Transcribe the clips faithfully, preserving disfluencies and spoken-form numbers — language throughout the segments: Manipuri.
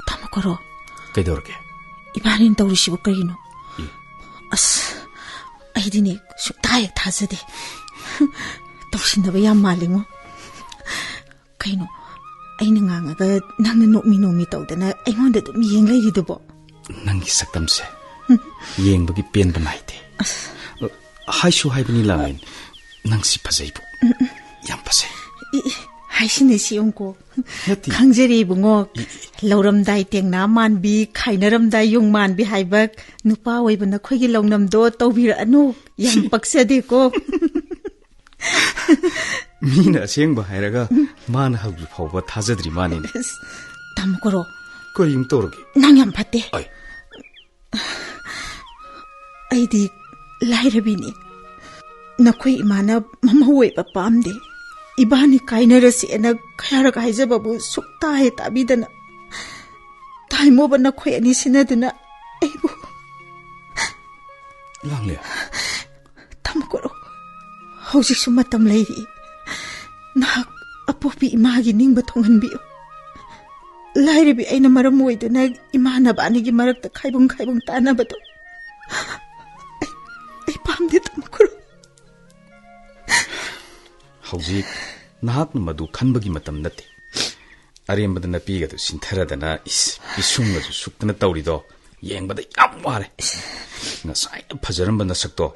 ꯇꯥꯃꯣ ꯀꯣꯔꯣ꯫ ꯀꯩꯗꯧꯔꯒꯦ? ꯏꯕꯥꯅꯤꯅ ꯇꯧꯔꯤꯁꯤꯕꯨ ꯀꯔꯤꯅꯣ? ꯏ꯫ ꯑꯁ, ꯑꯩꯗꯤꯅꯦ ꯁꯨꯛꯊꯥ ꯍꯦꯛ ꯊꯥꯖꯗꯦ꯫ ꯇꯧꯁꯤꯟꯅꯕ ꯌꯥꯝ ꯃꯥꯜꯂꯤꯉꯣ꯫ ꯀꯩꯅꯣ, ꯑꯩꯅ ꯉꯥꯡꯉꯒ ꯅꯪꯅ ꯅꯣꯛꯃꯤ ꯅꯣꯛꯃꯤ ꯇꯧꯗꯅ ꯑꯩꯉꯣꯟꯗ ꯑꯗꯨꯝ ꯌꯦꯡ ꯂꯩꯔꯤꯗꯨꯕꯣ? ꯅꯪꯒꯤ ꯁꯛꯇꯝꯁꯦ ꯌꯦꯡꯕꯒꯤ ꯄꯦꯟꯕ ꯅꯥꯏꯗꯦ꯫ ꯑꯁ꯫ ꯍꯥꯏꯁꯨ ꯍꯥꯏꯕꯅꯤ ꯂꯥꯡꯂꯦꯟ, ꯅꯪꯁꯤ ꯐꯖꯩꯕꯨ꯫ ꯌꯥꯝ ꯐꯖꯩ꯫ ꯏ, ꯏ, ꯍꯥꯏꯁꯤꯅꯦ ꯁꯤ ꯌꯦꯡꯉꯨꯀꯣ꯫ ꯅꯠꯇꯦ꯫ ꯈꯪꯖꯔꯦ ꯏꯕꯨꯡꯉꯣ꯫ E, E. ꯂꯧꯔꯝꯗꯥꯏ ꯇꯦꯡꯅꯥ ꯃꯥꯟꯕꯤ, ꯈꯥꯏꯅꯔꯝꯗꯥꯏ ꯌꯣꯡ ꯃꯥꯟꯕꯤ ꯍꯥꯏꯕ ꯅꯨꯄꯥ ꯑꯣꯏꯕ ꯅꯈꯣꯏꯒꯤ ꯂꯧꯅꯝꯗꯣ ꯇꯧꯕꯤꯔꯛꯑꯅꯨ꯫ ꯌꯥꯝ ꯁꯤ ꯄꯛꯆꯗꯦꯀꯣ꯫ ꯃꯤꯅ ꯑꯁꯦꯡꯕ ꯍꯥꯏꯔꯒ ꯃꯥꯅ ꯍꯧꯖꯤꯛ ꯐꯥꯎꯕ ꯊꯥꯖꯗ꯭ꯔꯤ ꯃꯥꯅꯤꯅꯦ꯫ ꯑꯁ, ꯇꯥꯃꯣ ꯀꯣꯔꯣ꯫ ꯀꯔꯤꯝ ꯇꯧꯔꯒꯦ? ꯅꯪ ꯌꯥꯝ ꯐꯠꯇꯦ꯫ ꯑꯩ꯫ ꯑꯩꯗꯤ ꯂꯥꯏꯔꯕꯤꯅꯤ꯫ ꯅꯈꯣꯏ ꯏꯃꯥꯅ ꯃꯃꯧ ꯑꯣꯏꯕ ꯄꯥꯝꯗꯦ꯫ ꯏꯕꯥꯅꯤ ꯀꯥꯏꯅꯔꯁꯦꯅ ꯀꯌꯥꯔꯛ ꯍꯥꯏꯖꯕꯕꯨ ꯁꯨꯛꯇꯥ ꯍꯦꯛ ꯇꯥꯕꯤꯗꯅ ꯇꯥꯏꯃꯣꯕ ꯅꯈꯣꯏ ꯑꯅꯤ ꯁꯤꯟꯅꯗꯨꯅ ꯑꯩꯕꯨ꯫ ꯂꯥꯡꯂꯦ꯫ ꯇꯥꯃꯣ ꯀꯣꯔꯣ, ꯍꯧꯖꯤꯛꯁꯨ ꯃꯇꯝ ꯂꯩꯔꯤ꯫ ꯅꯍꯥꯛ ꯑꯄꯣꯛꯄꯤ ꯏꯃꯥꯒꯤ ꯅꯤꯡꯕ ꯊꯨꯡꯍꯟꯕꯤꯌꯨ꯫ ꯂꯥꯏꯔꯕꯤ ꯑꯩꯅ ꯃꯔꯝ ꯑꯣꯏꯗꯨꯅ ꯏꯃꯥ ꯅꯕꯥꯅꯤꯒꯤ ꯃꯔꯛꯇ ꯈꯥꯏꯕꯨꯡ ꯈꯥꯏꯕꯨꯡ ꯇꯥꯅꯕꯗꯣ ꯑꯩ, ꯑꯩ ꯄꯥꯝꯗꯦ, ꯇꯥꯃꯣ ꯀꯣꯔꯣ꯫ ꯍꯧꯖꯤꯛ ꯅꯍꯥꯛꯅ ꯃꯗꯨ ꯈꯟꯕꯒꯤ ꯃꯇꯝ ꯅꯠꯇꯦ꯫ ꯑꯔꯦꯝꯕꯗ ꯅꯄꯤꯒꯗꯨ ꯁꯤꯟꯊꯔꯗꯅ, ꯏꯁ, ꯄꯤꯁꯨꯝꯒꯁꯨ ꯁꯨꯛꯇꯅ ꯇꯧꯔꯤꯗꯣ ꯌꯦꯡꯕꯗ ꯌꯥꯝ ꯋꯥꯔꯦ꯫ ꯉꯁꯥꯏꯅ ꯐꯖꯔꯝꯕ ꯅꯁꯛꯇꯣ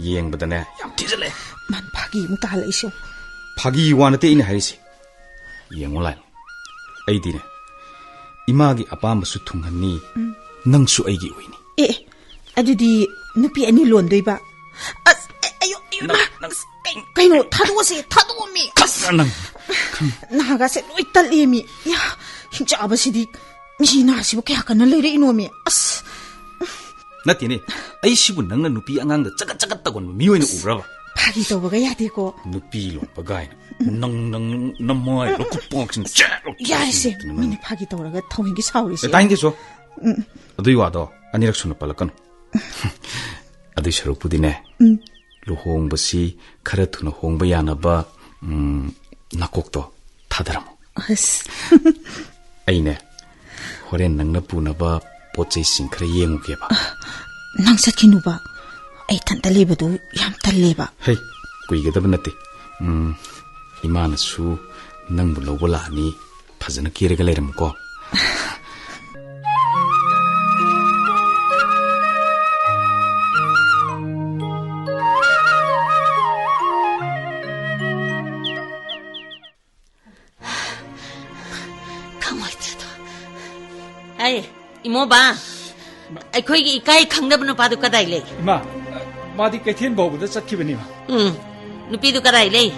ꯌꯦꯡꯕꯗꯅꯦ ꯌꯥꯝ ꯊꯤꯖꯤꯜꯂꯛꯑꯦ꯫ ꯃꯥꯅ ꯐꯥꯒꯤ ꯑꯃꯨꯛ ꯇꯥꯍꯜꯂꯛꯏꯁꯦ꯫ ꯐꯥꯒꯤ ꯋꯥ ꯅꯠꯇꯦ ꯑꯩꯅ ꯍꯥꯏꯔꯤꯁꯦ꯫ ꯌꯦꯡꯉꯣ ꯂꯥꯏ, ꯑꯩꯗꯤꯅꯦ ꯏꯃꯥꯒꯤ ꯑꯄꯥꯝꯕꯁꯨ ꯊꯨꯡꯍꯟꯅꯤ, ꯎꯝ꯫ ꯅꯪꯁꯨ ꯑꯩꯒꯤ ꯑꯣꯏꯅꯤ꯫ ꯑꯦ, ꯑꯦ, ꯑꯗꯨꯗꯤ ꯅꯨꯄꯤ ꯑꯅꯤ ꯂꯣꯟꯗꯣꯏꯕ? ꯑꯁ, ꯑꯦ, ꯑꯌꯣ, ꯑꯌꯣ, ꯅꯪ, ꯏꯃꯥ! ꯅꯪ ꯑꯁ, ꯀꯩ-, ꯀꯩꯅꯣ? ꯊꯥꯗꯣꯛꯑꯁꯦ, ꯊꯥꯗꯣꯛꯑꯃꯤ꯫ ꯑꯁ! ꯅꯪ, ꯅꯪ꯫ ꯅꯥꯒꯥꯁꯦ ꯂꯣꯏ ꯇꯠꯂꯦꯃꯤ꯫ ꯌꯥ, ꯍꯤꯡꯆꯥꯕꯁꯤꯗꯤ꯫ ꯃꯤ ꯅꯥꯁꯤꯕꯨ ꯀꯌꯥ ꯀꯟꯅ ꯂꯩꯔꯛꯏꯅꯣꯃꯤ? ꯑꯁ! ꯅꯠꯇꯦꯅꯦ, ꯑꯩꯁꯤꯕꯨ ꯅꯪꯅ ꯅꯨꯄꯤ ꯑꯉꯥꯡꯗ ꯆꯒꯠ ꯆꯒꯠ ꯇꯧꯒꯟꯕ ꯃꯤ ꯑꯣꯏꯅ ꯎꯕ꯭ꯔꯕ? ꯐꯥꯒꯤ ꯇꯧꯕꯒ ꯌꯥꯗꯦꯀꯣ꯫ ꯅꯨꯄꯤ ꯂꯣꯟꯕ ꯒꯥꯏꯅ꯫ ꯅꯪ, ꯅꯪ, ꯅꯃꯥꯏ ꯂꯣ ꯈꯨꯄꯥꯛꯁꯤꯅ ꯆꯦꯠ ꯂꯣ ꯌꯥꯔꯦꯁꯦ, ꯆꯦꯠ ꯂꯣ꯫ ꯃꯤꯅ ꯐꯥꯒꯤ ꯇꯧꯔꯒ ꯊꯧꯋꯤꯡꯒꯤ ꯁꯥꯎꯔꯤꯁꯦ꯫ ꯑꯦ, ꯇꯥꯏꯅꯤꯡꯗꯦ ꯆꯣ꯫ ꯎꯝ꯫ ꯑꯗꯨꯏ ꯋꯥꯗꯣ ꯑꯅꯤꯔꯛ ꯁꯨꯅ ꯄꯜꯂꯛꯀꯅꯨ꯫ ꯑꯗꯨꯏ ꯁꯔꯨꯛꯄꯨꯗꯤꯅꯦ, ꯎꯝ꯫ ꯂꯨꯍꯣꯡꯕꯁꯤ ꯈꯔ ꯊꯨꯅ ꯍꯣꯡꯕ ꯌꯥꯅꯕ, ꯎꯝ, ꯅꯥꯀꯣꯛꯇꯣ ꯊꯥꯗꯔꯝꯃꯣ꯫ ꯑꯁ꯫ ꯑꯩꯅꯦ, ꯍꯣꯔꯦꯟ ꯅꯪꯅ ꯄꯨꯅꯕ ꯄꯣꯠ ꯆꯩꯁꯤꯡ ꯈꯔ ꯌꯦꯡꯉꯨꯒꯦꯕ꯫ ꯅꯪ ꯆꯠꯈꯤꯅꯨꯕ꯫ ꯑꯩ ꯏꯊꯟꯇ ꯂꯩꯕꯗꯨ ꯌꯥꯝ ꯇꯜꯂꯦꯕ꯫ ꯍꯩ, ꯀꯨꯏꯒꯗꯕ ꯅꯠꯇꯦ꯫ ꯎꯝ, ꯏꯃꯥꯅꯁꯨ ꯅꯪꯕꯨ ꯂꯧꯕ ꯂꯥꯛꯑꯅꯤ꯫ ꯐꯖꯅ ꯀꯦꯔꯒ ꯂꯩꯔꯝꯃꯨꯀꯣ꯫ ꯈꯪꯉꯣꯏꯗ꯭ꯔꯗꯣ꯫ ꯑꯩ, ꯏꯃꯣꯕ, ꯑꯩꯈꯣꯏꯒꯤ ꯏꯀꯥꯏ ꯈꯪꯗꯕ ꯅꯨꯄꯥꯗꯨ ꯀꯗꯥꯏ ꯂꯩ? ꯏꯃꯥ, ꯃꯥꯗꯤ ꯀꯩꯊꯦꯜ ꯐꯥꯎꯕꯗ ꯆꯠꯈꯤꯕꯅꯤ, ꯏꯃꯥ꯫ ꯎꯝ, ꯅꯨꯄꯤꯗꯨ ꯀꯗꯥꯏ ꯂꯩ?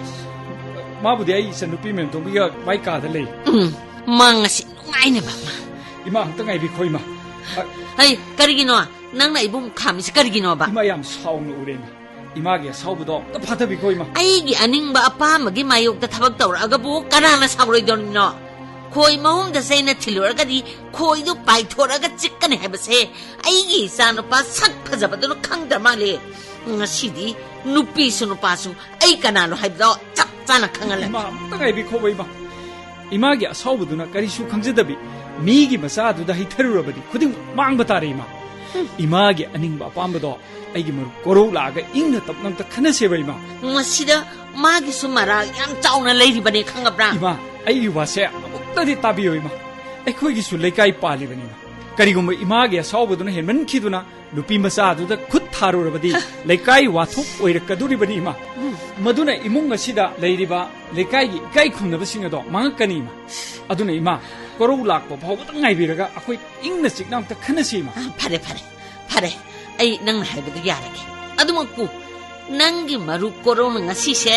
ꯃꯥꯕꯨꯗꯤ ꯑꯩ ꯏꯆꯟ ꯅꯨꯄꯤ ꯃꯦꯝꯇꯣꯝꯕꯤꯒ ꯃꯥꯏ ꯀꯥꯗ ꯂꯩ꯫ ꯎꯝ, ꯃꯥ ꯉꯁꯤ ꯅꯨꯡꯉꯥꯏꯅꯦꯕ, ꯃꯥ꯫ ꯏꯃꯥ, ꯑꯝꯇ ꯉꯥꯏꯕꯤꯈꯣ, ꯏꯃꯥ꯫ ꯑ- ꯍꯩ, ꯀꯔꯤꯒꯤꯅꯣ? ꯅꯪꯅ ꯑꯩꯕꯨ ꯈꯥꯝꯃꯤꯁꯤ ꯀꯔꯤꯒꯤꯅꯣꯕ? ꯏꯃꯥ, ꯌꯥꯝ ꯁꯥꯎꯅ ꯎꯔꯦ, ꯏꯃꯥ꯫ ꯏꯃꯥꯒꯤ ꯑꯁꯥꯎꯕꯗꯣ ꯑꯝꯇ ꯐꯥꯊꯕꯤꯈꯣ, ꯏꯃꯥ꯫ ꯑꯩꯒꯤ ꯑꯅꯤꯡꯕ ꯑꯄꯥꯝꯕꯒꯤ ꯃꯥꯌꯣꯛꯇ ꯊꯕꯛ ꯇꯧꯔꯛꯑꯒꯕꯨ ꯀꯅꯥꯅ ꯁꯥꯎꯔꯣꯏꯗꯧꯔꯤꯅꯣ? ꯈꯣꯏ ꯃꯍꯨꯝꯗꯁꯦ ꯑꯩꯅ ꯊꯤꯜꯂꯨꯔꯒꯗꯤ ꯈꯣꯏꯗꯨ ꯄꯥꯏꯊꯣꯔꯛꯑꯒ ꯆꯤꯛꯀꯅꯤ ꯍꯥꯏꯕꯁꯦ ꯑꯩꯒꯤ ꯏꯆꯥꯅꯨꯄꯥ ꯁꯛ ꯐꯖꯕꯗꯨꯅ ꯈꯪꯗ꯭ꯔ ꯃꯥꯜꯂꯦ꯫ ꯉꯁꯤꯗꯤ ꯅꯨꯄꯤꯁꯨ ꯅꯨꯄꯥꯁꯨ ꯑꯩ ꯀꯅꯥꯅꯣ ꯍꯥꯏꯕꯗꯣ ꯆꯞ ꯆꯥꯅ ꯈꯪꯍꯜꯂꯦ꯫ ꯏꯃꯥ, ꯑꯝꯇ ꯉꯥꯏꯕꯤꯈꯣꯕ, ꯏꯃꯥ꯫ ꯏꯃꯥꯒꯤ ꯑꯁꯥꯎꯕꯗꯨꯅ ꯀꯔꯤꯁꯨ ꯈꯪꯖꯗꯕꯤ ꯃꯤꯒꯤ ꯃꯆꯥꯗꯨꯗ ꯍꯩꯊꯔꯨꯔꯕꯗꯤ ꯈꯨꯗꯤꯡꯃꯛ ꯃꯥꯡꯕ ꯇꯥꯔꯦ, ꯏꯃꯥ꯫ ꯏꯃꯥꯒꯤ ꯑꯅꯤꯡꯕ ꯑꯄꯥꯝꯕꯗꯣ ꯑꯩꯒꯤ ꯃꯔꯨꯞ ꯀꯣꯔꯧ ꯂꯥꯛꯑꯒ ꯏꯪꯅ ꯇꯞꯅ ꯑꯝꯇ ꯈꯟꯅꯁꯦꯕ, ꯏꯃꯥ꯫ ꯃꯁꯤꯗ ꯃꯥꯒꯤꯁꯨ ꯃꯔꯥꯜ ꯌꯥꯝ ꯆꯥꯎꯅ ꯂꯩꯔꯤꯕꯅꯦ, ꯈꯪꯉꯕ꯭ꯔꯥ? ꯏꯃꯥ, ꯑꯩꯒꯤ ꯋꯥꯁꯦ ꯑꯃꯨꯛꯇꯗꯤ ꯇꯥꯕꯤꯌꯨ, ꯏꯃꯥ꯫ ꯑꯩꯈꯣꯏꯒꯤꯁꯨ ꯂꯩꯀꯥꯏ ꯄꯥꯜꯂꯤꯕꯅꯤ, ꯏꯃꯥ꯫ ꯀꯔꯤꯒꯨꯝꯕ ꯏꯃꯥꯒꯤ ꯑꯁꯥꯎꯕꯗꯨꯅ ꯍꯦꯟꯃꯟꯈꯤꯗꯨꯅ ꯅꯨꯄꯤ ꯃꯆꯥꯗꯨꯗ ꯈꯨꯠ ꯊꯥꯔꯨꯔꯕꯗꯤ ꯂꯩꯀꯥꯏ ꯋꯥꯊꯣꯛ ꯑꯣꯏꯔꯛꯀꯗꯣꯔꯤꯕꯅꯤ, ꯏꯃꯥ꯫ ꯎꯝ꯫ ꯃꯗꯨꯅ ꯏꯃꯨꯡ ꯑꯁꯤꯗ ꯂꯩꯔꯤꯕ ꯂꯩꯀꯥꯏꯒꯤ ꯏꯀꯥꯏ ꯈꯨꯝꯅꯕꯁꯤꯡ ꯑꯗꯣ ꯃꯥꯡꯉꯛꯀꯅꯤ, ꯏꯃꯥ꯫ ꯑꯗꯨꯅ, ꯏꯃꯥ, ꯀꯣꯔꯧ ꯂꯥꯛꯄ ꯐꯥꯎꯕꯗ ꯉꯥꯏꯕꯤꯔꯒ ꯑꯩꯈꯣꯏ ꯏꯪꯅ ꯆꯤꯛꯅ ꯑꯝꯇ ꯈꯟꯅꯁꯤ, ꯏꯃꯥ꯫ ꯑ, ꯐꯔꯦ, ꯐꯔꯦ, ꯐꯔꯦ꯫ ꯑꯩ ꯅꯪꯅ ꯍꯥꯏꯕꯗꯨ ꯌꯥꯔꯒꯦ꯫ ꯑꯗꯨꯃꯛꯄꯨ ꯅꯪꯒꯤ ꯃꯔꯨꯞ ꯀꯣꯔꯧꯅ ꯉꯁꯤꯁꯦ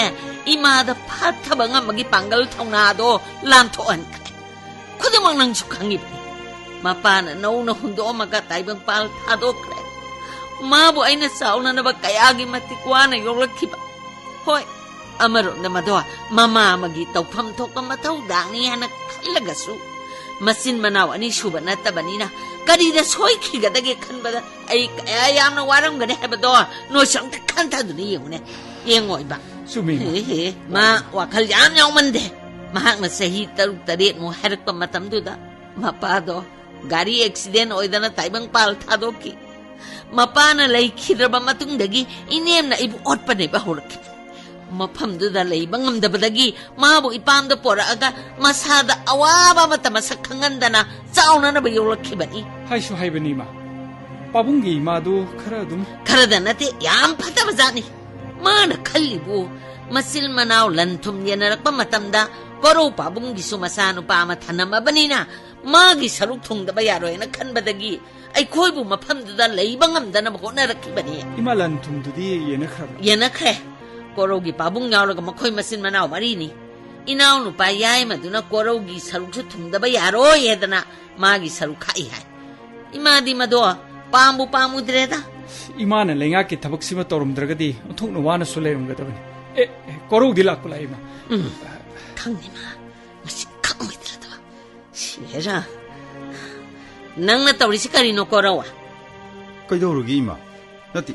ꯏꯃꯥꯗ ꯐꯥꯊꯕ ꯉꯝꯕꯒꯤ ꯄꯥꯡꯒꯜ ꯊꯧꯅꯥꯗꯣ ꯂꯥꯟꯊꯣꯛꯍꯟꯈ꯭ꯔꯦ꯫ ꯈꯨꯗꯤꯡꯃꯛ ꯅꯪꯁꯨ ꯈꯪꯉꯤꯕꯅꯤ꯫ ꯃꯄꯥꯅ ꯅꯧꯅ ꯍꯨꯟꯗꯣꯛꯑꯝꯃꯒ ꯇꯥꯏꯕꯪꯄꯥꯜ ꯊꯥꯗꯣꯛꯈ꯭ꯔꯦ꯫ ꯃꯥꯕꯨ ꯑꯩꯅ ꯆꯥꯎꯅꯅꯕ ꯀꯌꯥꯒꯤ ꯃꯇꯤꯛ ꯋꯥꯅ ꯌꯣꯛꯂꯛꯈꯤꯕ꯫ ꯍꯣꯏ, ꯑꯃꯔꯣꯝꯗ ꯃꯗꯣ ꯃꯃꯥ ꯑꯃꯒꯤ ꯇꯧꯐꯝ ꯊꯣꯛꯄ ꯃꯊꯧꯗꯥꯡꯅꯤ ꯍꯥꯏꯅ ꯈꯜꯂꯒꯁꯨ, ꯃꯆꯤꯟ ꯃꯅꯥꯎ ꯑꯅꯤ ꯁꯨꯕ ꯅꯠꯇꯕꯅꯤꯅ ꯀꯔꯤꯗ ꯁꯣꯏꯈꯤꯒꯗꯒꯦ ꯈꯟꯕꯗ ꯑꯩ ꯀꯌꯥ ꯌꯥꯝꯅ ꯋꯥꯔꯝꯒꯅꯤ ꯍꯥꯏꯕꯗꯣ ꯅꯣꯏꯁꯨ ꯑꯝꯇ ꯈꯟꯊꯗꯨꯅ ꯌꯦꯡꯉꯨꯅꯦ꯫ ꯌꯦꯡꯉꯣ ꯏꯕ꯫ ꯆꯨꯝꯃꯤ, ꯏꯃꯥ꯫ ꯍꯦ, ꯍꯦ, ꯃꯥ ꯋꯥꯈꯜ ꯌꯥꯝ ꯌꯥꯎꯃꯟꯗꯦ꯫ ꯃꯍꯥꯛꯅ ꯆꯍꯤ ꯇꯔꯨꯛ ꯇꯔꯦꯠꯃꯨꯛ ꯍꯥꯏꯔꯛꯄ ꯃꯇꯝꯗꯨꯗ ꯃꯄꯥꯗꯣ ꯒꯥꯔꯤ ꯑꯦꯛꯁꯤꯗꯦꯟ ꯑꯣꯏꯗꯅ ꯇꯥꯏꯕꯪꯄꯥꯜ ꯊꯥꯗꯣꯛꯈꯤ꯫ ꯃꯄꯥꯅ ꯂꯩꯈꯤꯗ꯭ꯔꯕ ꯃꯇꯨꯡꯗꯒꯤ ꯏꯅꯦꯝꯅ ꯑꯩꯕꯨ ꯑꯣꯠꯄꯅꯦꯕ ꯍꯧꯔꯛꯈꯤꯕ꯫ ꯃꯐꯝꯗꯨꯗ ꯂꯩꯕ ꯉꯝꯗꯕꯗꯒꯤ ꯃꯥꯕꯨ ꯏꯄꯥꯝꯗ ꯄꯣꯔꯛꯑꯒ ꯃꯁꯥꯗ ꯑꯋꯥꯕ ꯑꯃꯠꯇ ꯃꯁꯛ ꯈꯪꯍꯟꯗꯅ ꯆꯥꯎꯅꯅꯕ ꯌꯣꯛꯂꯛꯈꯤꯕꯅꯤ꯫ ꯍꯥꯏꯁꯨ ꯍꯥꯏꯕꯅꯤ, ꯏꯃꯥ꯫ ꯄꯥꯕꯨꯡꯒꯤ ꯏꯃꯥꯗꯨ ꯈꯔ ꯑꯗꯨꯝ ꯈꯔꯗ ꯅꯠꯇꯦ, ꯌꯥꯝ ꯐꯠꯇꯕ ꯖꯥꯠꯅꯤ꯫ ꯃꯥꯅ ꯈꯜꯂꯤꯕꯨ ꯃꯆꯤꯜ ꯃꯅꯥꯎ ꯂꯟ ꯊꯨꯝ ꯌꯦꯟꯅꯔꯛꯄ ꯃꯇꯝꯗ ꯀꯣꯔꯧ ꯄꯥꯕꯨꯡꯒꯤꯁꯨ ꯃꯆꯥꯅꯨꯄꯥ ꯑꯃ ꯊꯅꯝꯃꯕꯅꯤꯅ ꯃꯥꯒꯤ ꯁꯔꯨꯛ ꯊꯨꯡꯗꯕ ꯌꯥꯔꯣꯏꯅ ꯈꯟꯕꯗꯒꯤ ꯑꯩꯈꯣꯏꯕꯨ ꯃꯐꯝꯗꯨꯗ ꯂꯩꯕ ꯉꯝꯗꯅꯕ ꯍꯣꯠꯅꯔꯛꯈꯤꯕꯅꯤ꯫ ꯏꯃꯥ, ꯂꯟ ꯊꯨꯝꯗꯨꯗꯤ ꯌꯦꯟꯅꯈ꯭ꯔꯕ? ꯌꯦꯟꯅꯈ꯭ꯔꯦ꯫ ꯀꯣꯔꯧꯒꯤ ꯄꯥꯕꯨꯡ ꯌꯥꯎꯔꯒ ꯃꯈꯣꯏ ꯃꯆꯤꯟ ꯃꯅꯥꯎ ꯃꯔꯤꯅꯤ꯫ ꯏꯅꯥꯎꯅꯨꯄꯥ ꯌꯥꯏꯃꯗꯨꯅ ꯀꯣꯔꯧꯒꯤ ꯁꯔꯨꯛꯁꯨ ꯊꯨꯡꯗꯕ ꯌꯥꯔꯣꯏ ꯍꯥꯏꯗꯅ ꯃꯥꯒꯤ ꯁꯔꯨꯛ ꯈꯥꯛꯏ ꯍꯥꯏ꯫ ꯏꯃꯥꯗꯤ ꯃꯗꯣ ꯄꯥꯝꯕꯨ ꯄꯥꯝꯃꯨꯗ꯭ꯔꯦꯗ꯫ ꯏꯃꯥꯅ ꯂꯩꯉꯥꯛꯀꯤ ꯊꯕꯛꯁꯤꯃ ꯇꯧꯔꯝꯗ꯭ꯔꯒꯗꯤ ꯑꯣꯟꯊꯣꯛꯅ ꯋꯥꯅꯁꯨ ꯂꯩꯔꯝꯒꯗꯕꯅꯤ꯫ ꯑꯦ, ꯑꯦ, ꯀꯣꯔꯧꯗꯤ ꯂꯥꯛꯄ ꯂꯥꯛꯏ, ꯏꯃꯥ꯫ ꯎꯝ, ꯈꯪꯅꯤ ꯃꯥ꯫ ꯃꯁꯤ ꯈꯪꯉꯣꯏꯗ꯭ꯔꯗꯕ꯫ ꯁꯤꯔꯦꯔꯥ꯫ ꯅꯪꯅ ꯇꯧꯔꯤꯁꯤ ꯀꯔꯤꯅꯣ, ꯀꯣꯔꯧ? ꯀꯩꯗꯧꯔꯒꯦ, ꯏꯃꯥ? ꯅꯠꯇꯦ,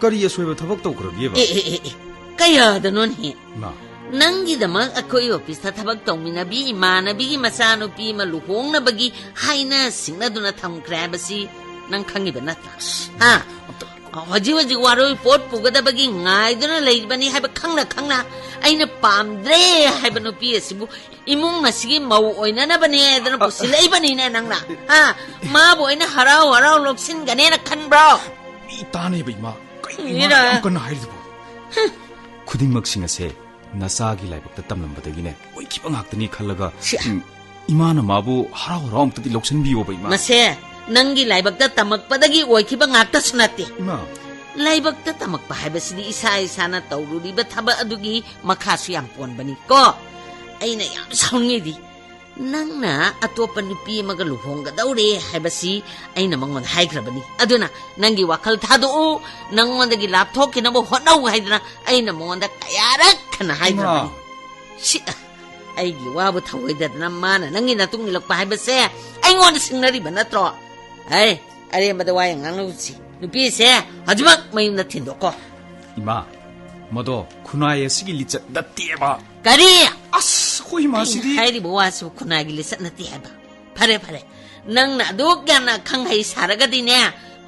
ꯀꯔꯤ ꯑꯁꯣꯏꯕ ꯊꯕꯛ ꯇꯧꯈ꯭ꯔꯒꯦꯕ? ꯑꯦ, ꯑꯦ, ꯑꯦ, ꯑꯦ, ꯀꯌꯥꯗꯅꯣꯅꯦ? ꯏꯃꯥ꯫ ꯅꯪꯒꯤꯗꯃꯛ ꯑꯩꯈꯣꯏ ꯑꯣꯐꯤꯁꯇ ꯊꯕꯛ ꯇꯧꯃꯤꯟꯅꯕꯤ ꯏꯃꯥꯟꯅꯕꯤꯒꯤ ꯃꯆꯥꯅꯨꯄꯤ ꯑꯃ ꯂꯨꯍꯣꯡꯅꯕꯒꯤ ꯍꯥꯏꯅ ꯁꯤꯡꯅꯗꯨꯅ ꯊꯝꯈ꯭ꯔꯦ ꯍꯥꯏꯕꯁꯤ ꯅꯪ ꯈꯪꯉꯤꯕ ꯅꯠꯇ꯭ꯔꯥ? ꯍꯥ? ꯑꯝꯇ ꯍꯧꯖꯤꯛ ꯍꯧꯖꯤꯛ ꯋꯥꯔꯣꯏ ꯄꯣꯠ ꯄꯨꯒꯗꯕꯒꯤ ꯉꯥꯏꯗꯨꯅ ꯂꯩꯔꯤꯕꯅꯤ ꯍꯥꯏꯕ ꯈꯪꯅ ꯈꯪꯅ ꯑꯩꯅ ꯄꯥꯝꯗ꯭ꯔꯦ ꯍꯥꯏꯕ ꯅꯨꯄꯤ ꯑꯁꯤꯕꯨ ꯏꯃꯨꯡ ꯑꯁꯤꯒꯤ ꯃꯧ ꯑꯣꯏꯅꯅꯕꯅꯦ ꯍꯥꯏꯗꯅ ꯄꯨꯁꯤꯜꯂꯛꯏꯕꯅꯤꯅꯦ ꯅꯪꯅ꯫ ꯍꯥ? ꯃꯥꯕꯨ ꯑꯩꯅ ꯍꯔꯥꯎ ꯍꯔꯥꯎ ꯂꯧꯁꯤꯟꯒꯅꯦꯅ ꯈꯟꯕ꯭ꯔꯣ? ꯃꯤ ꯇꯥꯅꯦꯕ, ꯏꯃꯥ꯫ ꯀꯩꯅꯣ ꯏꯃꯥꯅ ꯏꯔꯥ꯫ ꯌꯥꯝ ꯀꯟꯅ ꯍꯥꯏꯔꯤꯗꯨꯕꯣ? ꯈꯨꯗꯤꯡꯃꯛꯁꯤꯡ ꯑꯁꯦ ꯅꯆꯥꯒꯤ ꯂꯥꯏꯕꯛꯇ ꯇꯝꯂꯝꯕꯗꯒꯤꯅꯦ ꯑꯣꯏꯈꯤꯕ ꯉꯥꯛꯇꯅꯤ ꯈꯜꯂꯒ, ꯁꯤ ꯎꯝ, ꯏꯃꯥꯅ ꯃꯥꯕꯨ ꯍꯔꯥꯎ ꯍꯔꯥꯎ ꯑꯝꯇꯗꯤ ꯂꯧꯁꯤꯟꯕꯤꯌꯣꯕ, ꯏꯃꯥ꯫ ꯃꯁꯦ ꯅꯪꯒꯤ ꯂꯥꯏꯕꯛꯇ ꯇꯝꯃꯛꯄꯗꯒꯤ ꯑꯣꯏꯈꯤꯕ ꯉꯥꯛꯇꯁꯨ ꯅꯠꯇꯦ꯫ ꯏꯃꯥ꯫ ꯂꯥꯏꯕꯛꯇ ꯇꯝꯃꯛꯄ ꯍꯥꯏꯕꯁꯤꯗꯤ ꯏꯁꯥ ꯏꯁꯥꯅ ꯇꯧꯔꯨꯔꯤꯕ ꯊꯕꯛ ꯑꯗꯨꯒꯤ ꯃꯈꯥꯁꯨ ꯌꯥꯝ ꯄꯣꯟꯕꯅꯤ ꯀꯣ꯫ ꯑꯩꯅ ꯌꯥꯝ ꯁꯥꯎꯅꯤꯡꯉꯤꯗꯤ ꯅꯪꯅ ꯑꯇꯣꯞꯄ ꯅꯨꯄꯤ ꯑꯃꯒ ꯂꯨꯍꯣꯡꯒꯗꯧꯔꯦ ꯍꯥꯏꯕꯁꯤ ꯑꯩꯅ ꯃꯉꯣꯟꯗ ꯍꯥꯏꯈ꯭ꯔꯕꯅꯤ꯫ ꯑꯗꯨꯅ ꯅꯪꯒꯤ ꯋꯥꯈꯜ ꯊꯥꯗꯣꯛꯎ, ꯅꯪꯉꯣꯟꯗꯒꯤ ꯂꯥꯞꯊꯣꯛꯈꯤꯅꯕ ꯍꯣꯠꯅꯧ ꯍꯥꯏꯗꯅ ꯑꯩꯅ ꯃꯉꯣꯟꯗ ꯀꯌꯥꯔꯛ ꯍꯟꯅ ꯍꯥꯏꯈ꯭ꯔꯕꯅꯤ꯫ ꯏꯃꯥ! ꯁꯤ, ꯑꯩꯒꯤ ꯋꯥꯕꯨ ꯊꯧꯑꯣꯏꯗꯗꯅ ꯃꯥꯅ ꯅꯪꯒꯤ ꯅꯇꯨꯡ ꯏꯜꯂꯛꯄ ꯍꯥꯏꯕꯁꯦ ꯑꯩꯉꯣꯟꯗ ꯁꯤꯡꯅꯔꯤꯕ ꯅꯠꯇ꯭ꯔꯣ? ꯑꯦ, ꯑꯔꯦꯝꯕꯗ ꯋꯥ ꯌꯥꯝ ꯉꯥꯡꯅꯧꯁꯤ꯫ ꯅꯨꯄꯤꯁꯦ ꯍꯧꯖꯤꯛꯃꯛ ꯃꯌꯨꯝꯗ ꯊꯤꯟꯗꯣꯛꯀꯣ꯫ ꯏꯃꯥ, ꯃꯗꯣ ꯈꯨꯟꯅꯥꯏ ꯑꯁꯤꯒꯤ ꯂꯤꯆꯠ ꯅꯠꯇꯦꯕ꯫ ꯀꯔꯤ? ꯑꯁ, ꯑꯩꯈꯣꯏ ꯏꯃꯥꯁꯤꯗꯤ ꯑꯩꯅ ꯍꯥꯏꯔꯤꯕ ꯋꯥꯁꯤꯕꯨ ꯈꯨꯟꯅꯥꯏꯒꯤ ꯂꯤꯆꯠ ꯅꯠꯇꯦ ꯍꯥꯏꯕ꯫ ꯐꯔꯦ, ꯐꯔꯦ꯫ ꯅꯪꯅ ꯑꯗꯨꯛ ꯌꯥꯝꯅ ꯈꯪ ꯍꯩ ꯁꯥꯔꯒꯗꯤꯅꯦ,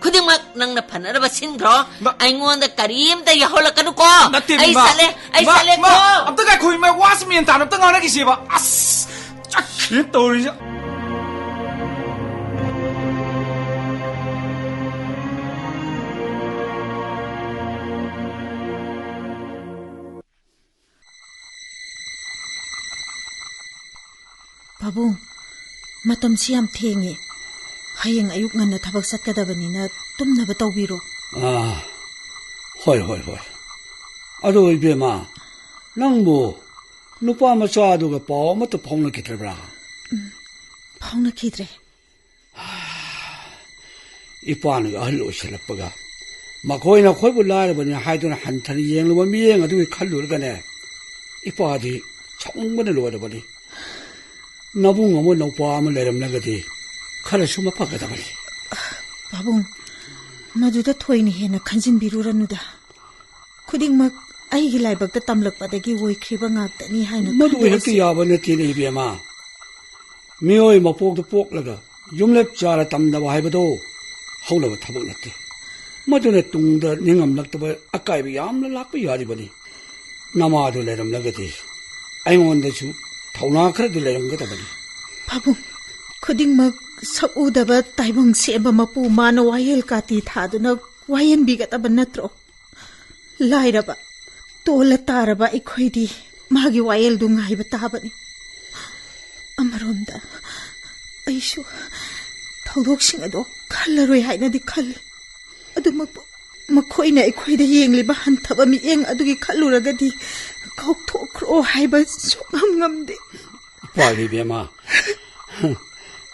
ꯈꯨꯗꯤꯡꯃꯛ ꯅꯪꯅ ꯐꯅꯅꯕ ꯁꯤꯟꯈ꯭ꯔꯣ꯫ ꯅ- ꯑꯩꯉꯣꯟꯗ ꯀꯔꯤꯝꯇ ꯌꯥꯎꯍꯜꯂꯛꯀꯅꯨꯀꯣ꯫ ꯅꯠꯇꯦ, ꯑꯩ ꯏꯃꯥ꯫ ꯆꯠꯂꯦ, ꯑꯩ ꯏꯃꯥ, ꯆꯠꯂꯦꯀꯣ꯫ ꯏꯃꯥ, ꯑꯝꯇ ꯉꯥꯏꯈꯣ, ꯏꯃꯥ, ꯋꯥꯁꯤ ꯃꯦꯟ ꯇꯥꯅ ꯑꯝꯇ ꯉꯥꯡꯅꯈꯤꯁꯦꯕ꯫ ꯑꯁ, ꯆꯠꯈ꯭ꯔꯦ ꯇꯧꯔꯤꯁꯦ꯫ ꯄꯥꯕꯨꯡ, ꯃꯇꯝꯁꯤ ꯌꯥꯝ ꯊꯦꯡꯉꯦ꯫ ꯍꯌꯦꯡ ꯑꯌꯨꯛ ꯉꯟꯅ ꯊꯕꯛ ꯆꯠꯀꯗꯕꯅꯤꯅ ꯇꯨꯝꯅꯕ ꯇꯧꯕꯤꯔꯣ꯫ ꯑꯥ, ꯍꯣꯏ, ꯍꯣꯏ, ꯍꯣꯏ꯫ ꯑꯗꯣ ꯏꯕꯦꯝꯃ, ꯅꯪꯕꯨ ꯅꯨꯄꯥ ꯃꯆꯥꯗꯨꯒ ꯄꯥꯎ ꯑꯃꯠꯇ ꯐꯥꯎꯅꯈꯤꯗ꯭ꯔꯕ꯭ꯔꯥ? ꯎꯝ, ꯐꯥꯎꯅꯈꯤꯗ꯭ꯔꯦ꯫ ꯏꯄꯥꯅꯒ ꯑꯍꯜ ꯑꯣꯏꯁꯤꯜꯂꯛꯄꯒ ꯃꯈꯣꯏꯅ ꯑꯩꯈꯣꯏꯕꯨ ꯂꯥꯏꯔꯕꯅꯤ ꯍꯥꯏꯗꯨꯅ ꯍꯟꯊꯅ ꯌꯦꯡꯂꯨꯕ ꯃꯤꯠꯌꯦꯡ ꯑꯗꯨꯒꯤ ꯈꯜꯂꯨꯔꯒꯅꯦ, ꯏꯄꯥꯗꯤ ꯁꯥꯎꯅꯤꯡꯕꯅ ꯂꯣꯏꯔꯕꯅꯤ꯫ ꯅꯕꯨꯡ ꯑꯃ ꯅꯧꯄꯥ ꯑꯃ ꯂꯩꯔꯝꯂꯒꯗꯤ ꯈꯔꯁꯨ ꯃꯐꯒꯗꯕꯅꯤ꯫ ꯄꯥꯕꯨꯡ, ꯃꯗꯨꯗ ꯊꯣꯏꯅ ꯍꯦꯟꯅ ꯈꯟꯖꯤꯟꯕꯤꯔꯨꯔꯅꯨꯗ꯫ ꯈꯨꯗꯤꯡꯃꯛ ꯑꯩꯒꯤ ꯂꯥꯏꯕꯛꯇ ꯇꯝꯂꯛꯄꯗꯒꯤ ꯑꯣꯏꯈ꯭ꯔꯤꯕ ꯉꯥꯛꯇꯅꯤ ꯍꯥꯏꯅ ꯃꯗꯨ ꯈꯟꯗꯣꯛꯑꯁꯤ꯫ ꯍꯦꯛꯇ ꯌꯥꯕ ꯅꯠꯇꯦꯅꯦ, ꯏꯕꯦꯝꯃ꯫ ꯃꯤꯑꯣꯏ ꯃꯄꯣꯛꯇ ꯄꯣꯛꯂꯒ ꯌꯨꯝꯂꯦꯞ ꯆꯥꯔ ꯇꯝꯗꯕ ꯍꯥꯏꯕꯗꯣ ꯍꯧꯅꯕ ꯊꯕꯛ ꯅꯠꯇꯦ꯫ ꯃꯗꯨꯅ ꯇꯨꯡꯗ ꯅꯤꯡꯉꯝꯂꯛꯇꯕ ꯑꯀꯥꯏꯕ ꯌꯥꯝꯅ ꯂꯥꯛꯄ ꯌꯥꯔꯤꯕꯅꯤ꯫ ꯅꯃꯥꯗꯨ ꯂꯩꯔꯝꯂꯒꯗꯤ ꯑꯩꯉꯣꯟꯗꯁꯨ ꯊꯧꯅꯥ ꯈꯔꯗꯤ ꯂꯩꯔꯝꯒꯗꯕꯅꯤ꯫ ꯄꯥꯕꯨꯡ, ꯈꯨꯗꯤꯡꯃꯛ ꯁꯛꯎꯗꯕ ꯇꯥꯏꯕꯪ ꯁꯦꯝꯕ ꯃꯄꯨ ꯃꯥꯅ ꯋꯥꯌꯦꯜ ꯀꯥꯇꯤ ꯊꯥꯗꯨꯅ ꯋꯥꯌꯦꯟꯕꯤꯒꯗꯕ ꯅꯠꯇ꯭ꯔꯣ? ꯂꯥꯏꯔꯕ, ꯇꯣꯜꯂ ꯇꯥꯔꯕ ꯑꯩꯈꯣꯏꯗꯤ ꯃꯥꯒꯤ ꯋꯥꯌꯦꯜꯗꯨ ꯉꯥꯏꯕ ꯇꯥꯕꯅꯤ꯫ ꯑꯃꯔꯣꯝꯗ ꯑꯩꯁꯨ ꯊꯧꯗꯣꯛꯁꯤꯡ ꯑꯗꯣ ꯈꯜꯂꯔꯣꯏ ꯍꯥꯏꯅꯗꯤ ꯈꯜꯂꯤ꯫ ꯑꯗꯨꯃꯛꯄꯨ ꯃꯈꯣꯏꯅ ꯑꯩꯈꯣꯏꯗ ꯌꯦꯡꯂꯤꯕ ꯍꯟꯊꯕ ꯃꯤꯠꯌꯦꯡ ꯑꯗꯨꯒꯤ ꯈꯜꯂꯨꯔꯒꯗꯤ ꯀꯥꯎꯊꯣꯛꯈ꯭ꯔꯣ ꯍꯥꯏꯕ ꯁꯨꯛꯉꯝ ꯉꯝꯗꯦ꯫ ꯄꯥꯏꯕꯤ ꯕꯦꯝꯃ,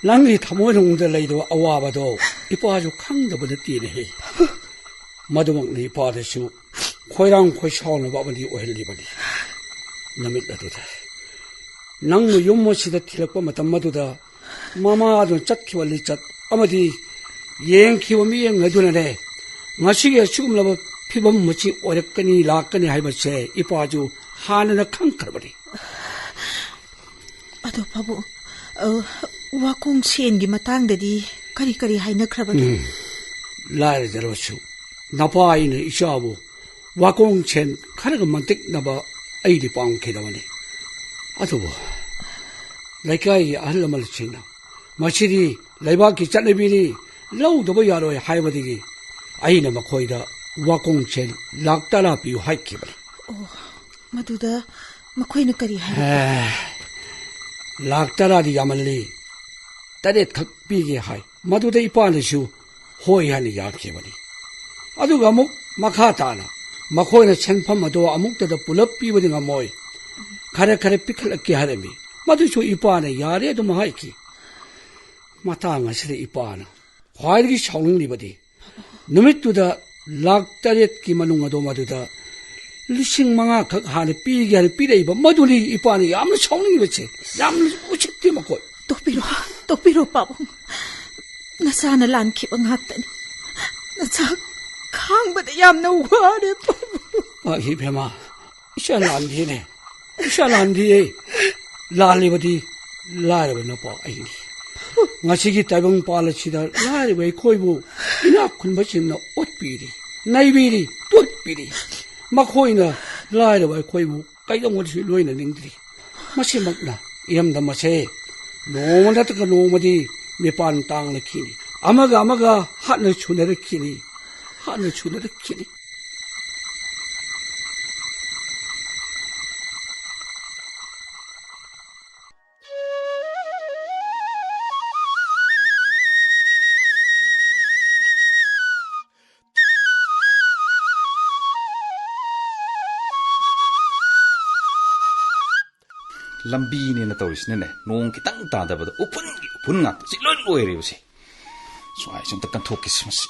ꯅꯪꯒꯤ ꯊꯃꯣꯏꯅꯨꯡꯗ ꯂꯩꯔꯤꯕ ꯑꯋꯥꯕꯗꯣ ꯏꯄꯥꯁꯨ ꯈꯪꯗꯕ ꯅꯠꯇꯦꯅꯦꯍꯦ꯫ ꯃꯗꯨꯃꯛꯅ ꯏꯄꯥꯗꯁꯨ ꯈꯣꯏꯔꯥꯡ ꯈꯣꯏꯁꯥꯎꯅꯕ ꯑꯃꯗꯤ ꯑꯣꯏꯍꯜꯂꯤꯕꯅꯤ꯫ ꯅꯨꯃꯤꯠ ꯑꯗꯨꯗ ꯅꯪꯅ ꯌꯨꯝ ꯑꯁꯤꯗ ꯊꯤꯜꯂꯛꯄ ꯃꯇꯝ ꯑꯗꯨꯗ ꯃꯃꯥꯗꯨꯅ ꯆꯠꯈꯤꯕ ꯂꯤꯆꯠ ꯑꯃꯗꯤ ꯌꯦꯡꯈꯤꯕ ꯃꯤꯠꯌꯦꯡ ꯑꯗꯨꯅꯅꯦ ꯉꯁꯤꯒꯤ ꯑꯁꯤꯒꯨꯝꯂꯕ ꯐꯤꯕꯝ ꯑꯁꯤ ꯑꯣꯏꯔꯛꯀꯅꯤ, ꯂꯥꯛꯀꯅꯤ ꯍꯥꯏꯕꯁꯦ ꯏꯄꯥꯁꯨ ꯍꯥꯟꯅꯅ ꯈꯪꯈ꯭ꯔꯕꯅꯤ꯫ ꯑꯗꯣ ꯄꯥꯕꯨꯡ, ꯑ, ꯋꯥꯀꯣꯡ ꯁꯦꯟꯒꯤ ꯃꯇꯥꯡꯗꯗꯤ ꯀꯔꯤ ꯀꯔꯤ ꯍꯥꯏꯅꯈ꯭ꯔꯕꯒꯦ? ꯎꯝ, ꯂꯥꯏꯔꯖꯔꯕꯁꯨ ꯅꯄꯥ ꯑꯩꯅ ꯏꯆꯥꯕꯨ ꯋꯥꯀꯣꯡ ꯁꯦꯟ ꯈꯔꯒ ꯃꯟꯇꯤꯛꯅꯕ ꯑꯩꯗꯤ ꯄꯥꯝꯈꯤꯗꯕꯅꯤ꯫ ꯑꯗꯨꯕꯨ ꯂꯩꯀꯥꯏꯒꯤ ꯑꯍꯜ ꯂꯃꯟꯁꯤꯡꯅ ꯃꯁꯤꯗꯤ ꯂꯩꯕꯥꯛꯀꯤ ꯆꯠꯅꯕꯤꯅꯤ, ꯂꯧꯗꯕ ꯌꯥꯔꯣꯏ ꯍꯥꯏꯕꯗꯒꯤ ꯑꯩꯅ ꯃꯈꯣꯏꯗ ꯋꯥꯀꯣꯡ ꯁꯦꯟ ꯂꯥꯛ ꯇꯔꯥ ꯄꯤꯌꯨ ꯍꯥꯏꯈꯤꯕꯅꯤ꯫ ꯑꯣ, ꯃꯗꯨꯗ ꯃꯈꯣꯏꯅ ꯀꯔꯤ ꯍꯥꯏꯔꯛꯀꯦ? ꯑꯦ, ꯂꯥꯛ ꯇꯔꯥꯗꯤ ꯌꯥꯝꯃꯜꯂꯤ, ꯇꯔꯦꯠꯈꯛ ꯄꯤꯒꯦ ꯍꯥꯏ꯫ ꯃꯗꯨꯗ ꯏꯄꯥꯅꯁꯨ ꯍꯣꯏ ꯍꯥꯏꯅ ꯌꯥꯈꯤꯕꯅꯤ꯫ ꯑꯗꯨꯒ ꯑꯃꯨꯛ ꯃꯈꯥ ꯇꯥꯅ ꯃꯈꯣꯏꯅ ꯁꯦꯟꯐꯝ ꯑꯗꯨ ꯑꯃꯨꯛꯇꯗ ꯄꯨꯂꯞ ꯄꯤꯕꯗꯤ ꯉꯝꯃꯣꯏ, ꯈꯔ ꯈꯔ ꯄꯤꯈꯠꯂꯛꯀꯦ ꯍꯥꯏꯔꯝꯃꯤ꯫ ꯃꯗꯨꯁꯨ ꯏꯄꯥꯅ ꯌꯥꯔꯦ ꯑꯗꯨꯝ ꯍꯥꯏꯈꯤ꯫ ꯃꯇꯥꯡ ꯑꯁꯤꯗ ꯏꯄꯥꯅ ꯈ꯭ꯋꯥꯏꯗꯒꯤ ꯁꯥꯎꯅꯤꯡꯂꯤꯕꯗꯤ ꯅꯨꯃꯤꯠꯇꯨꯗ ꯂꯥꯛ ꯇꯔꯦꯠꯀꯤ ꯃꯅꯨꯡ ꯑꯗꯣ ꯃꯗꯨꯗ ꯂꯤꯁꯤꯡ ꯃꯉꯥ ꯈꯛ ꯍꯥꯟꯅ ꯄꯤꯒꯦ ꯍꯥꯏꯅ ꯄꯤꯔꯛꯏꯕ ꯃꯗꯨꯅꯤ ꯏꯄꯥꯅ ꯌꯥꯝꯅ ꯁꯥꯎꯅꯤꯡꯂꯤꯕꯁꯦ, ꯌꯥꯝꯅ ꯎꯁꯤꯠꯇꯦ ꯃꯈꯣꯏ꯫ ꯇꯣꯛꯄꯤꯔꯣ, ꯇꯣꯛꯄꯤꯔꯣ ꯄꯥꯕꯨꯡ꯫ ꯅꯆꯥꯅ ꯂꯥꯟꯈꯤꯕ ꯉꯥꯛꯇꯅꯤ꯫ ꯅꯆꯥ ꯈꯥꯡꯕꯗ ꯌꯥꯝꯅ ꯋꯥꯔꯦ ꯄꯥꯕꯨꯡ꯫ ꯑꯥ, ꯏꯕꯦꯝꯃ, ꯏꯆꯥ ꯂꯥꯟꯗꯦꯅꯦ꯫ ꯏꯆꯥ ꯂꯥꯟꯗꯤꯌꯦ꯫ ꯂꯥꯜꯂꯤꯕꯗꯤ ꯂꯥꯏꯔꯕ ꯅꯨꯄꯥ ꯑꯩꯅꯤ꯫ ꯉꯁꯤꯒꯤ ꯇꯥꯏꯕꯪ ꯄꯥꯜ ꯑꯁꯤꯗ ꯂꯥꯏꯔꯕ ꯑꯩꯈꯣꯏꯕꯨ ꯏꯅꯥꯛ ꯈꯨꯟꯕꯁꯤꯡꯅ ꯑꯣꯠꯄꯤꯔꯤ, ꯅꯩꯕꯤꯔꯤ, ꯇꯣꯠꯄꯤꯔꯤ꯫ ꯃꯈꯣꯏꯅ ꯂꯥꯏꯔꯕ ꯑꯩꯈꯣꯏꯕꯨ ꯀꯩꯗꯧꯉꯩꯗꯁꯨ ꯂꯣꯏꯅꯅꯤꯡꯗ꯭ꯔꯤ꯫ ꯃꯁꯤꯃꯛꯅ ꯏꯔꯝꯗꯝ ꯑꯁꯦ ꯅꯣꯡꯃ ꯅꯠꯇ꯭ꯔꯒ ꯅꯣꯡꯃꯗꯤ ꯃꯤꯄꯥꯟ ꯇꯥꯡꯂꯛꯈꯤꯅꯤ꯫ ꯑꯃꯒ ꯑꯃꯒ ꯍꯥꯠꯅ ꯁꯨꯅꯔꯛꯈꯤꯅꯤ꯫ ꯍꯥꯠꯅ ꯁꯨꯅꯔꯛꯈꯤꯅꯤ꯫ ꯂꯝꯕꯤꯅꯦꯅ ꯇꯧꯔꯤꯁꯤꯅꯅꯦ, ꯅꯣꯡ ꯈꯤꯇꯪ ꯇꯥꯗꯕꯗ ꯎꯐꯨꯟꯒꯤ ꯎꯐꯨꯟ ꯉꯥꯛꯇ꯫ ꯁꯤ ꯂꯣꯏ ꯂꯣꯏꯔꯦꯕꯁꯦ꯫ ꯁ꯭ꯋꯥꯏꯁꯦ ꯑꯝꯇ ꯀꯟꯊꯣꯛꯀꯦꯁꯤ ꯃꯁꯤ꯫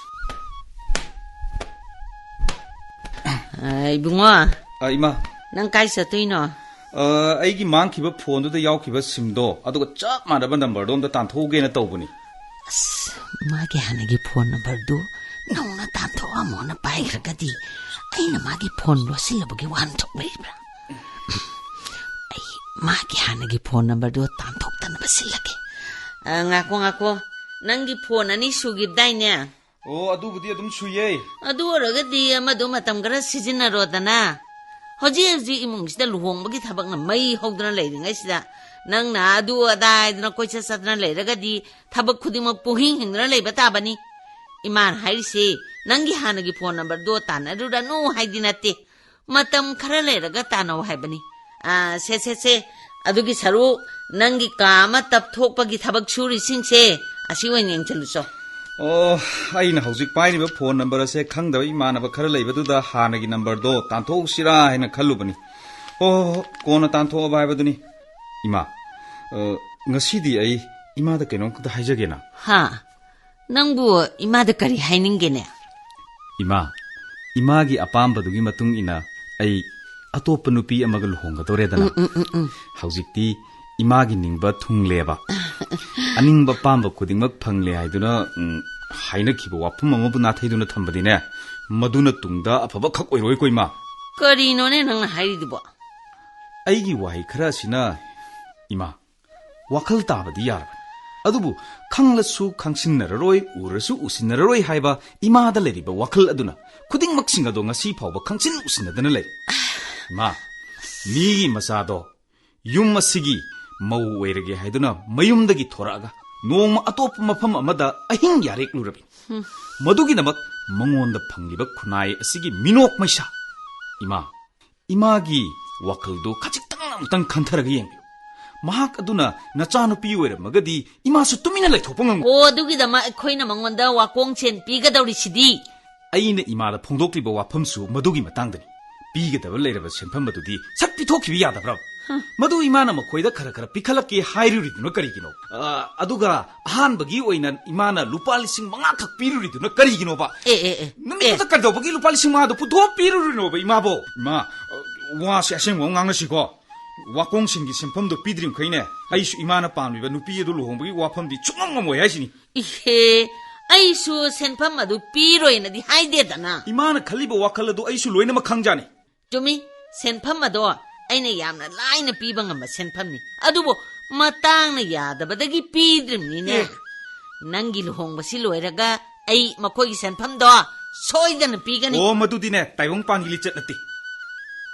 ꯑ, ꯏꯕꯨꯡꯉꯣ, ꯑ, ꯏꯃꯥ꯫ ꯅꯪ ꯀꯥꯏ ꯆꯠꯇꯣꯏꯅꯣ? ꯑ, ꯑꯩꯒꯤ ꯃꯥꯡꯈꯤꯕ ꯐꯣꯟꯗꯨꯗ ꯌꯥꯎꯈꯤꯕ ꯁꯤꯝꯗꯣ, ꯑꯗꯨꯒ ꯆꯞ ꯃꯥꯟꯅꯕ ꯅꯝꯕꯔꯗꯣ ꯑꯝꯇ ꯇꯥꯟꯊꯣꯛꯎꯒꯦꯅ ꯇꯧꯕꯅꯤ꯫ ꯑꯁ, ꯃꯥꯒꯤ ꯍꯥꯟꯅꯒꯤ ꯐꯣꯟ ꯅꯝꯕꯔꯗꯨ ꯅꯧꯅ ꯇꯥꯟꯊꯣꯛꯑꯝꯃꯣꯅ ꯄꯥꯏꯈ꯭ꯔꯒꯗꯤ ꯑꯩꯅ ꯃꯥꯒꯤ ꯐꯣꯟ ꯂꯣꯠꯁꯤꯜꯂꯕꯒꯤ ꯋꯥꯍꯟꯊꯣꯛ ꯂꯩꯕ꯭ꯔꯥ? ꯑꯩ ꯃꯥꯒꯤ ꯍꯥꯟꯅꯒꯤ ꯐꯣꯟ ꯅꯝꯕꯔꯗꯨ ꯇꯥꯟꯊꯣꯛꯇꯅꯕ ꯁꯤꯜꯂꯒꯦ꯫ ꯑ, ꯉꯥꯈꯣ, ꯉꯥꯈꯣ꯫ ꯅꯪꯒꯤ ꯐꯣꯟ ꯑꯅꯤ ꯁꯨꯈꯤꯕꯗꯥꯏꯅꯦ? ꯑꯣ, ꯑꯗꯨꯕꯨꯗꯤ ꯑꯗꯨꯝ ꯁꯨꯏꯌꯦ꯫ ꯑꯗꯨ ꯑꯣꯏꯔꯒꯗꯤ ꯑꯃꯗꯣ ꯃꯇꯝ ꯈꯔ ꯁꯤꯖꯤꯟꯅꯔꯣꯗꯅ꯫ ꯍꯧꯖꯤꯛ ꯍꯧꯖꯤꯛ ꯏꯃꯨꯡꯁꯤꯗ ꯂꯨꯍꯣꯡꯕꯒꯤ ꯊꯕꯛꯅ ꯃꯩ ꯍꯧꯗꯅ ꯂꯩꯔꯤꯉꯩꯁꯤꯗ ꯅꯪꯅ ꯑꯗꯨ ꯑꯗꯥ ꯍꯥꯏꯗꯅ ꯀꯣꯏꯆꯠ ꯆꯠꯇꯅ ꯂꯩꯔꯒꯗꯤ ꯊꯕꯛ ꯈꯨꯗꯤꯡꯃꯛ ꯄꯨꯡꯍꯤꯡ ꯍꯤꯡꯗꯅ ꯂꯩꯕ ꯇꯥꯕꯅꯤ꯫ ꯏꯃꯥꯅ ꯍꯥꯏꯔꯤꯁꯦ ꯅꯪꯒꯤ ꯍꯥꯟꯅꯒꯤ ꯐꯣꯟ ꯅꯝꯕꯔꯗꯣ ꯇꯥꯟꯅꯔꯨꯔꯅꯨ ꯍꯥꯏꯗꯤ ꯅꯠꯇꯦ꯫ ꯃꯇꯝ ꯈꯔ ꯂꯩꯔꯒ ꯇꯥꯟꯅꯧ ꯍꯥꯏꯕꯅꯤ꯫ ꯑꯥ, ꯁꯦ, ꯁꯦ, ꯁꯦ, ꯑꯗꯨꯒꯤ ꯁꯔꯨꯛ ꯅꯪꯒꯤ ꯀꯥ ꯑꯃ ꯇꯞꯊꯣꯛꯄꯒꯤ ꯊꯕꯛ ꯁꯨꯔꯤꯁꯤꯡꯁꯦ ꯑꯁꯤ ꯑꯣꯏꯅ ꯌꯦꯡꯁꯤꯜꯂꯨꯆꯣ꯫ ꯑꯣ, ꯑꯩꯅ ꯍꯧꯖꯤꯛ ꯄꯥꯏꯔꯤꯕ ꯐꯣꯟ ꯅꯝꯕꯔ ꯑꯁꯦ ꯈꯪꯗꯕ ꯏꯃꯥꯟꯅꯕ ꯈꯔ ꯂꯩꯕꯗꯨꯗ ꯍꯥꯟꯅꯒꯤ ꯅꯝꯕꯔꯗꯣ ꯇꯥꯟꯊꯣꯛꯁꯤꯔꯥ ꯍꯥꯏꯅ ꯈꯜꯂꯨꯕꯅꯤ꯫ ꯍꯣ, ꯍꯣ, ꯍꯣ, ꯀꯣꯟꯅ ꯇꯥꯟꯊꯣꯛꯑꯕ ꯍꯥꯏꯕꯗꯨꯅꯤ꯫ ꯏꯃꯥ, ꯑ, ꯉꯁꯤꯗꯤ ꯑꯩ ꯏꯃꯥꯗ ꯀꯩꯅꯣꯝꯈꯛꯇ ꯍꯥꯏꯖꯒꯦꯅ꯫ ꯍꯥ? ꯅꯪꯕꯨ ꯏꯃꯥꯗ ꯀꯔꯤ ꯍꯥꯏꯅꯤꯡꯒꯦꯅꯦ? ꯏꯃꯥ, ꯏꯃꯥꯒꯤ ꯑꯄꯥꯝꯕꯗꯨꯒꯤ ꯃꯇꯨꯡ ꯏꯟꯅ ꯑꯩ ꯑꯇꯣꯞꯄ ꯅꯨꯄꯤ ꯑꯃꯒ ꯂꯨꯍꯣꯡꯒꯗꯧꯔꯦꯗꯅ꯫ ꯎꯝ, ꯎꯝ, ꯎꯝ, ꯎꯝ꯫ ꯍꯧꯖꯤꯛꯇꯤ ꯏꯃꯥꯒꯤ ꯅꯤꯡꯕ ꯊꯨꯡꯂꯦꯕ꯫ ꯑꯅꯤꯡꯕ ꯑꯄꯥꯝꯕ ꯈꯨꯗꯤꯡꯃꯛ ꯐꯪꯂꯦ ꯍꯥꯏꯗꯨꯅ, ꯎꯝ, ꯍꯥꯏꯅꯈꯤꯕ ꯋꯥꯐꯝ ꯑꯃꯕꯨ ꯅꯥꯊꯩꯗꯨꯅ ꯊꯝꯕꯗꯤꯅꯦ, ꯃꯗꯨꯅ ꯇꯨꯡꯗ ꯑꯐꯕ ꯈꯛ ꯑꯣꯏꯔꯣꯏꯀꯣ, ꯏꯃꯥ꯫ ꯀꯔꯤꯅꯣꯅꯦ ꯅꯪꯅ ꯍꯥꯏꯔꯤꯗꯨꯕꯣ? ꯑꯩꯒꯤ ꯋꯥꯍꯩ ꯈꯔ ꯑꯁꯤꯅ, ꯏꯃꯥ, ꯋꯥꯈꯜ ꯇꯥꯕꯗꯤ ꯌꯥꯔꯕꯅꯤ꯫ ꯑꯗꯨꯕꯨ ꯈꯪꯂꯁꯨ ꯈꯪꯁꯤꯟꯅꯔꯔꯣꯏ, ꯎꯔꯁꯨ ꯎꯁꯤꯟꯅꯔꯔꯣꯏ ꯍꯥꯏꯕ ꯏꯃꯥꯗ ꯂꯩꯔꯤꯕ ꯋꯥꯈꯜ ꯑꯗꯨꯅ ꯈꯨꯗꯤꯡꯃꯛꯁꯤꯡ ꯑꯗꯣ ꯉꯁꯤ ꯐꯥꯎꯕ ꯈꯪꯁꯤꯟ ꯎꯁꯤꯟꯅꯗꯅ ꯂꯩ꯫ ꯏꯃꯥ, ꯃꯤꯒꯤ ꯃꯆꯥꯗꯣ ꯌꯨꯝ ꯑꯁꯤꯒꯤ ꯃꯧ ꯑꯣꯏꯔꯒꯦ ꯍꯥꯏꯗꯨꯅ ꯃꯌꯨꯝꯗꯒꯤ ꯊꯣꯔꯛꯑꯒ ꯅꯣꯡꯃ ꯑꯇꯣꯞꯄ ꯃꯐꯝ ꯑꯃꯗ ꯑꯍꯤꯡ ꯌꯥꯔꯦꯛꯂꯨꯔꯕꯤ꯫ ꯃꯗꯨꯒꯤꯗꯃꯛ ꯃꯉꯣꯟꯗ ꯐꯪꯂꯤꯕ ꯈꯨꯟꯅꯥꯏ ꯑꯁꯤꯒꯤ ꯃꯤꯅꯣꯛ ꯃꯩꯁꯥ꯫ ꯏꯃꯥ, ꯏꯃꯥꯒꯤ ꯋꯥꯈꯜꯗꯨ ꯈꯖꯤꯛꯇꯪ ꯑꯃꯨꯛꯇꯪ ꯈꯟꯊꯔꯒ ꯌꯦꯡꯕꯤꯌꯨ꯫ ꯃꯍꯥꯛ ꯑꯗꯨꯅ ꯅꯆꯥꯅꯨꯄꯤ ꯑꯣꯏꯔꯝꯃꯒꯗꯤ ꯏꯃꯥꯁꯨ ꯇꯨꯃꯤꯟꯅ ꯂꯩꯊꯣꯛꯄ ꯉꯝꯒꯅꯤ꯫ ꯑꯣ, ꯑꯗꯨꯒꯤꯗꯃꯛ ꯑꯩꯈꯣꯏꯅ ꯃꯉꯣꯟꯗ ꯋꯥꯀꯣꯡ ꯁꯦꯟ ꯄꯤꯒꯗꯧꯔꯤꯁꯤꯗꯤ꯫ ꯑꯩꯅ ꯏꯃꯥꯗ ꯐꯣꯡꯗꯣꯛꯂꯤꯕ ꯋꯥꯐꯝꯁꯨ ꯃꯗꯨꯒꯤ ꯃꯇꯥꯡꯗꯅꯤ꯫ ꯄꯤꯒꯗꯕ ꯂꯩꯔꯕ ꯁꯦꯟꯐꯝ ꯑꯗꯨꯗꯤ ꯁꯠ ꯄꯤꯊꯣꯛꯈꯤꯕ ꯌꯥꯗꯕ꯭ꯔꯥ? ꯃꯗꯨ ꯏꯃꯥꯅ ꯃꯈꯣꯏꯗ ꯈꯔ ꯈꯔ ꯄꯤꯈꯠꯂꯛꯀꯦ ꯍꯥꯏꯔꯨꯔꯤꯗꯨꯅ ꯀꯔꯤꯒꯤꯅꯣ? ꯑ, ꯑꯗꯨꯒ ꯑꯍꯥꯟꯕꯒꯤ ꯑꯣꯏꯅ ꯏꯃꯥꯅ ꯂꯨꯄꯥ ꯂꯤꯁꯤꯡ ꯃꯉꯥ ꯈꯛ ꯄꯤꯔꯨꯔꯤꯗꯨꯅ ꯀꯔꯤꯒꯤꯅꯣꯕ? ꯑꯦ, ꯑꯦ, ꯑꯦ, ꯅꯨꯃꯤꯠꯇꯨꯗ ꯑꯦ꯫ ꯀꯩꯗꯧꯕꯒꯤ ꯂꯨꯄꯥ ꯂꯤꯁꯤꯡ ꯃꯉꯥꯗꯣ ꯄꯨꯊꯣꯛ ꯄꯤꯔꯨꯔꯤꯅꯣꯕ, ꯏꯃꯥꯕꯣ? ꯏꯃꯥ, ꯑ, ꯋꯥꯁꯦ ꯑꯁꯦꯡꯕ ꯑꯃ ꯉꯥꯡꯅꯁꯤꯀꯣ꯫ ꯋꯥꯀꯣꯡꯁꯤꯡꯒꯤ ꯁꯦꯟꯐꯝꯗꯣ ꯄꯤꯗ꯭ꯔꯤꯃꯈꯩꯅꯦ, ꯑꯩꯁꯨ ꯏꯃꯥꯅ ꯄꯥꯝꯂꯤꯕ ꯅꯨꯄꯤ ꯑꯗꯨ ꯂꯨꯍꯣꯡꯕꯒꯤ ꯋꯥꯐꯝꯗꯤ ꯁꯨꯡꯉꯝ ꯉꯝꯃꯣꯏ ꯍꯥꯏꯁꯤꯅꯤ꯫ ꯏꯍꯦ, ꯑꯩꯁꯨ ꯁꯦꯟꯐꯝ ꯑꯗꯨ ꯄꯤꯔꯣꯏꯅꯗꯤ ꯍꯥꯏꯗꯦꯗꯅ꯫ ꯏꯃꯥꯅ ꯈꯜꯂꯤꯕ ꯋꯥꯈꯜ ꯑꯗꯨ ꯑꯩꯁꯨ ꯂꯣꯏꯅꯃꯛ ꯈꯪꯖꯥꯅꯤ꯫ ꯆꯨꯝꯃꯤ, ꯁꯦꯟꯐꯝ ꯑꯗꯣ ꯑꯩꯅ ꯌꯥꯝꯅ ꯂꯥꯏꯅ ꯄꯤꯕ ꯉꯝꯕ ꯁꯦꯟꯐꯝꯅꯤ꯫ ꯑꯗꯨꯕꯨ ꯃꯇꯥꯡꯅ ꯌꯥꯗꯕꯗꯒꯤ ꯄꯤꯗ꯭ꯔꯤꯕꯅꯤꯅꯦ꯫ ꯑꯦ꯫ ꯅꯪꯒꯤ ꯂꯨꯍꯣꯡꯕꯁꯤ ꯂꯣꯏꯔꯒ ꯑꯩ ꯃꯈꯣꯏꯒꯤ ꯁꯦꯟꯐꯝꯗꯣ ꯁꯣꯏꯗꯅ ꯄꯤꯒꯅꯤ꯫ ꯑꯣ, ꯃꯗꯨꯗꯤꯅꯦ, ꯇꯥꯏꯕꯪꯄꯥꯟꯒꯤ ꯂꯤꯆꯠ ꯅꯠꯇꯦ꯫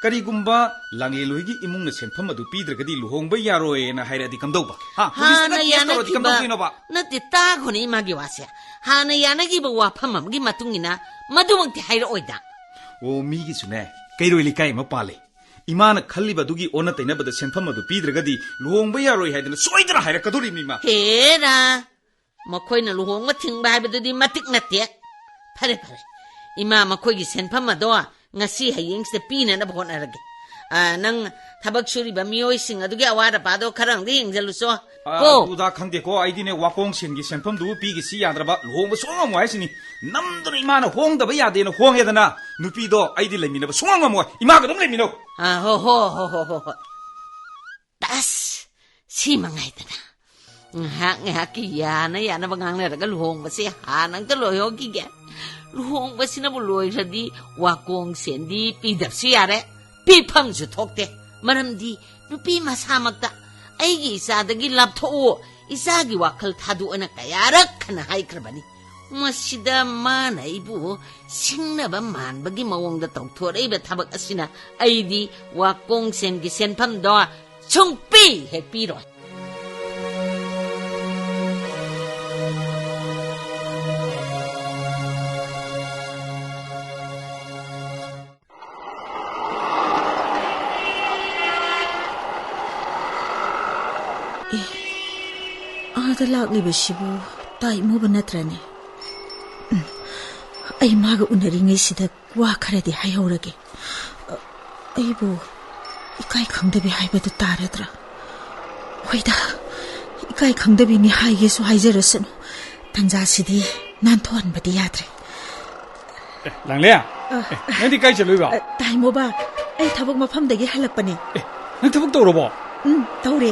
ꯀꯔꯤꯒꯨꯝꯕ ꯂꯥꯡꯂꯦꯟ ꯍꯣꯏꯒꯤ ꯏꯃꯨꯡꯅ ꯁꯦꯟꯐꯝ ꯑꯗꯨ ꯄꯤꯗ꯭ꯔꯒꯗꯤ ꯂꯨꯍꯣꯡꯕ ꯌꯥꯔꯣꯏꯅ ꯍꯥꯏꯔꯛꯑꯗꯤ ꯀꯝꯗꯧꯕ? ꯍꯥ? ꯄꯨꯂꯤꯁꯇꯒ ꯍꯥꯟꯅ ꯀꯦꯁ ꯇꯧꯔꯗꯤ ꯌꯥꯅꯈꯤꯕ ꯀꯝꯗꯧꯗꯣꯏꯅꯣꯕ? ꯅꯠꯇꯦ, ꯇꯥꯈꯣꯅꯦ ꯏꯃꯥꯒꯤ ꯋꯥꯁꯦ꯫ ꯍꯥꯟꯅ ꯌꯥꯅꯈꯤꯕ ꯋꯥꯐꯝ ꯑꯃꯒꯤ ꯃꯇꯨꯡ ꯏꯟꯅ ꯃꯗꯨꯃꯛꯇꯤ ꯍꯥꯏꯔꯛꯑꯣꯏꯗ꯫ ꯑꯣ, ꯃꯤꯒꯤꯁꯨꯅꯦ, ꯀꯩꯔꯣꯏ ꯂꯩꯀꯥꯏ ꯑꯃ ꯄꯥꯜꯂꯦ꯫ ꯏꯃꯥꯅ ꯈꯜꯂꯤꯕ ꯑꯗꯨꯒꯤ ꯑꯣꯟꯅ ꯇꯩꯅꯕꯗ ꯁꯦꯟꯐꯝ ꯑꯗꯨ ꯄꯤꯗ꯭ꯔꯒꯗꯤ ꯂꯨꯍꯣꯡꯕ ꯌꯥꯔꯣꯏ ꯍꯥꯏꯗꯅ ꯁꯣꯏꯗꯅ ꯍꯥꯏꯔꯛꯀꯗꯧꯔꯤꯕꯅꯤ, ꯏꯃꯥ꯫ ꯍꯦꯔꯥ, ꯃꯈꯣꯏꯅ ꯂꯨꯍꯣꯡꯕ ꯊꯤꯡꯕ ꯍꯥꯏꯕꯗꯨꯗꯤ ꯃꯇꯤꯛ ꯅꯠꯇꯦ꯫ ꯐꯔꯦ, ꯐꯔꯦ, ꯏꯃꯥ, ꯃꯈꯣꯏꯒꯤ ꯁꯦꯟꯐꯝ ꯑꯗꯣ ꯉꯁꯤ ꯍꯌꯦꯡꯁꯤꯗ ꯄꯤꯅꯅꯕ ꯍꯣꯠꯅꯔꯒꯦ꯫ ꯑ, ꯅꯪ ꯊꯕꯛ ꯁꯨꯔꯤꯕ ꯃꯤꯑꯣꯏꯁꯤꯡ ꯑꯗꯨꯒꯤ ꯑꯋꯥꯠ ꯑꯄꯥꯗꯣ ꯈꯔ ꯑꯃꯗꯤ ꯌꯦꯡꯁꯤꯜꯂꯨꯆꯣ꯫ ꯑ, ꯀꯣ? ꯑꯗꯨꯗ ꯈꯪꯗꯦꯀꯣ, ꯑꯩꯗꯤꯅꯦ, ꯋꯥꯀꯣꯡ ꯁꯦꯟꯒꯤ ꯁꯦꯟꯐꯝꯗꯨꯕꯨ ꯄꯤꯒꯤꯁꯤ ꯌꯥꯗ꯭ꯔꯕ, ꯂꯨꯍꯣꯡꯕ ꯁꯨꯡꯉꯝ ꯉꯝꯃꯣꯏ ꯍꯥꯏꯁꯤꯅꯤ꯫ ꯅꯝꯗꯨꯅ ꯏꯃꯥꯅ ꯍꯣꯡꯗꯕ ꯌꯥꯗꯦꯅ ꯍꯣꯡꯉꯦꯗꯅ, ꯅꯨꯄꯤꯗꯣ ꯑꯩꯗꯤ ꯂꯩꯃꯤꯟꯅꯕ ꯁꯨꯡꯉꯝ ꯉꯝꯃꯣꯏ꯫ ꯏꯃꯥꯒ ꯑꯗꯨꯝ ꯂꯩꯃꯤꯟꯅꯧ꯫ ꯑ, ꯍꯣ, ꯍꯣ, ꯍꯣ, ꯍꯣ, ꯍꯣ, ꯍꯣ꯫ ꯑꯁ, ꯁꯤ ꯃꯉꯥꯏꯗꯅ꯫ ꯉꯥꯏꯍꯥꯛ ꯉꯥꯏꯍꯥꯛꯀꯤ ꯌꯥꯅ ꯌꯥꯅꯕ ꯉꯥꯡꯅꯔꯒ ꯂꯨꯍꯣꯡꯕꯁꯦ ꯍꯥꯟꯅ ꯑꯝꯇ ꯂꯣꯏꯍꯧꯈꯤꯒꯦ꯫ ꯂꯨꯍꯣꯡꯕꯁꯤꯅꯕꯨ ꯂꯣꯏꯈ꯭ꯔꯗꯤ ꯋꯥꯀꯣꯡ ꯁꯦꯟꯗꯤ ꯄꯤꯗꯕꯁꯨ ꯌꯥꯔꯦ, ꯄꯤꯐꯝꯁꯨ ꯊꯣꯛꯇꯦ꯫ ꯃꯔꯝꯗꯤ ꯅꯨꯄꯤ ꯃꯁꯥꯃꯛꯇ "ꯑꯩꯒꯤ ꯏꯆꯥꯗꯒꯤ ꯂꯥꯞꯊꯣꯛꯎ, ꯏꯆꯥꯒꯤ ꯋꯥꯈꯜ ꯊꯥꯗꯣꯛꯑꯣꯅ" ꯀꯌꯥꯔꯛ ꯍꯟꯅ ꯍꯥꯏꯈ꯭ꯔꯕꯅꯤ꯫ ꯃꯁꯤꯗ ꯃꯥꯅ ꯑꯩꯕꯨ ꯁꯤꯡꯅꯕ ꯃꯥꯟꯕꯒꯤ ꯃꯑꯣꯡꯗ ꯇꯧꯊꯣꯔꯛꯏꯕ ꯊꯕꯛ ꯑꯁꯤꯅ ꯑꯩꯗꯤ ꯋꯥꯀꯣꯡ ꯁꯦꯟꯒꯤ ꯁꯦꯟꯐꯝꯗꯣ ꯁꯨꯡꯄꯤ ꯍꯦꯛ ꯄꯤꯔꯣꯏ꯫ ꯑꯦ, ꯑꯥꯗ ꯂꯥꯛꯂꯤꯕꯁꯤꯕꯨ ꯇꯥꯏ ꯏꯃꯨꯕ ꯅꯠꯇ꯭ꯔꯅꯦ? ꯎꯝ, ꯑꯩ ꯃꯥꯒ ꯎꯅꯔꯤꯉꯩꯁꯤꯗ ꯋꯥ ꯈꯔꯗꯤ ꯍꯥꯏꯍꯧꯔꯒꯦ꯫ ꯑ, ꯑꯩꯕꯨ ꯏꯀꯥꯏ ꯈꯪꯗꯕꯤ ꯍꯥꯏꯕꯗꯨ ꯇꯥꯔꯗ꯭ꯔꯥ? ꯍꯣꯏꯗ, ꯏꯀꯥꯏ ꯈꯪꯗꯕꯤꯅꯤ ꯍꯥꯏꯒꯦꯁꯨ ꯍꯥꯏꯖꯔꯁꯅꯨ꯫ ꯇꯟꯖꯥꯁꯤꯗꯤ ꯅꯥꯟꯊꯣꯛꯍꯟꯕꯗꯤ ꯌꯥꯗ꯭ꯔꯦ꯫ ꯑꯦ, ꯂꯥꯡꯂꯦ? ꯑ꯫ ꯑꯦ, ꯅꯪꯗꯤ ꯀꯥꯏ ꯆꯠꯂꯨꯏꯕ? ꯑ, ꯇꯥꯏꯃꯣꯕ, ꯑꯩ ꯊꯕꯛ ꯃꯐꯝꯗꯒꯤ ꯍꯜꯂꯛꯄꯅꯦ꯫ ꯑꯦ, ꯅꯪ ꯊꯕꯛ ꯇꯧꯔꯕꯣ? ꯎꯝ, ꯇꯧꯔꯦ꯫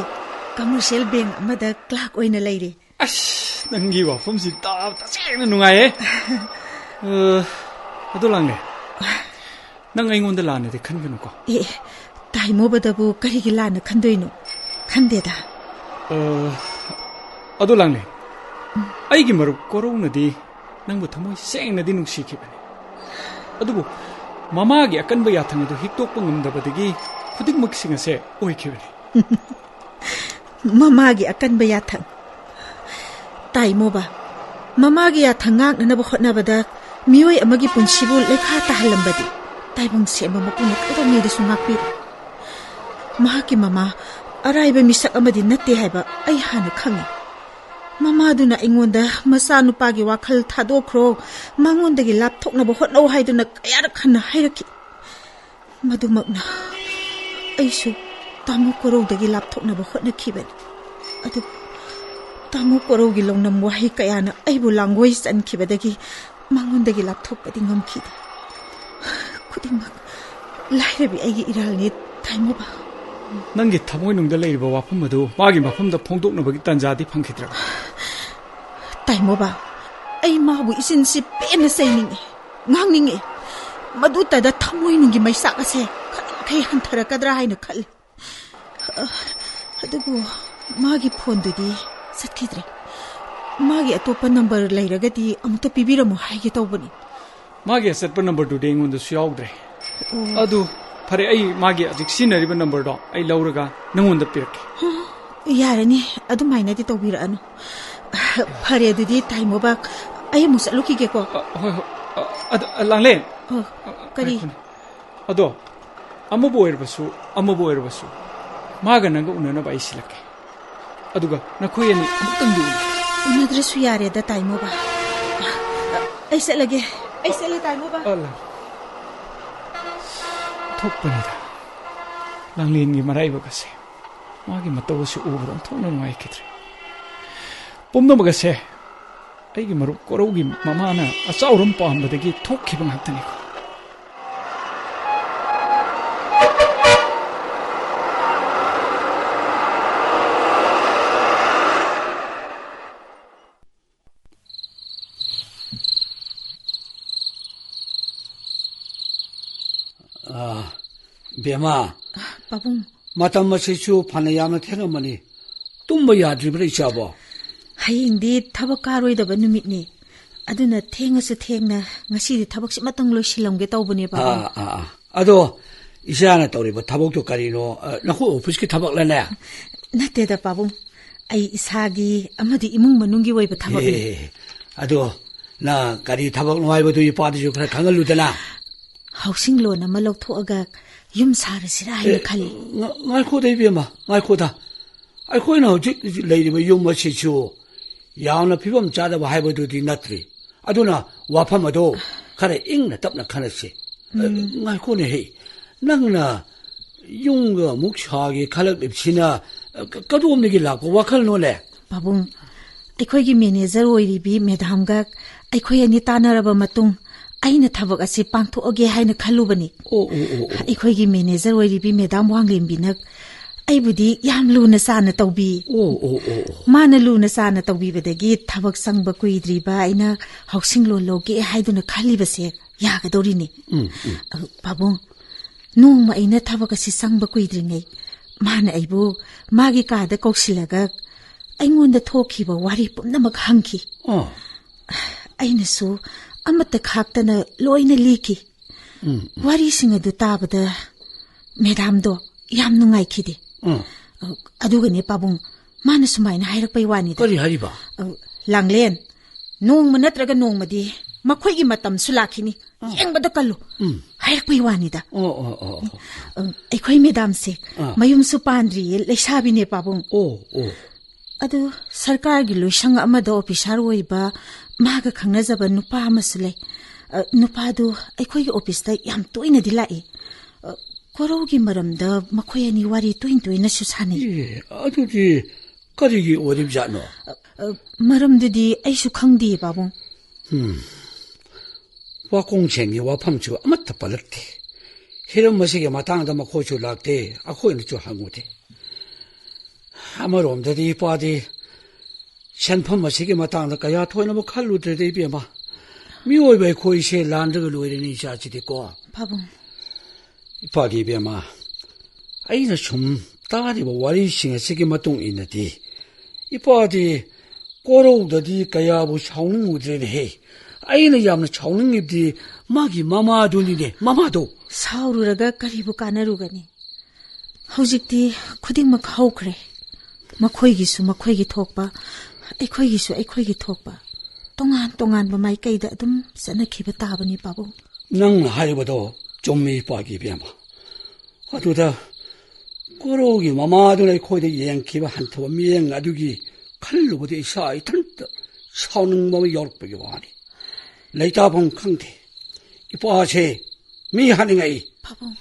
ꯀꯃꯔꯁꯤꯌꯦꯜ ꯕꯦꯡꯛ ꯑꯃꯗ ꯀ꯭ꯂꯥꯔꯛ ꯑꯣꯏꯅ ꯂꯩꯔꯦ꯫ ꯑꯁ, ꯅꯪꯒꯤ ꯋꯥꯐꯝꯁꯤ ꯇꯥꯕ ꯇꯁꯦꯡꯅ ꯅꯨꯡꯉꯥꯏꯌꯦ꯫ ꯑ, ꯑꯗꯨ ꯂꯥꯡꯂꯦ, ꯅꯪ ꯑꯩꯉꯣꯟꯗ ꯂꯥꯟꯅꯗꯤ ꯈꯟꯒꯅꯨꯀꯣ꯫ ꯑꯦ, ꯇꯥꯏꯃꯣꯕꯗꯕꯨ ꯀꯔꯤꯒꯤ ꯂꯥꯟꯅ ꯈꯟꯗꯣꯏꯅꯣ? ꯈꯟꯗꯦꯗ꯫ ꯑ, ꯑꯗꯨ ꯂꯥꯡꯂꯦ, ꯑꯩꯒꯤ ꯃꯔꯨꯞ ꯀꯣꯔꯧꯅꯗꯤ ꯅꯪꯕꯨ ꯊꯃꯣꯏ ꯁꯦꯡꯅꯗꯤ ꯅꯨꯡꯁꯤꯈꯤꯕꯅꯤ꯫ ꯑꯗꯨꯕꯨ ꯃꯃꯥꯒꯤ ꯑꯀꯟꯕ ꯌꯥꯊꯪ ꯑꯗꯨ ꯍꯤꯛꯇꯣꯛꯄ ꯉꯝꯗꯕꯗꯒꯤ ꯈꯨꯗꯤꯡꯃꯛꯁꯤꯡ ꯑꯁꯦ ꯑꯣꯏꯈꯤꯕꯅꯤ꯫ ꯃꯃꯥꯒꯤ ꯑꯀꯟꯕ ꯌꯥꯊꯪ꯫ ꯇꯥꯏꯃꯣꯕ, ꯃꯃꯥꯒꯤ ꯌꯥꯊꯪ ꯉꯥꯛꯅꯅꯕ ꯍꯣꯠꯅꯕꯗ ꯃꯤꯑꯣꯏ ꯑꯃꯒꯤ ꯄꯨꯟꯁꯤꯕꯨ ꯂꯩꯈꯥ ꯇꯥꯍꯜꯂꯝꯕꯗꯤ ꯇꯥꯏꯕꯪ ꯁꯦꯝꯕ ꯃꯄꯨꯅ ꯀꯩꯗꯧꯉꯩꯗꯁꯨ ꯉꯥꯛꯄꯤꯔꯣꯏ꯫ ꯃꯍꯥꯛꯀꯤ ꯃꯃꯥ ꯑꯔꯥꯏꯕ ꯃꯤꯁꯛ ꯑꯃꯗꯤ ꯅꯠꯇꯦ ꯍꯥꯏꯕ ꯑꯩ ꯍꯥꯟꯅ ꯈꯪꯏ꯫ ꯃꯃꯥꯗꯨꯅ ꯑꯩꯉꯣꯟꯗ ꯃꯆꯥꯅꯨꯄꯥꯒꯤ ꯋꯥꯈꯜ ꯊꯥꯗꯣꯛꯈ꯭ꯔꯣ, ꯃꯉꯣꯟꯗꯒꯤ ꯂꯥꯞꯊꯣꯛꯅꯕ ꯍꯣꯠꯅꯧ ꯍꯥꯏꯗꯨꯅ ꯀꯌꯥꯔꯛ ꯍꯟꯅ ꯍꯥꯏꯔꯛꯈꯤ꯫ ꯃꯗꯨꯃꯛꯅ ꯑꯩꯁꯨ ꯇꯥꯃꯣ ꯀꯣꯔꯧꯗꯒꯤ ꯂꯥꯞꯊꯣꯛꯅꯕ ꯍꯣꯠꯅꯈꯤꯕꯅꯤ꯫ ꯑꯗꯨꯕꯨ ꯇꯥꯃꯣ ꯀꯣꯔꯧꯒꯤ ꯂꯧꯅꯝ ꯋꯥꯍꯩ ꯀꯌꯥꯅ ꯑꯩꯕꯨ ꯂꯥꯡꯒꯣꯏ ꯆꯟꯈꯤꯕꯗꯒꯤ ꯃꯉꯣꯟꯗꯒꯤ ꯂꯥꯞꯊꯣꯛꯄꯗꯤ ꯉꯝꯈꯤꯗꯦ꯫ ꯈꯨꯗꯤꯡꯃꯛ ꯂꯥꯏꯔꯕꯤ ꯑꯩꯒꯤ ꯏꯔꯥꯜꯅꯤ, ꯇꯥꯏꯃꯣꯕ꯫ ꯅꯪꯒꯤ ꯊꯃꯣꯏꯅꯨꯡꯗ ꯂꯩꯔꯤꯕ ꯋꯥꯐꯝ ꯑꯗꯨ ꯃꯥꯒꯤ ꯃꯐꯝꯗ ꯐꯣꯡꯗꯣꯛꯅꯕꯒꯤ ꯇꯥꯟꯖꯥꯗꯤ ꯐꯪꯈꯤꯗ꯭ꯔꯕ? ꯇꯥꯏꯃꯣꯕ, ꯑꯩ ꯃꯥꯕꯨ ꯏꯆꯤꯟ ꯁꯤ ꯄꯦꯟꯅ ꯆꯩꯅꯤꯡꯉꯤ, ꯉꯥꯡꯅꯤꯡꯉꯤ꯫ ꯃꯗꯨꯇꯗ ꯊꯃꯣꯏꯅꯨꯡꯒꯤ ꯃꯩꯆꯥꯛ ꯑꯁꯦ ꯈꯔ ꯃꯈꯩ ꯍꯟꯊꯔꯛꯀꯗ꯭ꯔꯥ ꯍꯥꯏꯅ ꯈꯜꯂꯤ꯫ ꯑ, ꯑꯗꯨꯕꯨ ꯃꯥꯒꯤ ꯐꯣꯟꯗꯨꯗꯤ ꯆꯠꯈꯤꯗ꯭ꯔꯦ꯫ ꯃꯥꯒꯤ ꯑꯇꯣꯞꯄ ꯅꯝꯕꯔ ꯂꯩꯔꯒꯗꯤ ꯑꯃꯨꯛꯇ ꯄꯤꯕꯤꯔꯝꯃꯨ ꯍꯥꯏꯒꯦ ꯇꯧꯕꯅꯤ꯫ ꯃꯥꯒꯤ ꯑꯆꯠꯄ ꯅꯝꯕꯔꯗꯨꯗꯤ ꯑꯩꯉꯣꯟꯗꯁꯨ ꯌꯥꯎꯗ꯭ꯔꯦ꯫ ꯑꯣ꯫ ꯑꯗꯨ ꯐꯔꯦ, ꯑꯩ ꯃꯥꯒꯤ ꯍꯧꯖꯤꯛ ꯁꯤꯖꯤꯟꯅꯔꯤꯕ ꯅꯝꯕꯔꯗꯣ ꯑꯩ ꯂꯧꯔꯒ ꯅꯪꯉꯣꯟꯗ ꯄꯤꯔꯛꯀꯦ꯫ ꯌꯥꯔꯅꯤ, ꯑꯗꯨꯃꯥꯏꯅꯗꯤ ꯇꯧꯕꯤꯔꯛꯑꯅꯨ꯫ ꯐꯔꯦ, ꯑꯗꯨꯗꯤ ꯇꯥꯏꯃꯣꯕ, ꯑꯩ ꯑꯃꯨꯛ ꯆꯠꯂꯨꯈꯤꯒꯦꯀꯣ꯫ ꯑ, ꯍꯣꯏ, ꯍꯣꯏ꯫ ꯑ, ꯑꯗ, ꯑ, ꯂꯥꯡꯂꯦꯟ꯫ ꯑ, ꯀꯔꯤ? ꯉꯥꯏꯈꯣꯅꯦ꯫ ꯑꯗꯣ, ꯑꯃꯕꯨ ꯑꯣꯏꯔꯕꯁꯨ, ꯑꯃꯕꯨ ꯑꯣꯏꯔꯕꯁꯨ, ꯃꯥꯒ ꯅꯪꯒ ꯎꯅꯅꯕ ꯑꯩ ꯁꯤꯜꯂꯛꯀꯦ꯫ ꯑꯗꯨꯒ ꯅꯈꯣꯏ ꯑꯅꯤ ꯑꯃꯨꯛꯇꯪꯗꯤ ꯎꯅ- ꯎꯅꯗ꯭ꯔꯁꯨ ꯌꯥꯔꯦꯗ, ꯇꯥꯏꯃꯣꯕ꯫ ꯑꯩ ꯆꯠꯂꯒꯦ꯫ ꯑꯩ ꯆꯠꯂꯦ, ꯇꯥꯏꯃꯣꯕ꯫ ꯑ, ꯂꯥꯛ-, ꯊꯣꯛꯄꯅꯤꯗ꯫ ꯂꯥꯡꯂꯦꯟꯒꯤ ꯃꯔꯥꯏꯕꯛ ꯑꯁꯦ, ꯃꯥꯒꯤ ꯃꯇꯧ ꯑꯁꯤ ꯎꯕꯗ ꯑꯣꯟꯊꯣꯛꯅ ꯅꯨꯡꯉꯥꯏꯈꯤꯗ꯭ꯔꯦ꯫ ꯄꯨꯝꯅꯃꯛ ꯑꯁꯦ ꯑꯩꯒꯤ ꯃꯔꯨꯞ ꯀꯣꯔꯧꯒꯤ ꯃꯃꯥꯅ ꯑꯆꯥꯎꯔꯝ ꯄꯥꯝꯕꯗꯒꯤ ꯊꯣꯛꯈꯤꯕ ꯉꯥꯛꯇꯅꯤꯀꯣ꯫ ꯑꯥ, ꯕꯦꯝꯃ, ꯄꯥꯕꯨꯡ꯫ ꯃꯇꯝ ꯑꯁꯤꯁꯨ ꯐꯅ ꯌꯥꯝꯅ ꯊꯦꯡꯉꯝꯃꯅꯤ꯫ ꯇꯨꯝꯕ ꯌꯥꯗ꯭ꯔꯤꯕ꯭ꯔꯥ, ꯏꯆꯥꯕꯣ? ꯍꯌꯦꯡꯗꯤ ꯊꯕꯛ ꯀꯥꯔꯣꯏꯗꯕ ꯅꯨꯃꯤꯠꯅꯤ꯫ ꯑꯗꯨꯅ ꯊꯦꯡꯉꯁꯨ ꯊꯦꯡꯅ ꯉꯁꯤꯗꯤ ꯊꯕꯛꯁꯤꯃꯇꯪ ꯂꯣꯏꯁꯤꯜꯂꯝꯒꯦ ꯇꯧꯕꯅꯦ, ꯄꯥꯕꯨꯡ꯫ ꯑꯥ, ꯑꯥ, ꯑꯥ꯫ ꯑꯗꯣ ꯏꯆꯥꯅ ꯇꯧꯔꯤꯕ ꯊꯕꯛꯇꯨ ꯀꯔꯤꯅꯣ? ꯑ, ꯅꯈꯣꯏ ꯑꯣꯐꯤꯁꯀꯤ ꯊꯕꯛꯂꯅꯦ? ꯅꯠꯇꯦꯗ, ꯄꯥꯕꯨꯡ꯫ ꯑꯩ ꯏꯁꯥꯒꯤ ꯑꯃꯗꯤ ꯏꯃꯨꯡ ꯃꯅꯨꯡꯒꯤ ꯑꯣꯏꯕ ꯊꯕꯛꯅꯤ꯫ ꯑꯦ, ꯑꯗꯣ ꯅꯪ ꯀꯔꯤ ꯊꯕꯛꯅꯣ ꯍꯥꯏꯕꯗꯨ ꯏꯄꯥꯗꯁꯨ ꯈꯔ ꯈꯪꯍꯜꯂꯨꯗꯅ꯫ ꯍꯥꯎꯁꯤꯡ ꯂꯣꯟ ꯑꯃ ꯂꯧꯊꯣꯛꯑꯒ ꯌꯨꯝ ꯁꯥꯔꯁꯤꯔꯥ ꯍꯥꯏꯅ ꯑꯦ, ꯈꯜꯂꯤ꯫ ꯉ-, ꯉꯥꯏꯈꯣꯗ, ꯏꯕꯦꯝꯃ, ꯉꯥꯏꯈꯣꯗ꯫ ꯑꯩꯈꯣꯏꯅ ꯍꯧꯖꯤꯛ ꯍꯧꯖꯤꯛ ꯂꯩꯔꯤꯕ ꯌꯨꯝ ꯑꯁꯤꯁꯨ ꯌꯥꯝꯅ ꯐꯤꯕꯝ ꯆꯥꯗꯕ ꯍꯥꯏꯕꯗꯨꯗꯤ ꯅꯠꯇ꯭ꯔꯤ꯫ ꯑꯗꯨꯅ ꯋꯥꯐꯝ ꯑꯗꯨ ꯈꯔ ꯏꯪꯅ ꯇꯞꯅ ꯈꯟꯅꯁꯤ꯫ ꯎꯝ꯫ ꯉꯥꯏꯈꯣꯅꯦꯍꯦ, ꯅꯪꯅ ꯌꯨꯝꯒ ꯑꯃꯨꯛ ꯁꯥꯒꯦ ꯈꯜꯂꯛꯂꯤꯕꯁꯤꯅ ꯀ-, ꯀꯗꯣꯝꯗꯒꯤ ꯂꯥꯛꯄ ꯋꯥꯈꯜꯅꯣꯅꯦ? ꯄꯥꯕꯨꯡ, ꯑꯩꯈꯣꯏꯒꯤ ꯃꯦꯅꯦꯖꯔ ꯑꯣꯏꯔꯤꯕꯤ ꯃꯦꯗꯥꯝꯒ ꯑꯩꯈꯣꯏ ꯑꯅꯤ ꯇꯥꯟꯅꯔꯕ ꯃꯇꯨꯡ ꯑꯩꯅ ꯊꯕꯛ ꯑꯁꯤ ꯄꯥꯡꯊꯣꯛꯑꯒꯦ ꯍꯥꯏꯅ ꯈꯜꯂꯨꯕꯅꯤ꯫ ꯑꯣ, ꯑꯣ, ꯑꯣ, ꯑꯣ꯫ ꯑꯩꯈꯣꯏꯒꯤ ꯃꯦꯅꯦꯖꯔ ꯑꯣꯏꯔꯤꯕꯤ ꯃꯦꯗꯥꯝ ꯋꯥꯡꯂꯦꯝꯕꯤꯅ ꯑꯩꯕꯨꯗꯤ ꯌꯥꯝ ꯂꯨꯅ ꯆꯥꯅ ꯇꯧꯕꯤ꯫ ꯑꯣ, ꯑꯣ, ꯑꯣ, ꯑꯣ꯫ ꯃꯥꯅ ꯂꯨꯅ ꯆꯥꯅ ꯇꯧꯕꯤꯕꯗꯒꯤ ꯊꯕꯛ ꯆꯪꯕ ꯀꯨꯏꯗ꯭ꯔꯤꯕ ꯑꯩꯅ ꯍꯥꯎꯁꯤꯡ ꯂꯣꯟ ꯂꯧꯒꯦ ꯍꯥꯏꯗꯨꯅ ꯈꯜꯂꯤꯕꯁꯦ ꯌꯥꯒꯗꯧꯔꯤꯅꯤ꯫ ꯎꯝ, ꯎꯝ꯫ ꯑ, ꯄꯥꯕꯨꯡ, ꯅꯣꯡꯃ ꯑꯩꯅ ꯊꯕꯛ ꯑꯁꯤ ꯆꯪꯕ ꯀꯨꯏꯗ꯭ꯔꯤꯉꯩ ꯃꯥꯅ ꯑꯩꯕꯨ ꯃꯥꯒꯤ ꯀꯥꯗ ꯀꯧꯁꯤꯜꯂꯒ ꯑꯩꯉꯣꯟꯗ ꯊꯣꯛꯈꯤꯕ ꯋꯥꯔꯤ ꯄꯨꯝꯅꯃꯛ ꯍꯪꯈꯤ꯫ ꯑꯣ꯫ ꯑꯩꯅꯁꯨ ꯑꯃꯠꯇ ꯈꯥꯛꯇꯅ ꯂꯣꯏꯅ ꯂꯤꯈꯤ꯫ ꯎꯝ, ꯎꯝ꯫ ꯋꯥꯔꯤꯁꯤꯡ ꯑꯗꯨ ꯇꯥꯕꯗ ꯃꯦꯗꯥꯝꯗꯣ ꯌꯥꯝ ꯅꯨꯡꯉꯥꯏꯈꯤꯗꯦ꯫ ꯎꯝ꯫ ꯑ, ꯑꯗꯨꯒꯅꯦ ꯄꯥꯕꯨꯡ, ꯃꯥꯅ ꯁꯨꯃꯥꯏꯅ ꯍꯥꯏꯔꯛꯄꯩ ꯋꯥꯅꯤꯗ꯫ ꯀꯔꯤ ꯍꯥꯏꯔꯤꯕ? ꯑ, "ꯂꯥꯡꯂꯦꯟ, ꯅꯣꯡꯃ ꯅꯠꯇ꯭ꯔꯒ ꯅꯣꯡꯃꯗꯤ ꯃꯈꯣꯏꯒꯤ ꯃꯇꯝꯁꯨ ꯂꯥꯛꯈꯤꯅꯤ꯫ ꯑꯥ꯫ ꯌꯦꯡꯕꯗ ꯀꯜꯂꯨ"꯫ ꯎꯝ꯫ ꯍꯥꯏꯔꯛꯄꯩ ꯋꯥꯅꯤꯗ꯫ ꯑꯣ, ꯑꯣ, ꯑꯣ, ꯑꯣ꯫ ꯑ, ꯑꯩꯈꯣꯏ ꯃꯦꯗꯥꯝꯁꯦ ꯑꯥ꯫ ꯃꯌꯨꯝꯁꯨ ꯄꯥꯟꯗ꯭ꯔꯤꯌꯦ, ꯂꯩꯁꯥꯕꯤꯅꯦ ꯄꯥꯕꯨꯡ꯫ ꯑꯣ, ꯑꯣ꯫ ꯑꯗꯨ ꯁꯔꯀꯥꯔꯒꯤ ꯂꯣꯏꯁꯪ ꯑꯃꯗ ꯑꯣꯐꯤꯁꯥꯔ ꯑꯣꯏꯕ ꯃꯥꯒ ꯈꯪꯅꯖꯕ ꯅꯨꯄꯥ ꯑꯃꯁꯨ ꯂꯩ꯫ ꯑ, ꯅꯨꯄꯥꯗꯨ ꯑꯩꯈꯣꯏꯒꯤ ꯑꯣꯐꯤꯁꯇ ꯌꯥꯝ ꯇꯣꯏꯅꯗꯤ ꯂꯥꯛꯏ꯫ ꯑ, ꯀꯣꯔꯧꯒꯤ ꯃꯔꯝꯗ ꯃꯈꯣꯏ ꯑꯅꯤ ꯋꯥꯔꯤ ꯇꯣꯏꯅ ꯇꯣꯏꯅꯁꯨ ꯁꯥꯟꯅꯩ꯫ ꯑꯦ, ꯑꯗꯨꯗꯤ ꯀꯔꯤꯒꯤ ꯑꯣꯏꯔꯤꯕꯖꯥꯠꯅꯣ? ꯑ, ꯃꯔꯝꯗꯨꯗꯤ ꯑꯩꯁꯨ ꯈꯪꯗꯦ, ꯄꯥꯕꯨꯡ꯫ ꯎꯝ꯫ ꯋꯥꯀꯣꯡꯁꯦꯟꯒꯤ ꯋꯥꯐꯝꯁꯨ ꯑꯃꯠꯇ ꯄꯜꯂꯛꯇꯦ꯫ ꯍꯤꯔꯝ ꯑꯁꯤꯒꯤ ꯃꯇꯥꯡꯗ ꯃꯈꯣꯏꯁꯨ ꯂꯥꯛꯇꯦ, ꯑꯩꯈꯣꯏꯅꯁꯨ ꯍꯪꯉꯨꯗꯦ꯫ ꯑꯃꯔꯣꯝꯗꯗꯤ ꯏꯄꯥꯗꯤ ꯁꯦꯟꯐꯝ ꯑꯁꯤꯒꯤ ꯃꯇꯥꯡꯗ ꯀꯌꯥ ꯊꯣꯏꯅꯕꯨ ꯈꯜꯂꯨꯗ꯭ꯔꯦꯗ, ꯏꯕꯦꯝꯃ꯫ ꯃꯤꯑꯣꯏꯕ ꯑꯩꯈꯣꯏꯁꯦ ꯂꯥꯟꯗ꯭ꯔꯒ ꯂꯣꯏꯔꯦꯅꯦ, ꯏꯆꯥꯁꯤꯗꯤꯀꯣ꯫ ꯄꯥꯕꯨꯡ꯫ ꯏꯄꯥꯒꯤ ꯏꯕꯦꯝꯃ, ꯑꯩꯅ ꯁꯨꯝ ꯇꯥꯔꯤꯕ ꯋꯥꯔꯤꯁꯤꯡ ꯑꯁꯤꯒꯤ ꯃꯇꯨꯡ ꯏꯟꯅꯗꯤ, ꯏꯄꯥꯗꯤ ꯀꯣꯔꯧꯗꯗꯤ ꯀꯌꯥꯕꯨ ꯁꯥꯎꯅꯤꯡꯉꯨꯗ꯭ꯔꯦꯅꯦꯍꯦ꯫ ꯑꯩꯅ ꯌꯥꯝꯅ ꯁꯥꯎꯅꯤꯡꯉꯤꯕꯗꯤ ꯃꯥꯒꯤ ꯃꯃꯥꯗꯨꯅꯤꯅꯦ, ꯃꯃꯥꯗꯣ꯫ ꯁꯥꯎꯔꯨꯔꯒ ꯀꯔꯤꯕꯨ ꯀꯥꯟꯅꯔꯨꯒꯅꯤ? ꯍꯧꯖꯤꯛꯇꯤ ꯈꯨꯗꯤꯡꯃꯛ ꯍꯧꯈ꯭ꯔꯦ꯫ ꯃꯈꯣꯏꯒꯤꯁꯨ ꯃꯈꯣꯏꯒꯤ ꯊꯣꯛꯄ, ꯑꯩꯈꯣꯏꯒꯤꯁꯨ ꯑꯩꯈꯣꯏꯒꯤ ꯊꯣꯛꯄ, ꯇꯣꯉꯥꯟ ꯇꯣꯉꯥꯟꯕ ꯃꯥꯏꯀꯩꯗ ꯑꯗꯨꯝ ꯆꯠꯅꯈꯤꯕ ꯇꯥꯕꯅꯤ, ꯄꯥꯕꯨꯡ꯫ ꯅꯪꯅ ꯍꯥꯏꯔꯤꯕꯗꯣ ꯆꯨꯝꯃꯤ, ꯏꯄꯥꯒꯤ ꯏꯕꯦꯝꯃ꯫ ꯑꯗꯨꯗ ꯀꯣꯔꯧꯒꯤ ꯃꯃꯥꯗꯨꯅ ꯑꯩꯈꯣꯏꯗ ꯌꯦꯡꯈꯤꯕ ꯍꯟꯊꯕ ꯃꯤꯠꯌꯦꯡ ꯑꯗꯨꯒꯤ ꯈꯜꯂꯨꯕꯗ ꯏꯁꯥ ꯏꯊꯟꯇ ꯁꯥꯎꯅꯤꯡꯕ ꯑꯃ ꯌꯥꯎꯔꯛꯄꯒꯤ ꯋꯥꯅꯤ꯫ ꯂꯩꯇꯥꯐꯝ ꯈꯪꯗꯦ꯫ ꯏꯄꯥꯁꯦ ꯃꯤ ꯍꯥꯠꯅꯤꯡꯉꯛꯏ꯫ ꯄꯥꯕꯨꯡ꯫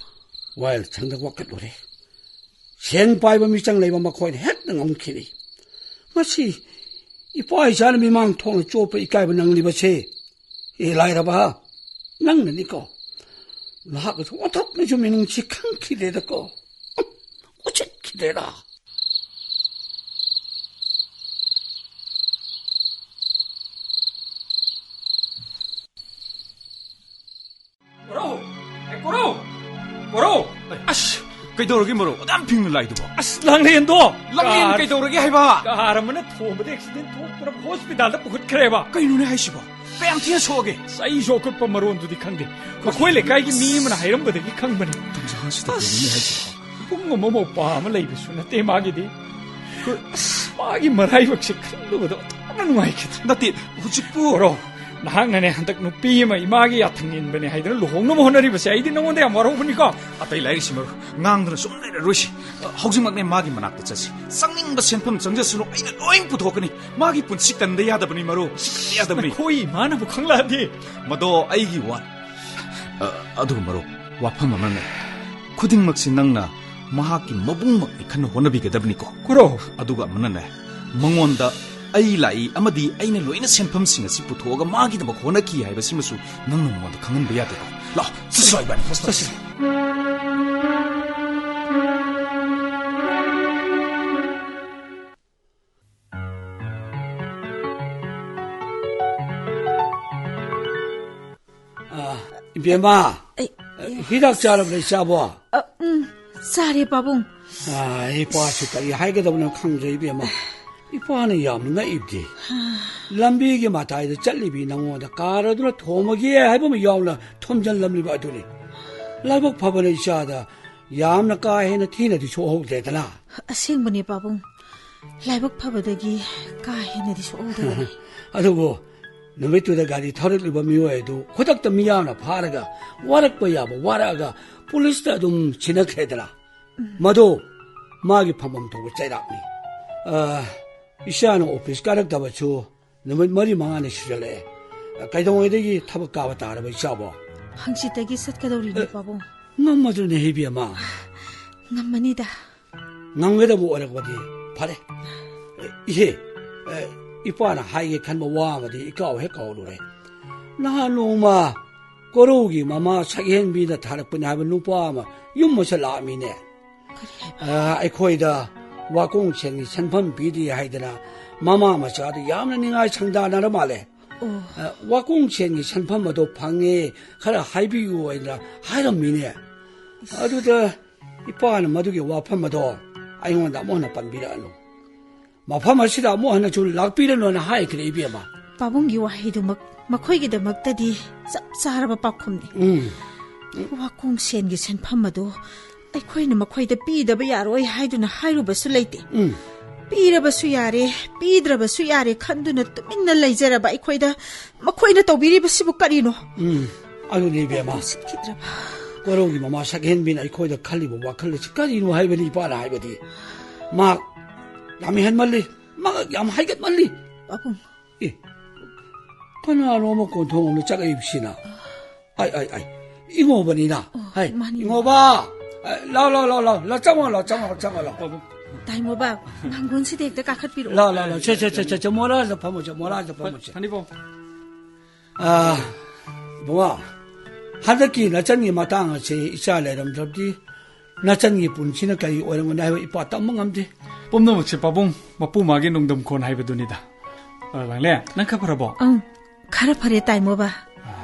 ꯋꯥꯌꯦꯜ ꯁꯪꯗ ꯋꯥꯀꯠꯂꯨꯔꯦ꯫ ꯁꯦꯟ ꯄꯥꯏꯕ ꯃꯤꯆꯪ ꯂꯩꯕ ꯃꯈꯣꯏꯅ ꯍꯦꯛꯇ ꯉꯝꯈꯤꯅꯤ꯫ ꯃꯁꯤ ꯏꯄꯥ ꯏꯆꯥꯅ ꯃꯤꯃꯥꯡ ꯊꯣꯛꯅ ꯆꯣꯞꯄ ꯏꯀꯥꯏꯕ ꯅꯪꯂꯤꯕꯁꯦ, ꯑꯦ ꯂꯥꯏꯔꯕ, ꯅꯪꯅꯅꯤꯀꯣ꯫ ꯅꯍꯥꯛꯅꯁꯨ ꯑꯣꯟꯊꯣꯛꯅꯁꯨ ꯃꯤꯅꯨꯡꯁꯤ ꯈꯪꯈꯤꯗ꯭ꯔꯦꯗꯀꯣ꯫ ꯎꯁꯤꯠꯈꯤꯗ꯭ꯔꯦꯗ꯫ ꯀꯣꯔꯧ! ꯑꯦ, ꯀꯣꯔꯧ! ꯀꯣꯔꯧ! ꯑꯁ! ꯀꯩꯗꯧꯔꯒꯦ ꯃꯔꯨꯞ? ꯑꯗꯨꯌꯥꯝ ꯐꯤꯡꯅ ꯂꯥꯛꯏꯗꯨꯕꯣ? ꯑꯁ, ꯂꯥꯡꯂꯦꯟꯗꯣ! ꯂꯥꯡꯂꯦꯟ ꯀꯥꯔ-, ꯀꯩꯗꯧꯔꯒꯦ ꯍꯥꯏꯕ? ꯀꯥꯔ ꯑꯃꯅ ꯊꯣꯝꯕꯗ ꯑꯦꯛꯁꯤꯗꯦꯟ ꯊꯣꯛꯇꯅ ꯍꯣꯁꯄꯤꯇꯥꯜꯗ ꯄꯨꯈꯠꯈ꯭ꯔꯦꯕ꯫ ꯀꯩꯅꯣꯅꯦ ꯍꯥꯏꯁꯤꯕꯣ? ꯀꯌꯥꯝ ꯊꯤꯅ ꯁꯣꯛꯑꯒꯦ? ꯑꯁ, ꯑꯩꯁꯨ ꯑꯀꯨꯞꯄ ꯃꯔꯣꯟꯗꯨꯗꯤ ꯈꯪꯗꯦ꯫ ꯃꯈꯣꯏ ꯂꯩꯀꯥꯏꯒꯤ ꯃꯤ ꯑꯃꯅ ꯍꯥꯏꯔꯝꯕꯗꯒꯤ ꯈꯪꯕꯅꯤ꯫ ꯇꯟꯖꯥꯁꯤꯗ ꯑꯁ! ꯀꯩꯅꯣꯅꯦ ꯍꯥꯏꯁꯤꯕꯣ? ꯏꯕꯨꯡ ꯑꯃ ꯃꯧꯄ꯭ꯋꯥ ꯑꯃ ꯂꯩꯕꯁꯨ ꯅꯠꯇꯦ ꯃꯥꯒꯤꯗꯤ꯫ ꯀ- ꯑꯁ, ꯃꯥꯒꯤ ꯃꯔꯥꯏꯕꯛꯁꯦ ꯈꯜꯂꯨꯕꯗ ꯑꯣꯟꯊꯣꯛꯅ ꯅꯨꯡꯉꯥꯏꯈꯤꯗ꯭ꯔꯦ꯫ ꯅꯠꯇꯦ, ꯍꯧꯖꯤꯛꯄꯨ ꯀꯣꯔꯧ, ꯅꯍꯥꯛꯅꯅꯦ ꯍꯟꯗꯛ ꯅꯨꯄꯤ ꯑꯃ ꯏꯃꯥꯒꯤ ꯌꯥꯊꯪ ꯏꯟꯕꯅꯦ ꯍꯥꯏꯗꯅ ꯂꯨꯍꯣꯡꯅꯕ ꯍꯣꯠꯅꯔꯤꯕꯁꯦ ꯑꯩꯗꯤ ꯅꯉꯣꯟꯗ ꯌꯥꯝ ꯋꯥꯔꯧꯕꯅꯤꯀꯣ꯫ ꯑꯇꯩ ꯂꯥꯏꯔꯤꯁꯤ ꯃꯔꯨꯞ, ꯉꯥꯡꯗꯅ ꯁꯨꯝ ꯂꯩꯔꯔꯣꯏꯁꯤ꯫ ꯍꯧꯖꯤꯛꯃꯛꯅꯦ ꯃꯥꯒꯤ ꯃꯅꯥꯛꯇ ꯆꯠꯁꯤ꯫ ꯆꯪꯅꯤꯡꯕ ꯁꯦꯟꯐꯝ ꯆꯪꯖꯁꯅꯨ, ꯑꯩꯅ ꯂꯣꯏ ꯄꯨꯊꯣꯛꯀꯅꯤ꯫ ꯃꯥꯒꯤ ꯄꯨꯟꯁꯤ ꯀꯟꯗ ꯌꯥꯗꯕꯅꯤ ꯃꯔꯨꯞ, ꯁꯨꯡꯌꯥ ꯌꯥꯗꯕꯅꯤ꯫ ꯅꯈꯣꯏ ꯏꯃꯥꯅꯕꯨ ꯈꯪꯂꯛꯑꯗꯤ꯫ ꯃꯗꯣ ꯑꯩꯒꯤ ꯋꯥ-, ꯑ, ꯑꯗꯨꯒ ꯃꯔꯨꯞ, ꯋꯥꯐꯝ ꯑꯃꯅꯦ꯫ ꯈꯨꯗꯤꯡꯃꯛꯁꯤ ꯅꯪꯅ ꯃꯍꯥꯛꯀꯤ ꯃꯕꯨꯡꯃꯛꯅꯤ ꯈꯟꯅ ꯍꯣꯠꯅꯕꯤꯒꯗꯕꯅꯤꯀꯣ꯫ ꯀꯨꯔꯣ꯫ ꯑꯗꯨꯒ ꯑꯃꯅꯅꯦ, ꯃꯉꯣꯟꯗ ꯑꯩ ꯂꯥꯛꯏ ꯑꯃꯗꯤ ꯑꯩꯅ ꯂꯣꯏꯅ ꯁꯦꯟꯐꯝꯁꯤꯡ ꯑꯁꯤ ꯄꯨꯊꯣꯛꯑꯒ ꯃꯥꯒꯤꯗꯃꯛ ꯍꯣꯠꯅꯈꯤ ꯍꯥꯏꯕꯁꯤꯃꯁꯨ ꯅꯪꯅ ꯃꯉꯣꯟꯗ ꯈꯪꯍꯟꯕ ꯌꯥꯗꯦꯀꯣ꯫ ꯂꯥꯛꯑꯣ, ꯆꯠꯁꯤ ꯂꯥꯛꯑꯣ, ꯏꯕꯥꯅꯤ ꯍꯣꯁꯄꯤꯇꯥꯜ ꯆꯠꯁꯤ꯫ ꯑ, ꯏꯕꯦꯝꯃ, ꯑꯩ, ꯍꯤꯗꯥꯛ ꯆꯥꯔꯕ꯭ꯔꯥ ꯏꯆꯥꯕꯣ? ꯑ, ꯎꯝ, ꯆꯥꯔꯦ ꯄꯥꯕꯨꯡ꯫ ꯑ, ꯏꯄꯥꯁꯨ ꯀꯔꯤ ꯍꯥꯏꯒꯗꯕꯅꯣ ꯈꯪꯗ꯭ꯔꯦ ꯏꯕꯦꯝꯃ꯫ ꯏꯄꯥꯅ ꯌꯥꯝꯅ ꯉꯛꯏꯕꯗꯤ, ꯂꯝꯕꯤꯒꯤ ꯃꯇꯥꯏꯗ ꯆꯠꯂꯤꯕꯤ ꯅꯉꯣꯟꯗ ꯀꯥꯔ ꯑꯗꯨꯅ ꯊꯣꯝꯃꯒꯦ ꯍꯥꯏꯕ ꯑꯃ ꯌꯥꯎꯅ ꯊꯣꯝꯖꯤꯜꯂꯝꯂꯤꯕ ꯑꯗꯨꯅꯤ꯫ ꯂꯥꯏꯕꯛ ꯐꯕꯅ ꯏꯆꯥꯗ ꯌꯥꯝꯅ ꯀꯥ ꯍꯦꯟꯅ ꯊꯤꯅꯗꯤ ꯁꯣꯛꯍꯧꯗ꯭ꯔꯦꯗꯅ꯫ ꯑꯁꯦꯡꯕꯅꯦ ꯄꯥꯕꯨꯡ, ꯂꯥꯏꯕꯛ ꯐꯕꯗꯒꯤ ꯀꯥ ꯍꯦꯟꯅꯗꯤ ꯁꯣꯛꯍꯧꯗꯕꯅꯦ꯫ ꯑꯗꯨꯕꯨ ꯅꯨꯃꯤꯠꯇꯨꯗ ꯒꯥꯔꯤ ꯊꯧꯔꯛꯂꯤꯕ ꯃꯤꯑꯣꯏ ꯑꯗꯨ ꯈꯨꯗꯛꯇ ꯃꯤꯌꯥꯝꯅ ꯐꯥꯔꯒ ꯋꯥꯔꯛꯄ ꯌꯥꯕ ꯋꯥꯔꯛꯑꯒ ꯄꯨꯂꯤꯁꯇ ꯑꯗꯨꯝ ꯁꯤꯟꯅꯈ꯭ꯔꯦꯗꯅ꯫ ꯃꯗꯣ ꯃꯥꯒꯤ ꯐꯝꯐꯝ ꯊꯣꯛꯄ ꯆꯩꯔꯥꯛꯅꯤ꯫ ꯑ, ꯏꯆꯥꯅ ꯑꯣꯐꯤꯁ ꯀꯥꯔꯛꯇꯕꯁꯨ ꯅꯨꯃꯤꯠ ꯃꯔꯤ ꯃꯉꯥꯅꯤ ꯁꯨꯖꯜꯂꯛꯑꯦ꯫ ꯀꯩꯗꯧꯉꯩꯗꯒꯤ ꯊꯕꯛ ꯀꯥꯕ ꯇꯥꯔꯕ ꯏꯆꯥꯕꯣ? ꯍꯪꯆꯤꯠꯇꯒꯤ ꯆꯠꯀꯗꯧꯔꯤꯅꯦ, ꯑꯦ, ꯄꯥꯕꯨꯡ꯫ ꯉꯝꯃꯗꯨꯅꯦ ꯏꯕꯦꯝꯃ꯫ ꯉꯝꯃꯅꯤꯗ꯫ ꯉꯝꯒꯗꯕ ꯑꯣꯏꯔꯛꯄꯗꯤ ꯐꯔꯦ꯫ ꯏꯍꯦ, ꯑꯦ, ꯏꯄꯥꯅ ꯍꯥꯏꯒꯦ ꯈꯟꯕ ꯋꯥ ꯑꯃꯗꯤ ꯏꯀꯥꯎ ꯍꯦꯛ ꯀꯥꯎꯔꯨꯔꯦ꯫ ꯅꯍꯥꯟ ꯅꯣꯡꯃ ꯀꯣꯔꯧꯒꯤ ꯃꯃꯥ ꯁꯛꯍꯦꯟꯕꯤꯅ ꯊꯥꯔꯛꯄꯅꯤ ꯍꯥꯏꯕ ꯅꯨꯄꯥ ꯑꯃ ꯌꯨꯝ ꯃꯁꯛ ꯂꯥꯛꯑꯝꯃꯤꯅꯦ꯫ ꯀꯔꯤ ꯍꯥꯏꯕ? ꯑ, ꯑꯩꯈꯣꯏꯗ ꯋꯥꯀꯣꯡ ꯁꯦꯟꯒꯤ ꯁꯦꯟꯐꯝ ꯄꯤꯗꯦ ꯍꯥꯏꯗꯅ ꯃꯃꯥ ꯃꯆꯥꯗꯨ ꯌꯥꯝꯅ ꯅꯤꯡꯉꯥꯏ ꯁꯪꯗꯥꯅꯔ ꯃꯥꯜꯂꯦ꯫ ꯑꯣ꯫ ꯑ, ꯋꯥꯀꯣꯡ ꯁꯦꯟꯒꯤ ꯁꯦꯟꯐꯝ ꯑꯗꯣ ꯐꯪꯉꯦ, ꯈꯔ ꯍꯥꯏꯕꯤꯌꯨ ꯍꯥꯏꯅ ꯍꯥꯏꯔꯝꯃꯤꯅꯦ꯫ ꯑꯗꯨꯗ ꯏꯄꯥꯅ ꯃꯗꯨꯒꯤ ꯋꯥꯐꯝ ꯑꯗꯣ ꯑꯩꯉꯣꯟꯗ ꯑꯃꯨꯛ ꯍꯟꯅ ꯄꯟꯕꯤꯔꯛꯑꯅꯨ꯫ ꯃꯐꯝ ꯑꯁꯤꯗ ꯑꯃꯨꯛ ꯍꯟꯅꯁꯨ ꯂꯥꯛꯄꯤꯔꯅꯨꯅ ꯍꯥꯏꯈ꯭ꯔꯦ, ꯏꯕꯦꯝꯃ꯫ ꯄꯥꯕꯨꯡꯒꯤ ꯋꯥꯍꯩꯗꯨꯃꯛ ꯃꯈꯣꯏꯒꯤꯗꯃꯛꯇꯗꯤ ꯆꯞ ꯆꯥꯔꯕ ꯄꯥꯎꯈꯨꯝꯅꯤ꯫ ꯎꯝ꯫ ꯋꯥꯀꯣꯡ ꯁꯦꯟꯒꯤ ꯁꯦꯟꯐꯝ ꯑꯗꯨ ꯑꯩꯈꯣꯏꯅ ꯃꯈꯣꯏꯗ ꯄꯤꯗꯕ ꯌꯥꯔꯣꯏ ꯍꯥꯏꯗꯨꯅ ꯍꯥꯏꯔꯨꯕꯁꯨ ꯂꯩꯇꯦ꯫ ꯎꯝ꯫ ꯄꯤꯔꯕꯁꯨ ꯌꯥꯔꯦ, ꯄꯤꯗ꯭ꯔꯕꯁꯨ ꯌꯥꯔꯦ ꯈꯟꯗꯨꯅ ꯇꯨꯃꯤꯟꯅ ꯂꯩꯖꯔꯕ ꯑꯩꯈꯣꯏꯗ ꯃꯈꯣꯏꯅ ꯇꯧꯕꯤꯔꯤꯕꯁꯤꯕꯨ ꯀꯔꯤꯅꯣ? ꯎꯝ, ꯑꯗꯨꯅꯤ ꯏꯕꯦꯝꯃ꯫ ꯎꯁꯤꯠꯈꯤꯗ꯭ꯔꯕ꯫ ꯀꯣꯔꯧꯒꯤ ꯃꯃꯥ ꯁꯛꯍꯦꯟꯕꯤꯅ ꯑꯩꯈꯣꯏꯗ ꯈꯜꯂꯤꯕ ꯋꯥꯈꯜ ꯑꯁꯤ ꯀꯔꯤꯅꯣ ꯍꯥꯏꯕꯅꯤ ꯏꯄꯥꯅ ꯍꯥꯏꯕꯗꯤ꯫ ꯃꯍꯥꯛ ꯌꯥꯝ ꯍꯦꯟꯃꯜꯂꯤ, ꯃꯍꯥꯛ ꯌꯥꯝ ꯍꯥꯏꯒꯠꯃꯜꯂꯤ꯫ ꯄꯥꯕꯨꯡ꯫ ꯑꯦ, ꯀꯅꯥꯅꯣ ꯑꯃ ꯀꯣꯟꯊꯣꯡ ꯑꯃ ꯆꯪꯉꯛꯏꯕꯁꯤꯅ? ꯑꯥꯏ, ꯑꯥꯏ, ꯑꯥꯏ, ꯏꯉꯣꯕꯅꯤꯅ꯫ ꯑꯣ, ꯍꯥꯏ, ꯃꯥꯅꯤ꯫ ꯏꯉꯣꯕ! ꯂꯥꯎ, ꯂꯥꯎ, ꯂꯥꯎ, ꯂꯥꯎ, ꯂꯥꯎ, ꯆꯪꯉꯣ, ꯂꯥꯎ, ꯆꯪꯉꯣ, ꯆꯪꯉꯣ, ꯂꯥꯎ꯫ ꯄꯥꯕꯨꯡ꯫ ꯇꯥꯏꯃꯣꯕ, ꯃꯥꯡꯒꯣꯟꯁꯤꯗ ꯍꯦꯛꯇ ꯀꯥꯈꯠꯄꯤꯔꯛꯑꯣ꯫ ꯂꯥꯎ, ꯂꯥꯎ, ꯂꯥꯎ, ꯁꯦ, ꯁꯦ, ꯁꯦ, ꯁꯦ, ꯁꯦ, ꯃꯣꯂꯥꯁꯤꯗ ꯐꯝꯃꯨꯁꯦ, ꯃꯣꯂꯥꯁꯤꯗ ꯐꯝꯃꯨꯁꯦ꯫ ꯐꯅꯤ, ꯄꯥꯕꯨꯡ꯫ ꯑꯥ, ꯏꯕꯨꯡꯉꯣ, ꯍꯟꯗꯛꯀꯤ ꯅꯆꯟꯒꯤ ꯃꯇꯥꯡ ꯑꯁꯤ ꯏꯆꯥ ꯂꯩꯔꯝꯗ꯭ꯔꯕꯗꯤ ꯅꯆꯟꯒꯤ ꯄꯨꯟꯁꯤꯅ ꯀꯔꯤ ꯑꯣꯏꯔꯝꯒꯅꯤ ꯍꯥꯏꯕ ꯏꯄꯥ ꯇꯝꯕ ꯉꯝꯗꯦ꯫ ꯄꯨꯝꯅꯃꯛꯁꯦ ꯄꯥꯕꯨꯡ ꯃꯄꯨ ꯃꯥꯒꯤ ꯅꯣꯡꯗꯝ ꯈꯣꯟ ꯍꯥꯏꯕꯗꯨꯅꯤꯗ꯫ ꯑ, ꯂꯥꯡꯂꯦ, ꯅꯪ ꯈꯔ ꯐꯔꯕꯣ? ꯑꯪ, ꯈꯔ ꯐꯔꯦ ꯇꯥꯏꯃꯣꯕ꯫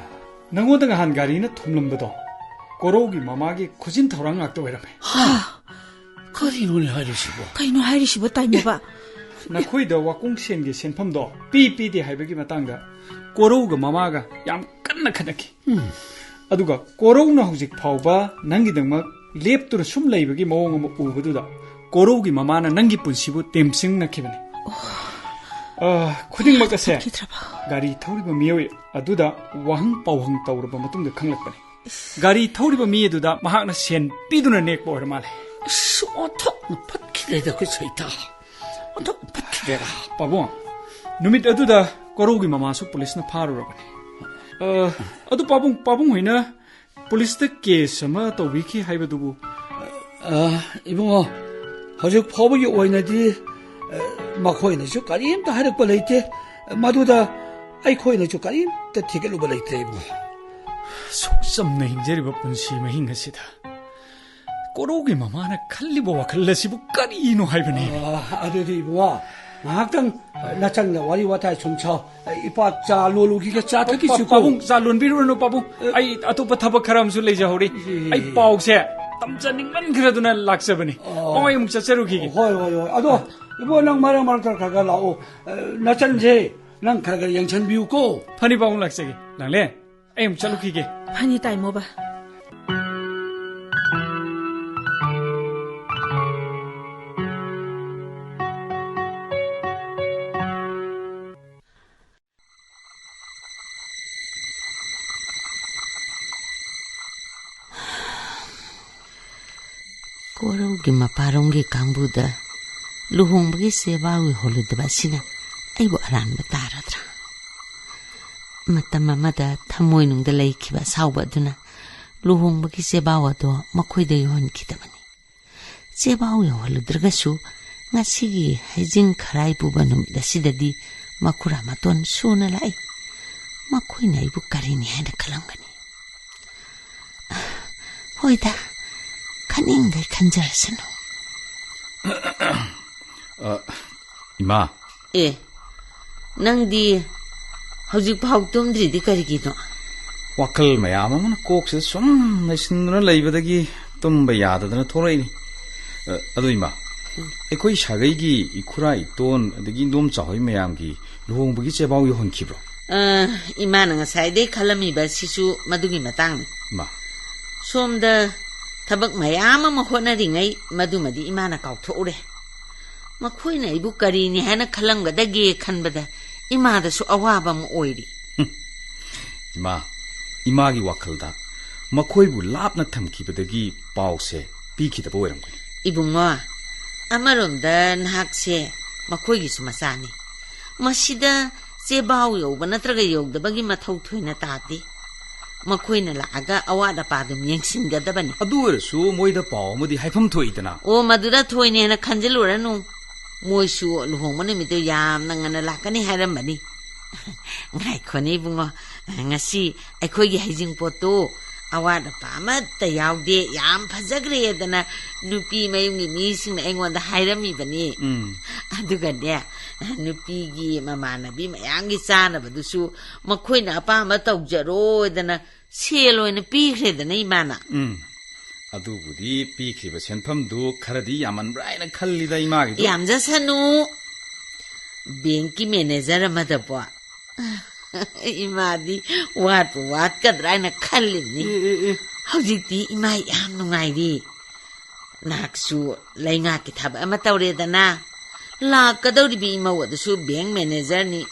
ꯅꯪꯉꯣꯟꯗ ꯉꯍꯥꯟ ꯒꯥꯔꯤꯅ ꯊꯣꯝꯂꯝꯕꯗꯣ ꯀꯣꯔꯧꯒꯤ ꯃꯃꯥꯒꯤ ꯈꯨꯖꯤꯟ ꯊꯧꯔꯥꯡ ꯉꯥꯛꯇ ꯑꯣꯏꯔꯝꯃꯦ꯫ ꯍꯥ? ꯀꯔꯤꯅꯣꯅꯦ ꯍꯥꯏꯔꯤꯁꯤꯕꯣ? ꯀꯩꯅꯣ ꯍꯥꯏꯔꯤꯁꯤꯕꯣ ꯇꯥꯏꯃꯣꯕ? ꯅꯈꯣꯏꯗ ꯋꯥꯀꯨꯡ ꯁꯦꯟꯒꯤ ꯁꯦꯟꯐꯝꯗꯣ ꯄꯤ ꯄꯤꯗꯦ ꯍꯥꯏꯕꯒꯤ ꯃꯇꯥꯡꯗ ꯀꯣꯔꯧꯒ ꯃꯃꯥꯒ ꯌꯥꯝ ꯀꯟꯅ ꯈꯠꯅꯈꯤ꯫ ꯎꯝ꯫ ꯑꯗꯨꯒ ꯀꯣꯔꯧꯅ ꯍꯧꯖꯤꯛ ꯐꯥꯎꯕ ꯅꯪꯒꯤꯗꯃꯛ ꯂꯦꯞꯇꯨꯅ ꯁꯨꯝ ꯂꯩꯕꯒꯤ ꯃꯑꯣꯡ ꯑꯃ ꯎꯕꯗꯨꯗ ꯀꯣꯔꯧꯒꯤ ꯃꯃꯥꯅ ꯅꯪꯒꯤ ꯄꯨꯟꯁꯤꯕꯨ ꯇꯦꯝꯁꯤꯡꯅꯈꯤꯕꯅꯤ꯫ ꯑ, ꯈꯨꯗꯤꯡꯃꯛ ꯑꯁꯦ ꯐꯠꯈꯤꯗ꯭ꯔꯕ? ꯒꯥꯔꯤ ꯊꯧꯔꯤꯕ ꯃꯤꯑꯣꯏ ꯑꯗꯨꯗ ꯋꯥꯍꯪ ꯄꯥꯎꯍꯪ ꯇꯧꯔꯕ ꯃꯇꯨꯡꯗ ꯈꯪꯂꯛꯄꯅꯤ꯫ ꯒꯥꯔꯤ ꯊꯧꯔꯤꯕ ꯃꯤ ꯑꯗꯨꯗ ꯃꯍꯥꯛꯅ ꯁꯦꯟ ꯄꯤꯗꯨꯅ ꯅꯦꯛꯄ ꯑꯣꯏꯔ ꯃꯥꯜꯂꯦ꯫ ꯑꯁ, ꯑꯣꯟꯊꯣꯛꯅ ꯐꯠꯈꯤꯗ꯭ꯔꯦꯗ ꯑꯩꯈꯣꯏ ꯁꯩꯇꯥ꯫ ꯑꯣꯟꯊꯣꯛꯅ ꯐꯠꯈꯤꯗ꯭ꯔꯦꯗ꯫ ꯄꯥꯕꯨꯡ, ꯅꯨꯃꯤꯠ ꯑꯗꯨꯗ ꯀꯣꯔꯧꯒꯤ ꯃꯃꯥꯁꯨ ꯄꯨꯂꯤꯁꯅ ꯐꯥꯔꯨꯔꯕꯅꯤ꯫ ꯑ, ꯑꯗꯨ ꯄꯥꯕꯨꯡ, ꯄꯥꯕꯨꯡ ꯍꯣꯏꯅ ꯄꯨꯂꯤꯁꯇ ꯀꯦꯁ ꯑꯃ ꯇꯧꯕꯤꯈꯤ ꯍꯥꯏꯕꯗꯨꯕꯨ? ꯑ, ꯏꯕꯨꯡꯉꯣ, ꯍꯧꯖꯤꯛ ꯐꯥꯎꯕꯒꯤ ꯑꯣꯏꯅꯗꯤ, ꯑ, ꯃꯈꯣꯏꯅꯁꯨ ꯀꯔꯤꯝꯇ ꯍꯥꯏꯔꯛꯄ ꯂꯩꯇꯦ꯫ ꯃꯗꯨꯗ ꯑꯩꯈꯣꯏꯅꯁꯨ ꯀꯔꯤꯝꯇ ꯊꯤꯒꯠꯂꯨꯕ ꯂꯩꯇ꯭ꯔꯦ, ꯏꯕꯨꯡꯉꯣ꯫ ꯁꯨꯛ ꯆꯝꯅ ꯍꯤꯡꯖꯔꯤꯕ ꯄꯨꯟꯁꯤ ꯃꯍꯤꯡ ꯑꯁꯤꯗ ꯀꯣꯔꯧꯒꯤ ꯃꯃꯥꯅ ꯈꯜꯂꯤꯕ ꯋꯥꯈꯜ ꯑꯁꯤꯕꯨ ꯀꯔꯤꯅꯣ ꯍꯥꯏꯕꯅꯤ? ꯑ, ꯑꯗꯨꯗꯤ ꯏꯕꯨꯡꯉꯣ, ꯉꯥꯏꯍꯥꯛꯇꯪ ꯅꯆꯟꯒ ꯋꯥꯔꯤ ꯋꯥꯇꯥꯏ ꯁꯨꯝ ꯁꯥꯎ꯫ ꯏꯄꯥ ꯆꯥ ꯂꯣꯜꯂꯨꯈꯤꯒꯦ, ꯆꯥ ꯊꯛꯈꯤꯁꯤꯀꯣ꯫ ꯄꯥꯕꯨꯡ, ꯆꯥ ꯂꯣꯟꯕꯤꯔꯨꯔꯅꯨ, ꯄꯥꯕꯨꯡ꯫ ꯑꯦ꯫ ꯑꯩ ꯑꯇꯣꯞꯄ ꯊꯕꯛ ꯈꯔ ꯑꯃꯁꯨ ꯂꯩꯖꯍꯧꯔꯤ꯫ ꯑꯦ꯫ ꯑꯩ ꯄꯥꯎꯁꯦ ꯇꯝꯖꯅꯤꯡꯃꯟꯈ꯭ꯔꯗꯨꯅ ꯂꯥꯛꯆꯕꯅꯤ꯫ ꯑꯣ꯫ ꯄꯥꯕꯨꯡ, ꯑꯩ ꯑꯃꯨꯛ ꯆꯠꯆꯔꯨꯈꯤꯒꯦ꯫ ꯍꯣꯏ, ꯍꯣꯏ, ꯍꯣꯏ꯫ ꯑꯗꯣ, ꯏꯕꯨꯡꯉꯣ, ꯅꯪ ꯃꯔꯛ ꯃꯔꯛꯇ ꯈꯔ ꯈꯔ ꯂꯥꯛꯑꯣ꯫ ꯑ, ꯅꯆꯟꯁꯦ ꯅꯪ ꯈꯔ ꯈꯔ ꯌꯦꯡꯁꯤꯟꯕꯤꯌꯨꯀꯣ꯫ ꯐꯅꯤ ꯄꯥꯕꯨꯡ, ꯂꯥꯛꯆꯒꯦ꯫ ꯂꯥꯡꯂꯦ, ꯑꯩ ꯑꯃꯨꯛ ꯆꯠꯂꯨꯈꯤꯒꯦ꯫ ꯐꯅꯤ ꯇꯥꯏꯃꯣꯕ꯫ ꯀꯣꯔꯧꯒꯤ ꯃꯄꯥꯔꯣꯝꯒꯤ ꯀꯥꯡꯕꯨꯗ ꯂꯨꯍꯣꯡꯕꯒꯤ ꯆꯦꯕꯥ ꯑꯣꯏꯍꯣꯜꯂꯨꯗꯕ ꯑꯁꯤꯅ ꯑꯩꯕꯨ ꯑꯔꯥꯟꯕ ꯇꯥꯔꯗ꯭ꯔꯥ? ꯃꯇꯝ ꯑꯃꯗ ꯊꯃꯣꯏꯅꯨꯡꯗ ꯂꯩꯈꯤꯕ ꯑꯁꯥꯎꯕ ꯑꯗꯨꯅ ꯂꯨꯍꯣꯡꯕꯒꯤ ꯆꯦꯕꯥꯎ ꯑꯗꯣ ꯃꯈꯣꯏꯗ ꯌꯧꯍꯟꯈꯤꯗꯕꯅꯤ꯫ ꯆꯦꯕꯥꯎ ꯌꯧꯍꯜꯂꯨꯗ꯭ꯔꯒꯁꯨ ꯉꯁꯤꯒꯤ ꯍꯩꯖꯤꯡ ꯈꯔꯥꯏ ꯄꯨꯕ ꯅꯨꯃꯤꯠ ꯑꯁꯤꯗꯗꯤ ꯃꯈꯨꯔꯥ ꯃꯇꯣꯟ ꯁꯨꯅ ꯂꯥꯛꯏ꯫ ꯃꯈꯣꯏꯅ ꯑꯩꯕꯨ ꯀꯔꯤꯅꯤ ꯍꯥꯏꯅ ꯈꯜꯂꯝꯒꯅꯤ? ꯍꯣꯏꯗ, ꯈꯟꯅꯤꯡꯗꯦ ꯈꯟꯖꯔꯁꯅꯨ꯫ ꯑ, ꯏꯃꯥ꯫ ꯑꯦ, ꯅꯪꯗꯤ ꯍꯧꯖꯤꯛꯐꯥꯎ ꯇꯨꯝꯗ꯭ꯔꯤꯗꯤ ꯀꯔꯤꯒꯤꯅꯣ? ꯋꯥꯈꯜ ꯃꯌꯥꯝ ꯑꯃꯅ ꯀꯣꯛꯁꯤꯗ ꯁꯨꯝ ꯂꯩꯁꯤꯟꯗꯨꯅ ꯂꯩꯕꯗꯒꯤ ꯇꯨꯝꯕ ꯌꯥꯗꯗꯅ ꯊꯣꯛꯂꯛꯏꯅꯤ꯫ ꯑ, ꯑꯗꯣ ꯏꯃꯥ, ꯎꯝ꯫ ꯑꯩꯈꯣꯏ ꯁꯥꯒꯩꯒꯤ ꯏꯈꯨꯔꯥ ꯏꯇꯣꯟ ꯑꯗꯒꯤ ꯏꯟꯗꯣꯝꯆꯥ ꯍꯣꯏ ꯃꯌꯥꯝꯒꯤ ꯂꯨꯍꯣꯡꯕꯒꯤ ꯆꯦꯕꯥꯎ ꯌꯧꯍꯟꯈꯤꯕ꯭ꯔꯣ? ꯑ, ꯏꯃꯥꯅ ꯉꯁꯥꯏꯗꯩ ꯈꯜꯂꯝꯃꯤꯕ ꯑꯁꯤꯁꯨ ꯃꯗꯨꯒꯤ ꯃꯇꯥꯡꯅꯤ꯫ ꯏꯃꯥ꯫ ꯁꯣꯝꯗ ꯊꯕꯛ ꯃꯌꯥꯝ ꯑꯃ ꯍꯣꯠꯅꯔꯤꯉꯩ ꯃꯗꯨꯃꯗꯤ ꯏꯃꯥꯅ ꯀꯥꯎꯊꯣꯛꯎꯔꯦ꯫ ꯃꯈꯣꯏꯅ ꯑꯩꯕꯨ ꯀꯔꯤꯅꯤ ꯍꯥꯏꯅ ꯈꯜꯂꯝꯒꯗꯒꯦ ꯈꯟꯕꯗ ꯏꯃꯥꯗꯁꯨ ꯑꯋꯥꯕ ꯑꯃ ꯑꯣꯏꯔꯤ꯫ ꯍꯨꯝ꯫ ꯏꯃꯥ, ꯏꯃꯥꯒꯤ ꯋꯥꯈꯜꯗ ꯃꯈꯣꯏꯕꯨ ꯂꯥꯞꯅ ꯊꯝꯈꯤꯕꯗꯒꯤ ꯄꯥꯎꯁꯦ ꯄꯤꯈꯤꯗꯕ ꯑꯣꯏꯔꯝꯒꯅꯤ꯫ ꯏꯕꯨꯡꯉꯣ, ꯑꯃꯔꯣꯝꯗ ꯅꯍꯥꯛꯁꯦ ꯃꯈꯣꯏꯒꯤꯁꯨ ꯃꯆꯥꯅꯤ꯫ ꯃꯁꯤꯗ ꯆꯦꯕꯥꯎ ꯌꯧꯕ ꯅꯠꯇ꯭ꯔꯒ ꯌꯧꯗꯕꯒꯤ ꯃꯊꯧ ꯊꯣꯏꯅ ꯇꯥꯗꯦ꯫ ꯃꯈꯣꯏꯅ ꯂꯥꯛꯑꯒ ꯑꯋꯥꯠ ꯑꯄꯥ ꯑꯗꯨꯝ ꯌꯦꯡꯁꯤꯟꯒꯗꯕꯅꯤ꯫ ꯑꯗꯨ ꯑꯣꯏꯔꯁꯨ ꯃꯣꯏꯗ ꯄꯥꯎ ꯑꯃꯗꯤ ꯍꯥꯏꯐꯝ ꯊꯣꯛꯏꯗꯅ꯫ ꯑꯣ, ꯃꯗꯨꯗ ꯊꯣꯏꯅ ꯍꯦꯟꯅ ꯈꯟꯖꯤꯜꯂꯨꯔꯅꯨ꯫ ꯃꯣꯏꯁꯨ ꯂꯨꯍꯣꯡꯕ ꯅꯨꯃꯤꯠꯇꯨ ꯌꯥꯝꯅ ꯉꯟꯅ ꯂꯥꯛꯀꯅꯤ ꯍꯥꯏꯔꯝꯕꯅꯤ꯫ ꯉꯥꯏꯈꯣꯅꯦ ꯏꯕꯨꯡꯉꯣ, ꯉꯁꯤ ꯑꯩꯈꯣꯏꯒꯤ ꯍꯩꯖꯤꯡꯄꯣꯠꯇꯨ ꯑꯋꯥꯠ ꯑꯄꯥ ꯑꯃꯠꯇ ꯌꯥꯎꯗꯦ, ꯌꯥꯝ ꯐꯖꯈ꯭ꯔꯦꯗꯅ ꯅꯨꯄꯤ ꯃꯌꯨꯝꯒꯤ ꯃꯤꯁꯤꯡꯅ ꯑꯩꯉꯣꯟꯗ ꯍꯥꯏꯔꯝꯃꯤꯕꯅꯤ꯫ ꯎꯝ꯫ ꯑꯗꯨꯒꯅꯦ, ꯅꯨꯄꯤꯒꯤ ꯃꯃꯥꯟꯅꯕꯤ ꯃꯌꯥꯝꯒꯤ ꯆꯥꯅꯕꯗꯨꯁꯨ ꯃꯈꯣꯏꯅ ꯑꯄꯥꯝꯕ ꯇꯧꯖꯔꯣꯗꯅ ꯁꯦꯜ ꯑꯣꯏꯅ ꯄꯤꯈ꯭ꯔꯦꯗꯅ ꯏꯃꯥꯅ꯫ ꯎꯝ꯫ ꯑꯗꯨꯕꯨꯗꯤ ꯄꯤꯈ꯭ꯔꯤꯕ ꯁꯦꯟꯐꯝꯗꯨ ꯈꯔꯗꯤ ꯌꯥꯝꯃꯟꯕ꯭ꯔꯥ ꯍꯥꯏꯅ ꯈꯜꯂꯤꯗ ꯏꯃꯥꯒꯤꯗꯨ꯫ ꯌꯥꯝꯖꯁꯅꯨ꯫ ꯕꯦꯡꯀꯤ ꯃꯦꯅꯦꯖꯔ ꯑꯃꯗꯕꯣ ꯏꯃꯥꯗꯤ ꯋꯥꯠꯄꯨ ꯋꯥꯠꯀꯗ꯭ꯔꯥ ꯍꯥꯏꯅ ꯈꯜꯂꯤꯕꯅꯤ꯫ ꯑꯦ, ꯑꯦ, ꯑꯦ꯫ ꯍꯧꯖꯤꯛꯇꯤ ꯏꯃꯥ ꯌꯥꯝ ꯅꯨꯡꯉꯥꯏꯔꯤ꯫ ꯅꯍꯥꯛꯁꯨ ꯂꯩꯉꯥꯛꯀꯤ ꯊꯕꯛ ꯑꯃ ꯇꯧꯔꯦꯗꯅ꯫ ꯂꯥꯛꯀꯗꯧꯔꯤꯕ ꯏꯃꯧ ꯑꯗꯨꯁꯨ ꯕꯦꯡ ꯃꯦꯅꯦꯖꯔꯅꯤ꯫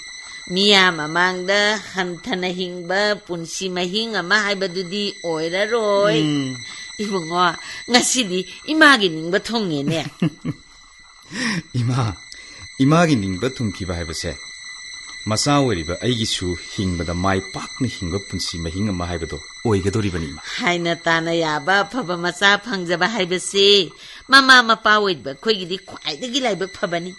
ꯃꯤꯌꯥꯝ ꯃꯃꯥꯡꯗ ꯍꯟꯊꯅ ꯍꯤꯡꯕ ꯄꯨꯟꯁꯤ ꯃꯍꯤꯡ ꯑꯃ ꯍꯥꯏꯕꯗꯨꯗꯤ ꯑꯣꯏꯔꯔꯣꯏ꯫ ꯎꯝ꯫ ꯏꯕꯨꯡꯉꯣ, ꯉꯁꯤꯗꯤ ꯏꯃꯥꯒꯤ ꯅꯤꯡꯕ ꯊꯨꯡꯉꯦꯅꯦ꯫ ꯏꯃꯥ, ꯏꯃꯥꯒꯤ ꯅꯤꯡꯕ ꯊꯨꯡꯈꯤꯕ ꯍꯥꯏꯕꯁꯦ ꯃꯆꯥ ꯑꯣꯏꯔꯤꯕ ꯑꯩꯒꯤꯁꯨ ꯍꯤꯡꯕꯗ ꯃꯥꯏ ꯄꯥꯛꯅ ꯍꯤꯡꯕ ꯄꯨꯟꯁꯤ ꯃꯍꯤꯡ ꯑꯃ ꯍꯥꯏꯕꯗꯣ ꯑꯣꯏꯒꯗꯧꯔꯤꯕꯅꯤ, ꯏꯃꯥ꯫ ꯍꯥꯏꯅ ꯇꯥꯅ ꯌꯥꯕ ꯑꯐꯕ ꯃꯆꯥ ꯐꯪꯖꯕ ꯍꯥꯏꯕꯁꯤ ꯃꯃꯥ ꯃꯄꯥ ꯑꯣꯏꯕ ꯑꯩꯈꯣꯏꯒꯤꯗꯤ ꯈ꯭ꯋꯥꯏꯗꯒꯤ ꯂꯥꯏꯕꯛ ꯐꯕꯅꯤ꯫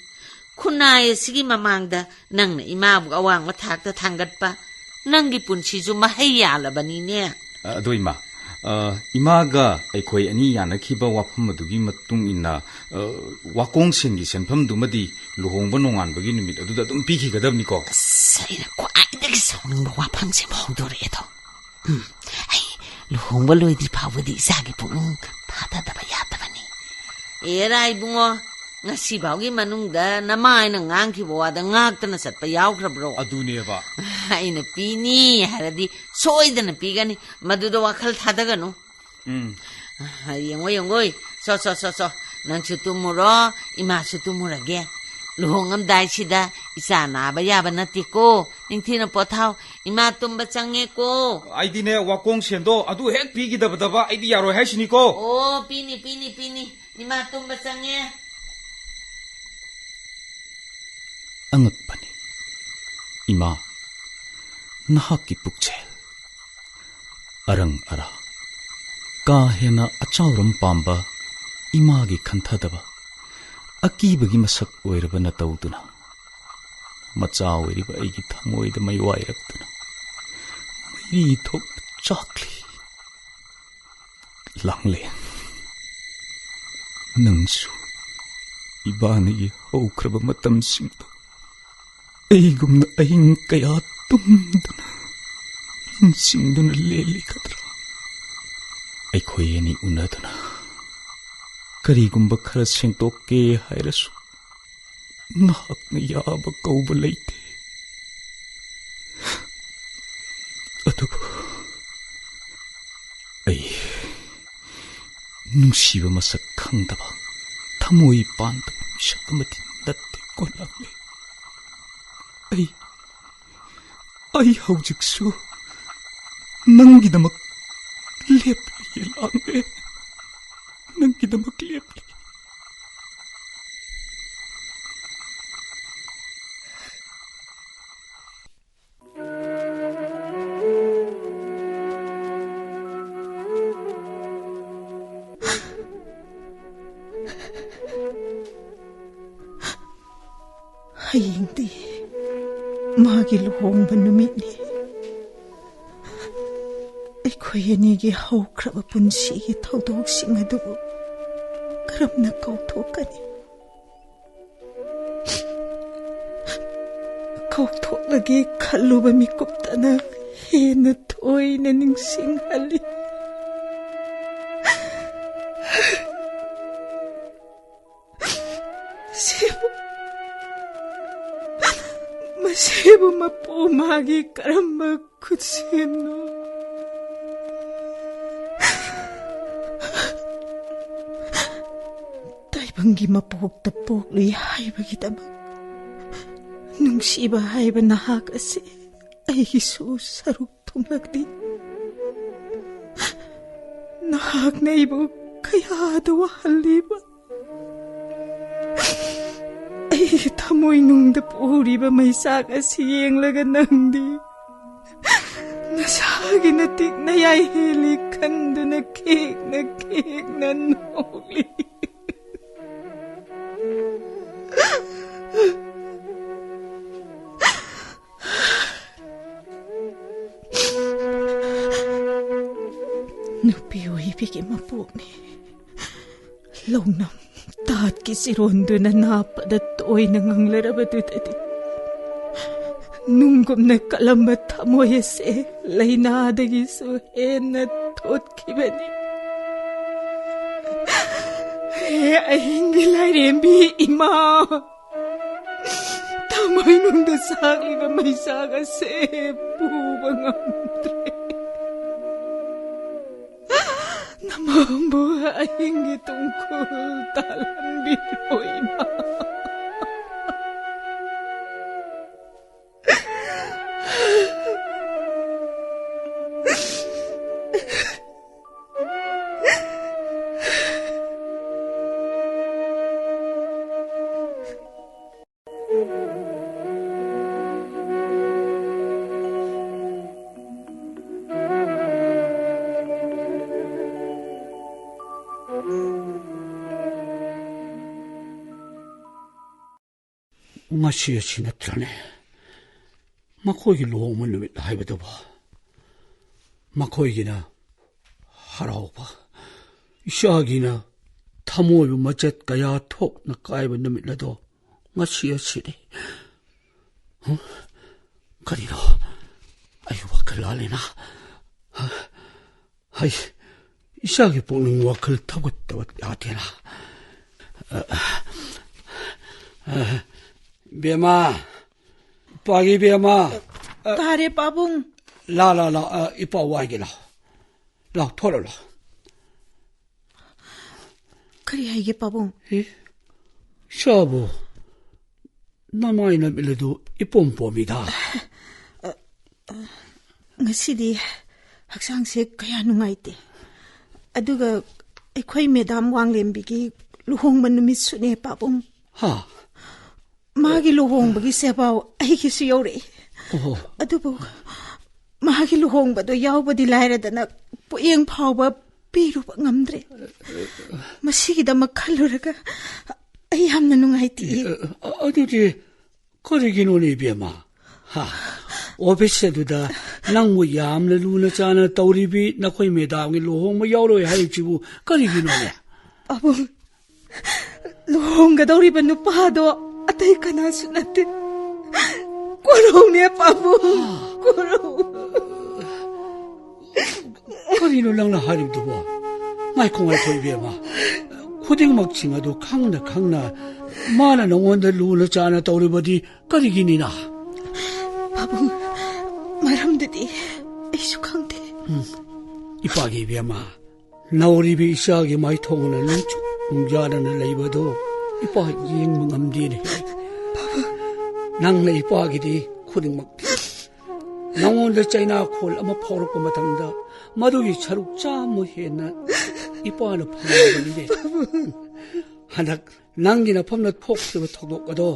ꯈꯨꯟꯅꯥꯏ ꯑꯁꯤꯒꯤ ꯃꯃꯥꯡꯗ ꯅꯪꯅ ꯏꯃꯥꯕꯨ ꯑꯋꯥꯡꯕ ꯊꯥꯛꯇ ꯊꯥꯡꯒꯠꯄ, ꯅꯪꯒꯤ ꯄꯨꯟꯁꯤꯁꯨ ꯃꯍꯩ ꯌꯥꯜꯂꯕꯅꯤꯅꯦ꯫ ꯑ, ꯑꯗꯣ ꯏꯃꯥ, ꯑ, ꯏꯃꯥꯒ ꯑꯩꯈꯣꯏ ꯑꯅꯤ ꯌꯥꯅꯈꯤꯕ ꯋꯥꯐꯝ ꯑꯗꯨꯒꯤ ꯃꯇꯨꯡ ꯏꯟꯅ, ꯑ, ꯋꯥꯀꯣꯡꯁꯦꯟꯒꯤ ꯁꯦꯟꯐꯝꯗꯨꯃꯗꯤ ꯂꯨꯍꯣꯡꯕ ꯅꯣꯡꯉꯥꯟꯕꯒꯤ ꯅꯨꯃꯤꯠ ꯑꯗꯨꯗ ꯑꯗꯨꯝ ꯄꯤꯈꯤꯒꯗꯕꯅꯤꯀꯣ? ꯑꯁ, ꯑꯩꯅ ꯈ꯭ꯋꯥꯏꯗꯒꯤ ꯁꯥꯎꯅꯤꯡꯕ ꯋꯥꯐꯝꯁꯤꯃ ꯍꯧꯗꯣꯔꯛꯑꯦꯗꯣ꯫ ꯎꯝ, ꯑꯩ ꯂꯨꯍꯣꯡꯕ ꯂꯣꯏꯗ꯭ꯔꯤ ꯐꯥꯎꯕꯗꯤ ꯏꯆꯥꯒꯤ ꯄꯨꯛꯅꯤꯡ ꯐꯥꯊꯗꯕ ꯌꯥꯗꯕꯅꯤ꯫ ꯑꯦꯔꯥ ꯏꯕꯨꯡꯉꯣ, ꯉꯁꯤꯐꯥꯎꯒꯤ ꯃꯅꯨꯡꯗ ꯅꯃꯥ ꯑꯩꯅ ꯉꯥꯡꯈꯤꯕ ꯋꯥꯗ ꯉꯥꯛꯇꯅ ꯆꯠꯄ ꯌꯥꯎꯈ꯭ꯔꯕ꯭ꯔꯣ? ꯑꯗꯨꯅꯦꯕ꯫ ꯑꯩꯅ ꯄꯤꯅꯤ ꯍꯥꯏꯔꯗꯤ ꯁꯣꯏꯗꯅ ꯄꯤꯒꯅꯤ, ꯃꯗꯨꯗ ꯋꯥꯈꯜ ꯊꯥꯗꯒꯅꯨ꯫ ꯎꯝ꯫ ꯌꯦꯡꯉꯣ, ꯌꯦꯡꯉꯣ, ꯁꯣ, ꯁꯣ, ꯁꯣ, ꯁꯣ, ꯅꯪꯁꯨ ꯇꯨꯝꯃꯨꯔꯣ, ꯏꯃꯥꯁꯨ ꯇꯨꯝꯃꯨꯔꯒꯦ꯫ ꯂꯨꯍꯣꯡꯉꯝꯗꯥꯏꯁꯤꯗ ꯏꯆꯥ ꯅꯥꯕ ꯌꯥꯕ ꯅꯠꯇꯦꯀꯣ, ꯅꯤꯡꯊꯤꯅ ꯄꯣꯊꯥꯎ꯫ ꯏꯃꯥ ꯇꯨꯝꯕ ꯆꯪꯉꯦꯀꯣ꯫ ꯑꯩꯗꯤꯅꯦ, ꯋꯥꯀꯣꯡ ꯁꯦꯟꯗꯣ ꯑꯗꯨ ꯍꯦꯛ ꯄꯤꯈꯤꯗꯕꯗꯕ ꯑꯩꯗꯤ ꯌꯥꯔꯣꯏ ꯍꯥꯏꯁꯤꯅꯤꯀꯣ꯫ ꯑꯣ, ꯄꯤꯅꯤ, ꯄꯤꯅꯤ, ꯄꯤꯅꯤ꯫ ꯏꯃꯥ ꯇꯨꯝꯕ ꯆꯪꯉꯦ꯫ ꯑꯉꯛꯄꯅꯤ꯫ ꯏꯃꯥ, ꯅꯍꯥꯛꯀꯤ ꯄꯨꯛꯆꯦꯜ꯫ ꯑꯔꯪ ꯑꯔꯥ, ꯀꯥ ꯍꯦꯟꯅ ꯑꯆꯥꯎꯔꯝ ꯄꯥꯝꯕ ꯏꯃꯥꯒꯤ ꯈꯟꯊꯗꯕ, ꯑꯀꯤꯕꯒꯤ ꯃꯁꯛ ꯑꯣꯏꯔꯕ ꯅꯇꯧꯗꯨꯅ ꯃꯆꯥ ꯑꯣꯏꯔꯤꯕ ꯑꯩꯒꯤ ꯊꯃꯣꯏꯗ ꯃꯩꯋꯥꯏꯔꯛꯇꯨꯅ ꯃꯩꯔꯤ ꯊꯣꯛꯅ ꯆꯥꯛꯂꯤ꯫ ꯂꯥꯡꯂꯦ꯫ ꯅꯪꯁꯨ ꯏꯕꯥꯅꯤꯒꯤ ꯍꯧꯈ꯭ꯔꯕ ꯃꯇꯝꯁꯤꯡꯗꯣ ꯑꯩꯒꯨꯝꯅ ꯑꯍꯤꯡ ꯀꯌꯥ ꯇꯨꯝꯗꯨꯅ ꯅꯤꯡꯁꯤꯡꯗꯨꯅ ꯂꯦꯜꯂꯤꯒꯗ꯭ꯔꯥ? ꯑꯩꯈꯣꯏ ꯑꯅꯤ ꯎꯅꯗꯨꯅ ꯀꯔꯤꯒꯨꯝꯕ ꯈꯔ ꯁꯦꯡꯗꯣꯛꯀꯦ ꯍꯥꯏꯔꯁꯨ ꯅꯍꯥꯛꯅ ꯌꯥꯕ ꯀꯧꯕ ꯂꯩꯇꯦ꯫ ꯑꯗꯨꯕꯨ ꯑꯩ ꯅꯨꯡꯁꯤꯕ ꯃꯁꯛ ꯈꯪꯗꯕ, ꯊꯃꯣꯏ ꯄꯥꯟꯗꯕ ꯃꯤꯁꯛ ꯑꯃꯗꯤ ꯅꯠꯇꯦ ꯀꯣ ꯂꯥꯡꯂꯦ꯫ ꯑꯩ, ꯑꯩ ꯍꯧꯖꯤꯛꯁꯨ ꯅꯪꯒꯤꯗꯃꯛ ꯂꯦꯞꯂꯤ ꯂꯥꯡꯂꯦ꯫ ꯅꯪꯒꯤꯗꯃꯛ ꯂꯦꯞꯂꯤ꯫ ꯍꯌꯦꯡꯗꯤ ꯃꯥꯒꯤ ꯂꯨꯍꯣꯡꯕ ꯅꯨꯃꯤꯠꯅꯤ꯫ ꯑꯩꯈꯣꯏ ꯑꯅꯤꯒꯤ ꯍꯧꯈ꯭ꯔꯕ ꯄꯨꯟꯁꯤꯒꯤ ꯊꯧꯗꯣꯛꯁꯤꯡ ꯑꯗꯨꯕꯨ ꯀꯔꯝꯅ ꯀꯥꯎꯊꯣꯛꯀꯅꯤ? ꯀꯥꯎꯊꯣꯛꯂꯒꯦ ꯈꯜꯂꯨꯕ ꯃꯤꯀꯨꯞꯇꯅ ꯍꯦꯟꯅ ꯇꯣꯏꯅ ꯅꯤꯡꯁꯤꯡꯍꯜꯂꯤ꯫ ꯃꯁꯤꯕꯨ, ꯃꯁꯤꯕꯨ ꯃꯄꯨ ꯃꯥꯒꯤ ꯀꯔꯝꯕ ꯈꯨꯠꯁꯦꯝꯅꯣ? ꯇꯥꯏꯕꯪꯒꯤ ꯃꯄꯣꯛꯇ ꯄꯣꯛꯂꯨꯏ ꯍꯥꯏꯕꯒꯤꯗꯃꯛ ꯅꯨꯡꯁꯤꯕ ꯍꯥꯏꯕ ꯅꯍꯥꯛ ꯑꯁꯤ ꯑꯩꯒꯤꯁꯨ ꯁꯔꯨꯛ ꯊꯨꯡꯂꯛꯂꯤ꯫ ꯅꯍꯥꯛꯅ ꯑꯩꯕꯨ ꯀꯌꯥꯗ ꯋꯥꯍꯜꯂꯤꯕ꯫ ꯑꯩꯒꯤ ꯊꯃꯣꯏꯅꯨꯡꯗ ꯄꯨꯔꯤꯕ ꯃꯩꯆꯥꯛ ꯑꯁꯤ ꯌꯦꯡꯂꯒ ꯅꯪꯗꯤ ꯅꯁꯥꯒꯤ ꯅꯇꯤꯛ ꯅꯌꯥꯏ ꯍꯦꯜꯂꯤ ꯈꯟꯗꯨꯅ ꯈꯦꯛꯅ ꯈꯦꯛꯅ ꯅꯣꯛꯂꯤ꯫ ꯅꯨꯄꯤ ꯑꯣꯏꯕꯤꯒꯤ ꯃꯄꯣꯛꯅꯤ꯫ ꯂꯧꯅꯝ ꯇꯥꯠꯀꯤ ꯆꯤꯔꯣꯟꯗꯨꯅ ꯅꯥꯞꯄꯗ ꯇꯣꯏꯅ ꯉꯪꯂꯔꯕꯗꯨꯗꯗꯤ ꯅꯨꯡꯒꯨꯝꯅ ꯀꯜꯂꯝꯕ ꯊꯃꯣꯏ ꯑꯁꯦ ꯂꯥꯏꯅꯥꯗꯒꯤꯁꯨ ꯍꯦꯟꯅ ꯊꯣꯠꯈꯤꯕꯅꯤ꯫ ꯍꯦ ꯑꯍꯤꯡꯒꯤ ꯂꯥꯏꯔꯦꯝꯕꯤ ꯏꯃꯥ, ꯊꯃꯣꯏꯅꯨꯡꯗ ꯁꯥꯛꯂꯤꯕ ꯃꯩꯆꯥꯛ ꯑꯁꯦ ꯄꯨꯕ ꯉꯝꯗ꯭ꯔꯦ꯫ ꯅꯃꯝꯕꯨ ꯑꯍꯤꯡꯒꯤ ꯇꯨꯡꯈꯨꯜ ꯇꯥꯜꯍꯟꯕꯤꯔꯣ ꯏꯃꯥ꯫ ꯉꯁꯤ ꯑꯁꯤ ꯅꯠꯇ꯭ꯔꯅꯦ ꯃꯈꯣꯏꯒꯤ ꯂꯨꯍꯣꯡꯕ ꯅꯨꯃꯤꯠ ꯍꯥꯏꯕꯗꯨꯕꯨ? ꯃꯈꯣꯏꯒꯤꯅ ꯍꯔꯥꯎꯕ, ꯏꯆꯥꯒꯤꯅ ꯊꯃꯣꯏꯕꯨ ꯃꯆꯦꯠ ꯀꯌꯥ ꯊꯣꯛꯅ ꯀꯥꯏꯕ ꯅꯨꯃꯤꯠ ꯑꯗꯣ ꯉꯁꯤ ꯑꯁꯤꯅꯤ꯫ ꯍꯨꯝ? ꯀꯔꯤꯅꯣ? ꯑꯩ ꯋꯥꯈꯜ ꯂꯥꯜꯂꯦꯅ꯫ ꯍꯩ, ꯏꯆꯥꯒꯤ ꯄꯨꯛꯅꯤꯡ ꯋꯥꯈꯜ ꯊꯧꯒꯠꯇꯕ ꯌꯥꯗꯦꯅ꯫ ꯑ, ꯑ, ꯕꯦꯝꯃ, ꯄꯥꯒꯤ ꯕꯦꯝꯃ꯫ ꯑ, ꯇꯥꯔꯦ, ꯄꯥꯕꯨꯡ꯫ ꯂꯥ, ꯂꯥ, ꯂꯥ, ꯑ, ꯏꯄꯥ ꯋꯥꯏꯒꯦ, ꯂꯥ꯫ ꯂꯥ, ꯊꯣꯛꯂꯣ, ꯂꯥ꯫ ꯀꯔꯤ ꯍꯥꯏꯒꯦ, ꯄꯥꯕꯨꯡ? ꯑꯦ, ꯏꯆꯥꯕꯨ ꯅꯃꯥꯏ ꯅꯃꯤꯠ ꯑꯗꯨ ꯏꯄꯣꯝ ꯄꯣꯝꯃꯤꯗ꯫ ꯉꯁꯤꯗꯤ ꯍꯛꯆꯥꯡꯁꯦ ꯀꯌꯥ ꯅꯨꯡꯉꯥꯏꯇꯦ꯫ ꯑꯗꯨꯒ ꯑꯩꯈꯣꯏ ꯃꯦꯗꯥꯝ ꯋꯥꯡꯂꯦꯝꯕꯤꯒꯤ ꯂꯨꯍꯣꯡꯕ ꯅꯨꯃꯤꯠꯁꯨꯅꯦ, ꯄꯥꯕꯨꯡ꯫ ꯍꯥ? ꯃꯥꯒꯤ ꯂꯨꯍꯣꯡꯕꯒꯤ ꯁꯦꯕꯥꯎ ꯑꯩꯒꯤꯁꯨ ꯌꯧꯔꯛꯏ꯫ ꯑꯣꯍꯣ꯫ ꯑꯗꯨꯕꯨ ꯃꯥꯒꯤ ꯂꯨꯍꯣꯡꯕꯗꯣ ꯌꯥꯎꯕꯗꯤ ꯂꯥꯏꯔꯗꯅ ꯄꯣꯠꯌꯦꯡ ꯐꯥꯎꯕ ꯄꯤꯔꯨꯕ ꯉꯝꯗ꯭ꯔꯦ꯫ ꯃꯁꯤꯒꯤꯗꯃꯛ ꯈꯜꯂꯨꯔꯒ ꯑꯩ ꯌꯥꯝꯅ ꯅꯨꯡꯉꯥꯏꯇꯦ꯫ ꯑ, ꯑ, ꯑꯗꯨꯗꯤ ꯀꯔꯤꯒꯤꯅꯣꯅꯦ, ꯏꯕꯦꯝꯃ? ꯍꯥ? ꯑꯣꯐꯤꯁ ꯑꯗꯨꯗ ꯅꯪꯕꯨ ꯌꯥꯝꯅ ꯂꯨꯅ ꯆꯥꯅ ꯇꯧꯔꯤꯕꯤ ꯅꯈꯣꯏ ꯃꯦꯗꯥꯝꯒꯤ ꯂꯨꯍꯣꯡꯕ ꯌꯥꯎꯔꯣꯏ ꯍꯥꯏꯔꯤꯕꯁꯤꯕꯨ ꯀꯔꯤꯒꯤꯅꯣꯅꯦ? ꯄꯥꯕꯨꯡ, ꯂꯨꯍꯣꯡꯒꯗꯧꯔꯤꯕ ꯅꯨꯄꯥꯗꯣ ꯑꯇꯩ ꯀꯅꯥꯁꯨ ꯅꯠꯇꯦ, ꯀꯣꯔꯧꯅꯦ, ꯄꯥꯕꯨꯡ, ꯀꯣꯔꯧ꯫ ꯀꯔꯤꯅꯣ ꯅꯪꯅ ꯍꯥꯏꯔꯤꯕꯗꯨꯕꯣ? ꯉꯥꯏꯈꯣ, ꯉꯥꯏꯈꯣ, ꯏꯕꯦꯝꯃ꯫ ꯈꯨꯗꯤꯡꯃꯛꯁꯤꯡ ꯑꯗꯨ ꯈꯪꯅ ꯈꯪꯅ ꯃꯥꯅ ꯅꯉꯣꯟꯗ ꯂꯨꯅ ꯆꯥꯅ ꯇꯧꯔꯤꯕꯗꯤ ꯀꯔꯤꯒꯤꯅꯤꯅ? ꯄꯥꯕꯨꯡ, ꯃꯔꯝꯗꯨꯗꯤ ꯑꯩꯁꯨ ꯈꯪꯗꯦ꯫ ꯎꯝ, ꯏꯄꯥꯒꯤ ꯏꯕꯦꯝꯃ, ꯅꯧꯔꯤꯕꯤ ꯏꯆꯥꯒꯤ ꯃꯥꯏꯊꯣꯡꯅ ꯅꯨꯡꯆꯨ ꯅꯨꯡꯖꯥꯅꯅ ꯂꯩꯕꯗꯣ ꯏꯄꯥ ꯌꯦꯡꯕ ꯉꯝꯗꯦꯅꯦ꯫ ꯅꯪꯅ ꯏꯄꯥꯒꯤꯗꯤ ꯈꯨꯗꯤꯡꯃꯛ ꯊꯤ꯫ ꯅꯉꯣꯟꯗ ꯆꯩꯅꯥꯈꯣꯜ ꯑꯃ ꯐꯥꯎꯔꯛꯄ ꯃꯇꯝꯗ ꯃꯗꯨꯒꯤ ꯁꯔꯨꯛ ꯆꯥꯝꯃ ꯍꯦꯟꯅ ꯏꯄꯥꯅ ꯐꯪꯂꯕꯅꯤꯅꯦ꯫ ꯍꯟꯗꯛ ꯅꯪꯒꯤ ꯅꯐꯝꯗ ꯊꯣꯛꯈꯤꯕ ꯊꯧꯗꯣꯛ ꯑꯗꯣ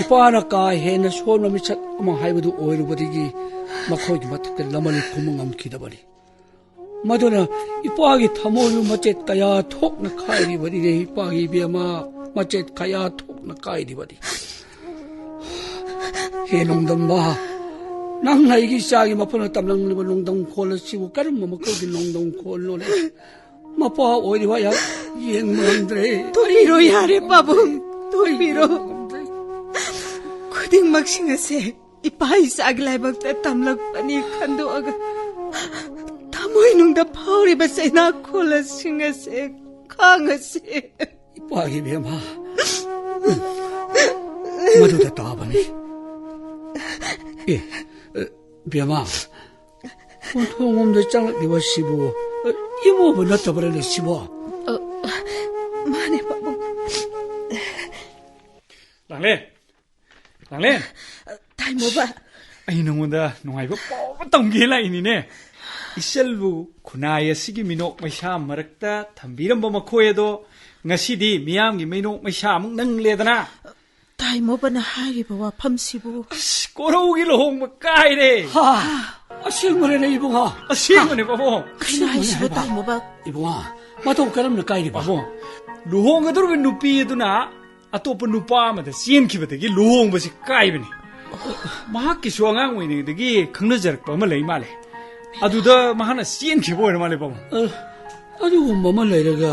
ꯏꯄꯥꯅ ꯀꯥ ꯍꯦꯟꯅ ꯁꯣꯟꯕ ꯃꯤꯁꯛ ꯑꯃ ꯍꯥꯏꯕꯗꯨ ꯑꯣꯏꯔꯨꯕꯗꯒꯤ ꯃꯈꯣꯏꯒꯤ ꯃꯊꯛꯇ ꯂꯃꯟ ꯈꯨꯝꯕ ꯉꯝꯈꯤꯗꯕꯅꯤ꯫ ꯃꯗꯨꯅ ꯏꯄꯥꯒꯤ ꯊꯃꯣꯏꯕꯨ ꯃꯆꯦꯠ ꯀꯌꯥ ꯊꯣꯛꯅ ꯀꯥꯏꯔꯤꯕꯅꯤꯅꯦ, ꯏꯄꯥꯒꯤ ꯏꯕꯦꯝꯃ, ꯃꯆꯦꯠ ꯀꯌꯥ ꯊꯣꯛꯅ ꯀꯥꯏꯔꯤꯕꯅꯤ꯫ ꯍꯦ ꯅꯣꯡꯗꯝꯕ, ꯅꯪꯅ ꯑꯩꯒꯤ ꯏꯆꯥꯒꯤ ꯃꯐꯝꯗ ꯇꯝꯂꯝꯂꯤꯕ ꯅꯣꯡꯗꯝ ꯈꯣꯜ ꯑꯁꯤꯕꯨ ꯀꯔꯝꯕ ꯃꯈꯜꯒꯤ ꯅꯣꯡꯗꯝ ꯈꯣꯜꯅꯣꯅꯦ? ꯃꯄꯥ ꯑꯣꯏꯔꯤꯕ ꯑꯩꯍꯥꯛ ꯌꯦꯡꯕ ꯉꯝꯗ꯭ꯔꯦ꯫ ꯇꯣꯛꯄꯤꯔꯣ, ꯌꯥꯔꯦ, ꯄꯥꯕꯨꯡ, ꯇꯣꯛꯄꯤꯔꯣ꯫ ꯈꯨꯗꯤꯡꯃꯛꯁꯤꯡ ꯑꯁꯦ ꯏꯄꯥ ꯏꯆꯥꯒꯤ ꯂꯥꯏꯕꯛꯇ ꯇꯝꯂꯛꯄꯅꯤ ꯈꯟꯗꯣꯛꯑꯒ ꯊꯃꯣꯏꯅꯨꯡꯗ ꯐꯥꯎꯔꯤꯕ ꯆꯩꯅꯥ ꯈꯣꯜꯂꯁꯤꯡ ꯑꯁꯦ ꯈꯥꯡꯉꯁꯤ꯫ ꯏꯄꯥꯒꯤ ꯕꯦꯝꯃ, ꯃꯗꯨꯗ ꯇꯥꯕꯅꯤ꯫ ꯑꯦ, ꯑꯦ, ꯕꯦꯝꯃ, ꯀꯣꯟꯊꯣꯡꯂꯣꯝꯗ ꯆꯪꯂꯛꯂꯤꯕ ꯁꯤꯕꯨ, ꯑꯦ, ꯏꯃꯧꯕ ꯅꯠꯇꯕ꯭ꯔꯅꯦ ꯁꯤꯕꯣ? ꯑ, ꯃꯥꯅꯦ, ꯄꯥꯕꯨꯡ꯫ ꯂꯥꯡꯂꯦꯟ! ꯂꯥꯡꯂꯦꯟ! ꯇꯥꯏꯃꯣꯕ꯫ ꯑꯩ ꯅꯉꯣꯟꯗ ꯅꯨꯡꯉꯥꯏꯕ ꯄꯥꯎ ꯑꯃ ꯇꯝꯒꯦ ꯂꯥꯛꯏꯅꯤꯅꯦ꯫ ꯏꯆꯜꯕꯨ ꯈꯨꯟꯅꯥꯏ ꯑꯁꯤꯒꯤ ꯃꯤꯅꯣꯛ ꯃꯩꯁꯥ ꯃꯔꯛꯇ ꯊꯝꯕꯤꯔꯝꯕ ꯃꯈꯣꯏ ꯑꯗꯣ ꯉꯁꯤꯗꯤ ꯃꯤꯌꯥꯝꯒꯤ ꯃꯤꯅꯣꯛ ꯃꯩꯁꯥ ꯑꯃꯨꯛ ꯅꯪꯂꯦꯗꯅ꯫ ꯇꯥꯏꯃꯣꯕꯅ ꯍꯥꯏꯔꯤꯕ ꯋꯥꯐꯝꯁꯤꯕꯨ? ꯑꯁ, ꯀꯣꯔꯧꯒꯤ ꯂꯨꯍꯣꯡꯕ ꯀꯥꯏꯔꯦ꯫ ꯍꯥ? ꯑꯁꯦꯡꯕꯅꯦ ꯏꯕꯨꯡꯉꯣ꯫ ꯑꯁꯦꯡꯕꯅꯦ, ꯄꯥꯕꯨꯡ꯫ ꯀꯩꯅꯣ ꯍꯥꯏꯁꯤꯕꯣ, ꯍꯥꯏꯕ? ꯇꯥꯏꯃꯣꯕ? ꯏꯕꯨꯡꯉꯣ, ꯃꯇꯧ ꯀꯔꯝꯅ ꯀꯥꯏꯔꯤꯕ? ꯄꯥꯕꯨꯡ, ꯂꯨꯍꯣꯡꯒꯗꯧꯔꯤꯕ ꯅꯨꯄꯤ ꯑꯗꯨꯅ ꯑꯇꯣꯞꯄ ꯅꯨꯄꯥ ꯑꯃꯗ ꯆꯦꯟꯈꯤꯕꯗꯒꯤ ꯂꯨꯍꯣꯡꯕꯁꯤ ꯀꯥꯏꯕꯅꯤ꯫ ꯃꯍꯥꯛꯀꯤꯁꯨ ꯑꯉꯥꯡ ꯑꯣꯏꯔꯤꯉꯩꯗꯒꯤ ꯈꯪꯅꯖꯔꯛꯄ ꯑꯃ ꯂꯩ ꯃꯥꯜꯂꯦ꯫ ꯑꯗꯨꯗ ꯃꯍꯥꯛꯅ ꯆꯦꯟꯈꯤꯕ ꯑꯣꯏꯔ ꯃꯥꯜꯂꯦ, ꯄꯥꯕꯨꯡ꯫ ꯑ, ꯑꯗꯨꯒꯨꯝꯕ ꯑꯃ ꯂꯩꯔꯒ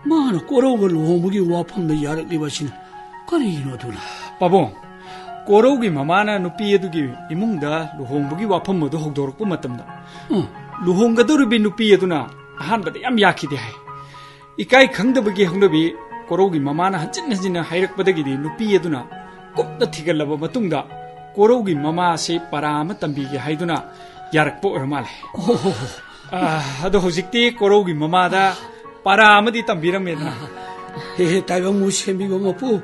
ꯃꯥꯅ ꯀꯣꯔꯧꯒ ꯂꯨꯍꯣꯡꯕꯒꯤ ꯋꯥꯐꯝꯗ ꯌꯥꯔꯛꯂꯤꯕꯁꯤꯅ ꯀꯔꯤꯒꯤꯅꯣ ꯑꯗꯨꯅ? ꯄꯥꯕꯨꯡ, ꯀꯣꯔꯧꯒꯤ ꯃꯃꯥꯅ ꯅꯨꯄꯤ ꯑꯗꯨꯒꯤ ꯏꯃꯨꯡꯗ ꯂꯨꯍꯣꯡꯕꯒꯤ ꯋꯥꯐꯝ ꯑꯗꯨ ꯍꯧꯗꯣꯔꯛꯄ ꯃꯇꯝꯗ, ꯎꯝ꯫ ꯂꯨꯍꯣꯡꯒꯗꯧꯔꯤꯕꯤ ꯅꯨꯄꯤ ꯑꯗꯨꯅ ꯑꯍꯥꯟꯕꯗ ꯌꯥꯝ ꯌꯥꯈꯤꯗꯦ ꯍꯥꯏ꯫ ꯏꯀꯥꯏ ꯈꯪꯗꯕꯒꯤ ꯍꯧꯅꯕꯤ ꯀꯣꯔꯧꯒꯤ ꯃꯃꯥꯅ ꯍꯟꯖꯤꯟ ꯍꯟꯖꯤꯟꯅ ꯍꯥꯏꯔꯛꯄꯗꯒꯤꯗꯤ ꯅꯨꯄꯤ ꯑꯗꯨꯅ ꯀꯨꯞꯅ ꯊꯤꯒꯠꯂꯕ ꯃꯇꯨꯡꯗ ꯀꯣꯔꯧꯒꯤ ꯃꯃꯥꯁꯤ ꯄꯔꯥ ꯑꯃ ꯇꯝꯕꯤꯒꯦ ꯍꯥꯏꯗꯨꯅ ꯌꯥꯔꯛꯄ ꯑꯣꯏꯔ ꯃꯥꯜꯂꯦ꯫ ꯑꯣ꯫ ꯑꯥ, ꯑꯗꯣ ꯍꯧꯖꯤꯛꯇꯤ ꯀꯣꯔꯧꯒꯤ ꯃꯃꯥꯗ ꯄꯔꯥ ꯑꯃꯗꯤ ꯇꯝꯕꯤꯔꯝꯃꯦꯗꯅ꯫ ꯍꯦ, ꯍꯦ, ꯇꯥꯏꯕꯪꯕꯨ ꯁꯦꯝꯕꯤꯕ ꯃꯄꯨ,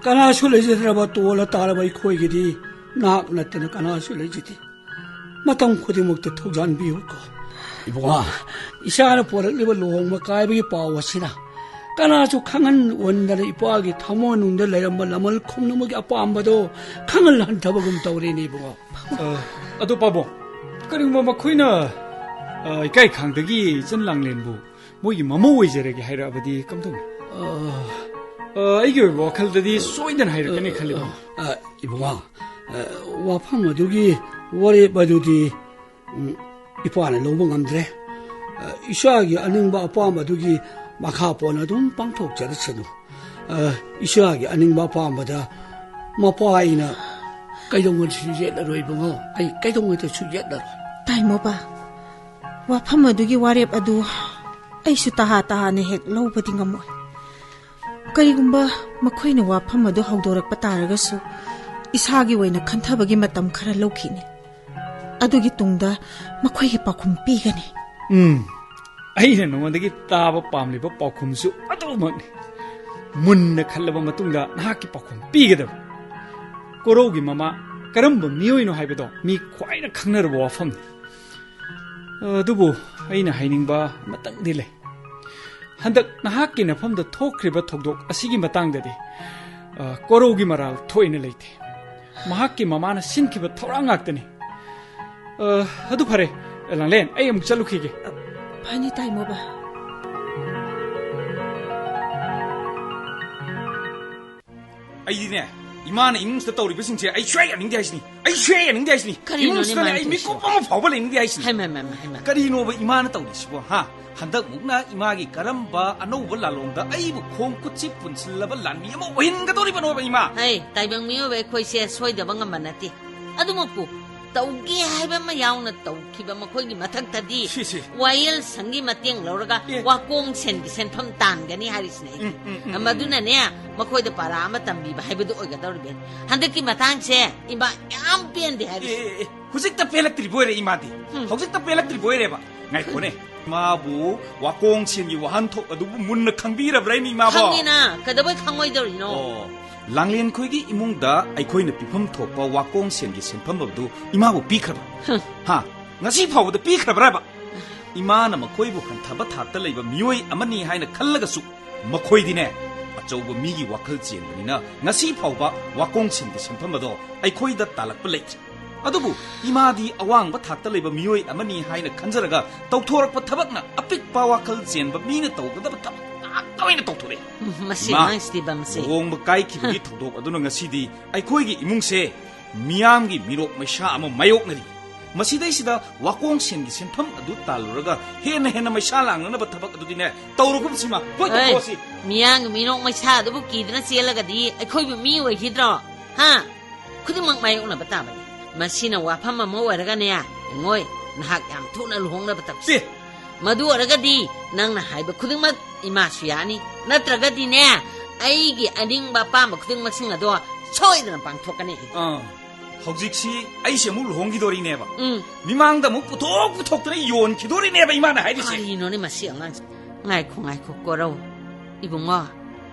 ꯀꯅꯥꯁꯨ ꯂꯩꯖꯗ꯭ꯔꯕ ꯇꯣꯜꯂ ꯇꯥꯔꯕ ꯑꯩꯈꯣꯏꯒꯤꯗꯤ ꯅꯍꯥꯛ ꯅꯠꯇꯅ ꯀꯅꯥꯁꯨ ꯂꯩꯖꯗꯦ꯫ ꯃꯇꯝ ꯈꯨꯗꯤꯡꯃꯛꯇ ꯊꯧꯖꯥꯟꯕꯤꯌꯨꯀꯣ꯫ ꯏꯕꯨꯡꯉꯣ, ꯏꯆꯥꯅ ꯄꯣꯔꯛꯂꯤꯕ ꯂꯨꯍꯣꯡꯕ ꯀꯥꯏꯕꯒꯤ ꯄꯥꯎ ꯑꯁꯤꯅ ꯀꯅꯥꯁꯨ ꯈꯪꯍꯟ ꯑꯣꯟꯗꯅ ꯏꯄꯥꯒꯤ ꯊꯃꯣꯏꯅꯨꯡꯗ ꯂꯩꯔꯝꯕ ꯂꯃꯜ ꯈꯨꯝꯅꯃꯛꯀꯤ ꯑꯄꯥꯝꯕꯗꯣ ꯈꯪꯍꯜꯍꯟꯗꯕꯒꯨꯝ ꯇꯧꯔꯦꯅꯦ, ꯏꯕꯨꯡꯉꯣ꯫ ꯑ, ꯑꯗꯣ ꯄꯥꯕꯨꯡ, ꯀꯔꯤꯒꯨꯝꯕ ꯃꯈꯣꯏꯅ, ꯑ, ꯏꯀꯥꯏ ꯈꯪꯗꯒꯤ ꯏꯆꯟ ꯂꯥꯡꯂꯦꯟꯕꯨ ꯃꯣꯏꯒꯤ ꯃꯃꯧ ꯑꯣꯏꯖꯔꯒꯦ ꯍꯥꯏꯔꯛꯑꯕꯗꯤ ꯀꯝꯗꯧꯅꯤ? ꯑ, ꯑ, ꯑꯩꯒꯤ ꯑꯣꯏꯕ ꯋꯥꯈꯜꯗꯗꯤ ꯁꯣꯏꯗꯅ ꯍꯥꯏꯔꯛꯀꯅꯤ ꯈꯜꯂꯤ, ꯄꯥꯕꯨꯡ꯫ ꯑ, ꯏꯕꯨꯡꯉꯣ, ꯑ, ꯋꯥꯐꯝ ꯑꯗꯨꯒꯤ ꯋꯥꯔꯦꯞ ꯑꯗꯨꯗꯤ, ꯎꯝ, ꯏꯄꯥꯅ ꯂꯧꯕ ꯉꯝꯗ꯭ꯔꯦ꯫ ꯑ, ꯏꯆꯥꯒꯤ ꯑꯅꯤꯡꯕ ꯑꯄꯥꯝꯕꯗꯨꯒꯤ ꯃꯈꯥ ꯄꯣꯟꯅ ꯑꯗꯨꯝ ꯄꯥꯡꯊꯣꯛꯆꯔꯁꯅꯨ꯫ ꯑ, ꯏꯆꯥꯒꯤ ꯑꯅꯤꯡꯕ ꯑꯄꯥꯝꯕꯗ ꯃꯄꯥ ꯑꯩꯅ ꯀꯩꯗꯧꯉꯩꯗꯁꯨ ꯌꯦꯠꯂꯔꯣꯏ ꯏꯕꯨꯡꯉꯣ, ꯑꯩ ꯀꯩꯗꯧꯉꯩꯗꯁꯨ ꯌꯦꯠꯂꯔꯣꯏ꯫ ꯇꯥꯏꯃꯣꯕ, ꯋꯥꯐꯝ ꯑꯗꯨꯒꯤ ꯋꯥꯔꯦꯞ ꯑꯗꯨ ꯑꯩꯁꯨ ꯇꯍꯥ ꯇꯍꯥꯅ ꯍꯦꯛ ꯂꯧꯕꯗꯤ ꯉꯝꯃꯣꯏ꯫ ꯀꯔꯤꯒꯨꯝꯕ ꯃꯈꯣꯏꯅ ꯋꯥꯐꯝ ꯑꯗꯨ ꯍꯧꯗꯣꯔꯛꯄ ꯇꯥꯔꯒꯁꯨ, ꯏꯁꯥꯒꯤ ꯑꯣꯏꯅ ꯈꯟꯊꯕꯒꯤ ꯃꯇꯝ ꯈꯔ ꯂꯧꯈꯤꯅꯤ꯫ ꯑꯗꯨꯒꯤ ꯇꯨꯡꯗ ꯃꯈꯣꯏꯒꯤ ꯄꯥꯎꯈꯨꯝ ꯄꯤꯒꯅꯤ꯫ ꯎꯝ, ꯑꯩꯅ ꯅꯉꯣꯟꯗꯒꯤ ꯇꯥꯕ ꯄꯥꯝꯂꯤꯕ ꯄꯥꯎꯈꯨꯝꯁꯨ ꯑꯗꯨꯃꯛꯅꯤ꯫ ꯃꯨꯟꯅ ꯈꯜꯂꯕ ꯃꯇꯨꯡꯗ ꯅꯍꯥꯛꯀꯤ ꯄꯥꯎꯈꯨꯝ ꯄꯤꯒꯗꯕ꯫ ꯀꯣꯔꯧꯒꯤ ꯃꯃꯥ ꯀꯔꯝꯕ ꯃꯤꯑꯣꯏꯅꯣ ꯍꯥꯏꯕꯗꯣ ꯃꯤ ꯈ꯭ꯋꯥꯏꯅ ꯈꯪꯅꯔꯕ ꯋꯥꯐꯝꯅꯤ꯫ ꯑꯗꯨꯕꯨ ꯑꯩꯅ ꯍꯥꯏꯅꯤꯡꯕ ꯑꯃꯇꯪꯗꯤ ꯂꯩ꯫ ꯍꯟꯗꯛ ꯅꯍꯥꯛꯀꯤ ꯅꯐꯝꯗ ꯊꯣꯛꯈ꯭ꯔꯤꯕ ꯊꯧꯗꯣꯛ ꯑꯁꯤꯒꯤ ꯃꯇꯥꯡꯗꯗꯤ, ꯑ, ꯀꯣꯔꯧꯒꯤ ꯃꯔꯥꯜ ꯊꯣꯏꯅ ꯂꯩꯇꯦ꯫ ꯃꯍꯥꯛꯀꯤ ꯃꯃꯥꯅ ꯁꯤꯟꯈꯤꯕ ꯊꯧꯔꯥꯡ ꯉꯥꯛꯇꯅꯤ꯫ ꯑ, ꯑꯗꯨ ꯐꯔꯦ, ꯂꯥꯡꯂꯦꯟ, ꯑꯩ ꯑꯃꯨꯛ ꯆꯠꯂꯨꯈꯤꯒꯦ꯫ ꯐꯅꯤ, ꯇꯥꯏꯃꯣꯕ꯫ ꯑꯩꯗꯤꯅꯦ, ꯏꯃꯥꯅ ꯏꯃꯨꯡꯁꯤꯗ ꯇꯧꯔꯤꯕꯁꯤꯡꯁꯦ ꯑꯩ ꯁꯨꯡꯌꯥ ꯌꯥꯅꯤꯡꯗꯦ ꯍꯥꯏꯁꯤꯅꯤ꯫ ꯑꯩ ꯁꯨꯡꯌꯥ ꯌꯥꯅꯤꯡꯗꯦ ꯍꯥꯏꯁꯤꯅꯤ꯫ ꯀꯔꯤꯅꯣꯅꯦ ꯏꯃꯨꯡꯁꯤꯗꯅꯦ ꯃꯥꯅ ꯑꯩ ꯇꯧꯔꯤꯁꯤꯕꯣ? ꯃꯤꯀꯨꯞ ꯑꯃ ꯐꯥꯎꯕ ꯂꯩꯅꯤꯡꯗꯦ ꯍꯥꯏꯁꯤꯅꯤ꯫ ꯍꯩꯃ, ꯍꯩꯃ, ꯍꯩꯃ, ꯍꯩꯃ꯫ ꯀꯔꯤꯅꯣꯕ ꯏꯃꯥꯅ ꯇꯧꯔꯤꯁꯤꯕꯣ, ꯍꯥ? ꯍꯟꯗꯛꯃꯨꯛꯅ ꯏꯃꯥꯒꯤ ꯀꯔꯝꯕ ꯑꯅꯧꯕ ꯂꯥꯂꯣꯡꯗ ꯑꯩꯕꯨ ꯈꯣꯡ ꯈꯨꯠꯁꯤ ꯄꯨꯟꯁꯤꯜꯂꯕ ꯂꯥꯟꯃꯤ ꯑꯃ ꯑꯣꯏꯍꯟꯒꯗꯧꯔꯤꯕꯅꯣꯕ, ꯏꯃꯥ? ꯍꯩ, ꯇꯥꯏꯕꯪ ꯃꯤꯑꯣꯏꯕ ꯑꯩꯈꯣꯏꯁꯦ ꯁꯣꯏꯗꯕ ꯉꯝꯕ ꯅꯠꯇꯦ꯫ ꯑꯗꯨꯃꯛꯄꯨ ꯇꯧꯒꯦ ꯍꯥꯏꯕ ꯑꯃ ꯌꯥꯎꯅ ꯇꯧꯈꯤꯕ ꯃꯈꯣꯏꯒꯤ ꯃꯊꯛꯇꯗꯤ ꯁꯤ, ꯁꯤ꯫ ꯋꯥꯌꯦꯜ ꯁꯪꯒꯤ ꯃꯇꯦꯡ ꯂꯧꯔꯒ ꯑꯦ꯫ ꯋꯥꯀꯣꯡ ꯁꯦꯟꯒꯤ ꯁꯦꯟꯐꯝ ꯇꯥꯟꯒꯅꯤ ꯍꯥꯏꯔꯤꯁꯤꯅꯦ ꯑꯩ꯫ ꯎꯝ, ꯎꯝ, ꯎꯝ, ꯎꯝ, ꯃꯗꯨꯅꯅꯦ, ꯃꯈꯣꯏꯗ ꯄꯥꯔꯥ ꯑꯃ ꯇꯝꯕꯤꯕ ꯍꯥꯏꯕꯗꯨ ꯑꯣꯏꯒꯗꯧꯔꯤꯕꯅꯤ꯫ ꯍꯟꯗꯛꯀꯤ ꯃꯇꯥꯡꯁꯦ ꯏꯃꯥ ꯌꯥꯝ ꯄꯦꯟꯗꯦ ꯑꯦ, ꯍꯥꯏꯔꯤꯁꯦ꯫ ꯑꯦ, ꯑꯦ, ꯍꯧꯖꯤꯛꯇ ꯄꯦꯜꯂꯛꯇ꯭ꯔꯤꯕ ꯑꯣꯏꯔꯦ ꯏꯃꯥꯗꯤ꯫ ꯎꯝ꯫ ꯍꯧꯖꯤꯛꯇ ꯄꯦꯜꯂꯛꯇ꯭ꯔꯤꯕ ꯑꯣꯏꯔꯦꯕ꯫ ꯉꯥꯏꯈꯣꯅꯦ, ꯏꯃꯥꯕꯨ ꯋꯥꯀꯣꯡ ꯁꯦꯟꯒꯤ ꯋꯥꯍꯟꯊꯣꯛ ꯑꯗꯨꯕꯨ ꯃꯨꯟꯅ ꯈꯪꯕꯤꯔꯕ꯭ꯔꯥ, ꯏꯃꯥꯕꯣ? ꯈꯪꯉꯤꯅ, ꯀꯩꯗꯧꯕꯩ ꯈꯪꯉꯣꯏꯗꯧꯔꯤꯅꯣ? ꯑꯣ, ꯂꯥꯡꯂꯦꯟ ꯈꯣꯏꯒꯤ ꯏꯃꯨꯡꯗ ꯑꯩꯈꯣꯏꯅ ꯄꯤꯐꯝ ꯊꯣꯛꯄ ꯋꯥꯀꯣꯡ ꯁꯦꯟꯒꯤ ꯁꯦꯟꯐꯝ ꯑꯗꯨ ꯏꯃꯥꯕꯨ ꯄꯤꯈ꯭ꯔꯕ꯭ꯔꯥ? ꯍꯝ꯫ ꯍꯥ? ꯉꯁꯤ ꯐꯥꯎꯕꯗ ꯄꯤꯈ꯭ꯔꯕ꯭ꯔꯥꯕ? ꯏꯃꯥꯅ ꯃꯈꯣꯏꯕꯨ ꯍꯟꯊꯕ ꯊꯥꯛꯇ ꯂꯩꯕ ꯃꯤꯑꯣꯏ ꯑꯃꯅꯤ ꯍꯥꯏꯅ ꯈꯜꯂꯒꯁꯨ, ꯃꯈꯣꯏꯗꯤꯅꯦ, ꯑꯆꯧꯕ ꯃꯤꯒꯤ ꯋꯥꯈꯜ ꯆꯦꯟꯕꯅꯤꯅ ꯉꯁꯤ ꯐꯥꯎꯕ ꯋꯥꯀꯣꯡ ꯁꯦꯟꯒꯤ ꯁꯦꯟꯐꯝ ꯑꯗꯣ ꯑꯩꯈꯣꯏꯗ ꯇꯥꯜꯂꯛꯄ ꯂꯩꯇ꯭ꯔꯤ꯫ ꯑꯗꯨꯕꯨ ꯏꯃꯥꯗꯤ ꯑꯋꯥꯡꯕ ꯊꯥꯛꯇ ꯂꯩꯕ ꯃꯤꯑꯣꯏ ꯑꯃꯅꯤ ꯍꯥꯏꯅ ꯈꯟꯖꯔꯒ ꯇꯧꯊꯣꯔꯛꯄ ꯊꯕꯛꯅ ꯑꯄꯤꯛꯄ ꯋꯥꯈꯜ ꯆꯦꯟꯕ ꯃꯤꯅ ꯇꯧꯒꯗꯕ ꯊꯕꯛ ꯉꯥꯛꯇ ꯇꯣꯏꯅ ꯇꯧꯊꯣꯔꯛꯑꯦ꯫ ꯎꯝ, ꯃꯁꯤ ꯏꯃꯥ, ꯑꯉꯥꯡꯁꯤꯗꯤꯕ ꯃꯁꯤ꯫ ꯂꯨꯍꯣꯡꯕ ꯀꯥꯏꯈꯤꯕꯒꯤ ꯊꯧꯗꯣꯛ ꯑꯗꯨꯅ ꯉꯁꯤꯗꯤ ꯑꯩꯈꯣꯏꯒꯤ ꯏꯃꯨꯡꯁꯦ ꯃꯤꯌꯥꯝꯒꯤ ꯃꯤꯅꯣꯛ ꯃꯩꯁꯥ ꯑꯃ ꯃꯥꯌꯣꯛꯅꯔꯤ꯫ ꯃꯁꯤꯗꯩꯁꯤꯗ ꯋꯥꯀꯣꯡ ꯁꯦꯟꯒꯤ ꯁꯦꯟꯐꯝ ꯑꯗꯨ ꯇꯥꯜꯂꯨꯔꯒ ꯍꯦꯟꯅ ꯍꯦꯟꯅ ꯃꯩꯁꯥ ꯂꯥꯡꯅꯅꯕ ꯊꯕꯛ ꯑꯗꯨꯗꯤꯅꯦ, ꯇꯧꯔꯒꯨꯝꯁꯤꯃ꯫ ꯍꯣꯏ, ꯑꯩ, ꯇꯧꯊꯣꯛꯑꯁꯤ꯫ ꯃꯤꯌꯥꯝꯒꯤ ꯃꯤꯅꯣꯛ ꯃꯩꯁꯥ ꯑꯗꯨꯕꯨ ꯀꯤꯗꯨꯅ ꯆꯦꯜꯂꯒꯗꯤ ꯑꯩꯈꯣꯏꯕꯨ ꯃꯤ ꯑꯣꯏꯈꯤꯗ꯭ꯔꯣ? ꯍꯥ? ꯈꯨꯗꯤꯡꯃꯛ ꯃꯥꯌꯣꯛꯅꯕ ꯇꯥꯕꯅꯤ꯫ ꯃꯁꯤꯅ ꯋꯥꯐꯝ ꯑꯃ ꯑꯣꯏꯔꯒꯅꯦ, ꯌꯦꯡꯉꯣꯏ, ꯅꯍꯥꯛ ꯌꯥꯝ ꯊꯨꯅ ꯂꯨꯍꯣꯡꯅꯕ ꯇꯧꯁꯤ꯫ ꯑꯦ! ꯃꯗꯨ ꯑꯣꯏꯔꯒꯗꯤ ꯅꯪꯅ ꯍꯥꯏꯕ ꯈꯨꯗꯤꯡꯃꯛ ꯏꯃꯥꯁꯨ ꯌꯥꯅꯤ꯫ ꯅꯠꯇ꯭ꯔꯒꯗꯤꯅꯦ, ꯑꯩꯒꯤ ꯑꯅꯤꯡꯕ ꯑꯄꯥꯝꯕ ꯈꯨꯗꯤꯡꯃꯛꯁꯤꯡ ꯑꯗꯣ ꯁꯣꯏꯗꯅ ꯄꯥꯡꯊꯣꯛꯀꯅꯤ꯫ ꯑꯥ, ꯍꯧꯖꯤꯛꯁꯤ ꯑꯩꯁꯦ ꯑꯃꯨꯛ ꯂꯨꯍꯣꯡꯈꯤꯗꯣꯔꯤꯅꯦꯕ꯫ ꯎꯝ꯫ ꯃꯤꯃꯥꯡꯗ ꯑꯃꯨꯛ ꯄꯨꯊꯣꯛ ꯄꯨꯊꯣꯛꯇꯅ ꯌꯣꯟꯈꯤꯗꯣꯔꯤꯅꯦꯕ ꯏꯃꯥꯅ ꯍꯥꯏꯔꯤꯁꯦ꯫ ꯀꯔꯤꯅꯣꯅꯦ ꯃꯁꯤ ꯑꯉꯥꯡꯁꯦ? ꯉꯥꯏꯈꯣ, ꯉꯥꯏꯈꯣ, ꯀꯣꯔꯧ꯫ ꯏꯕꯨꯡꯉꯣ,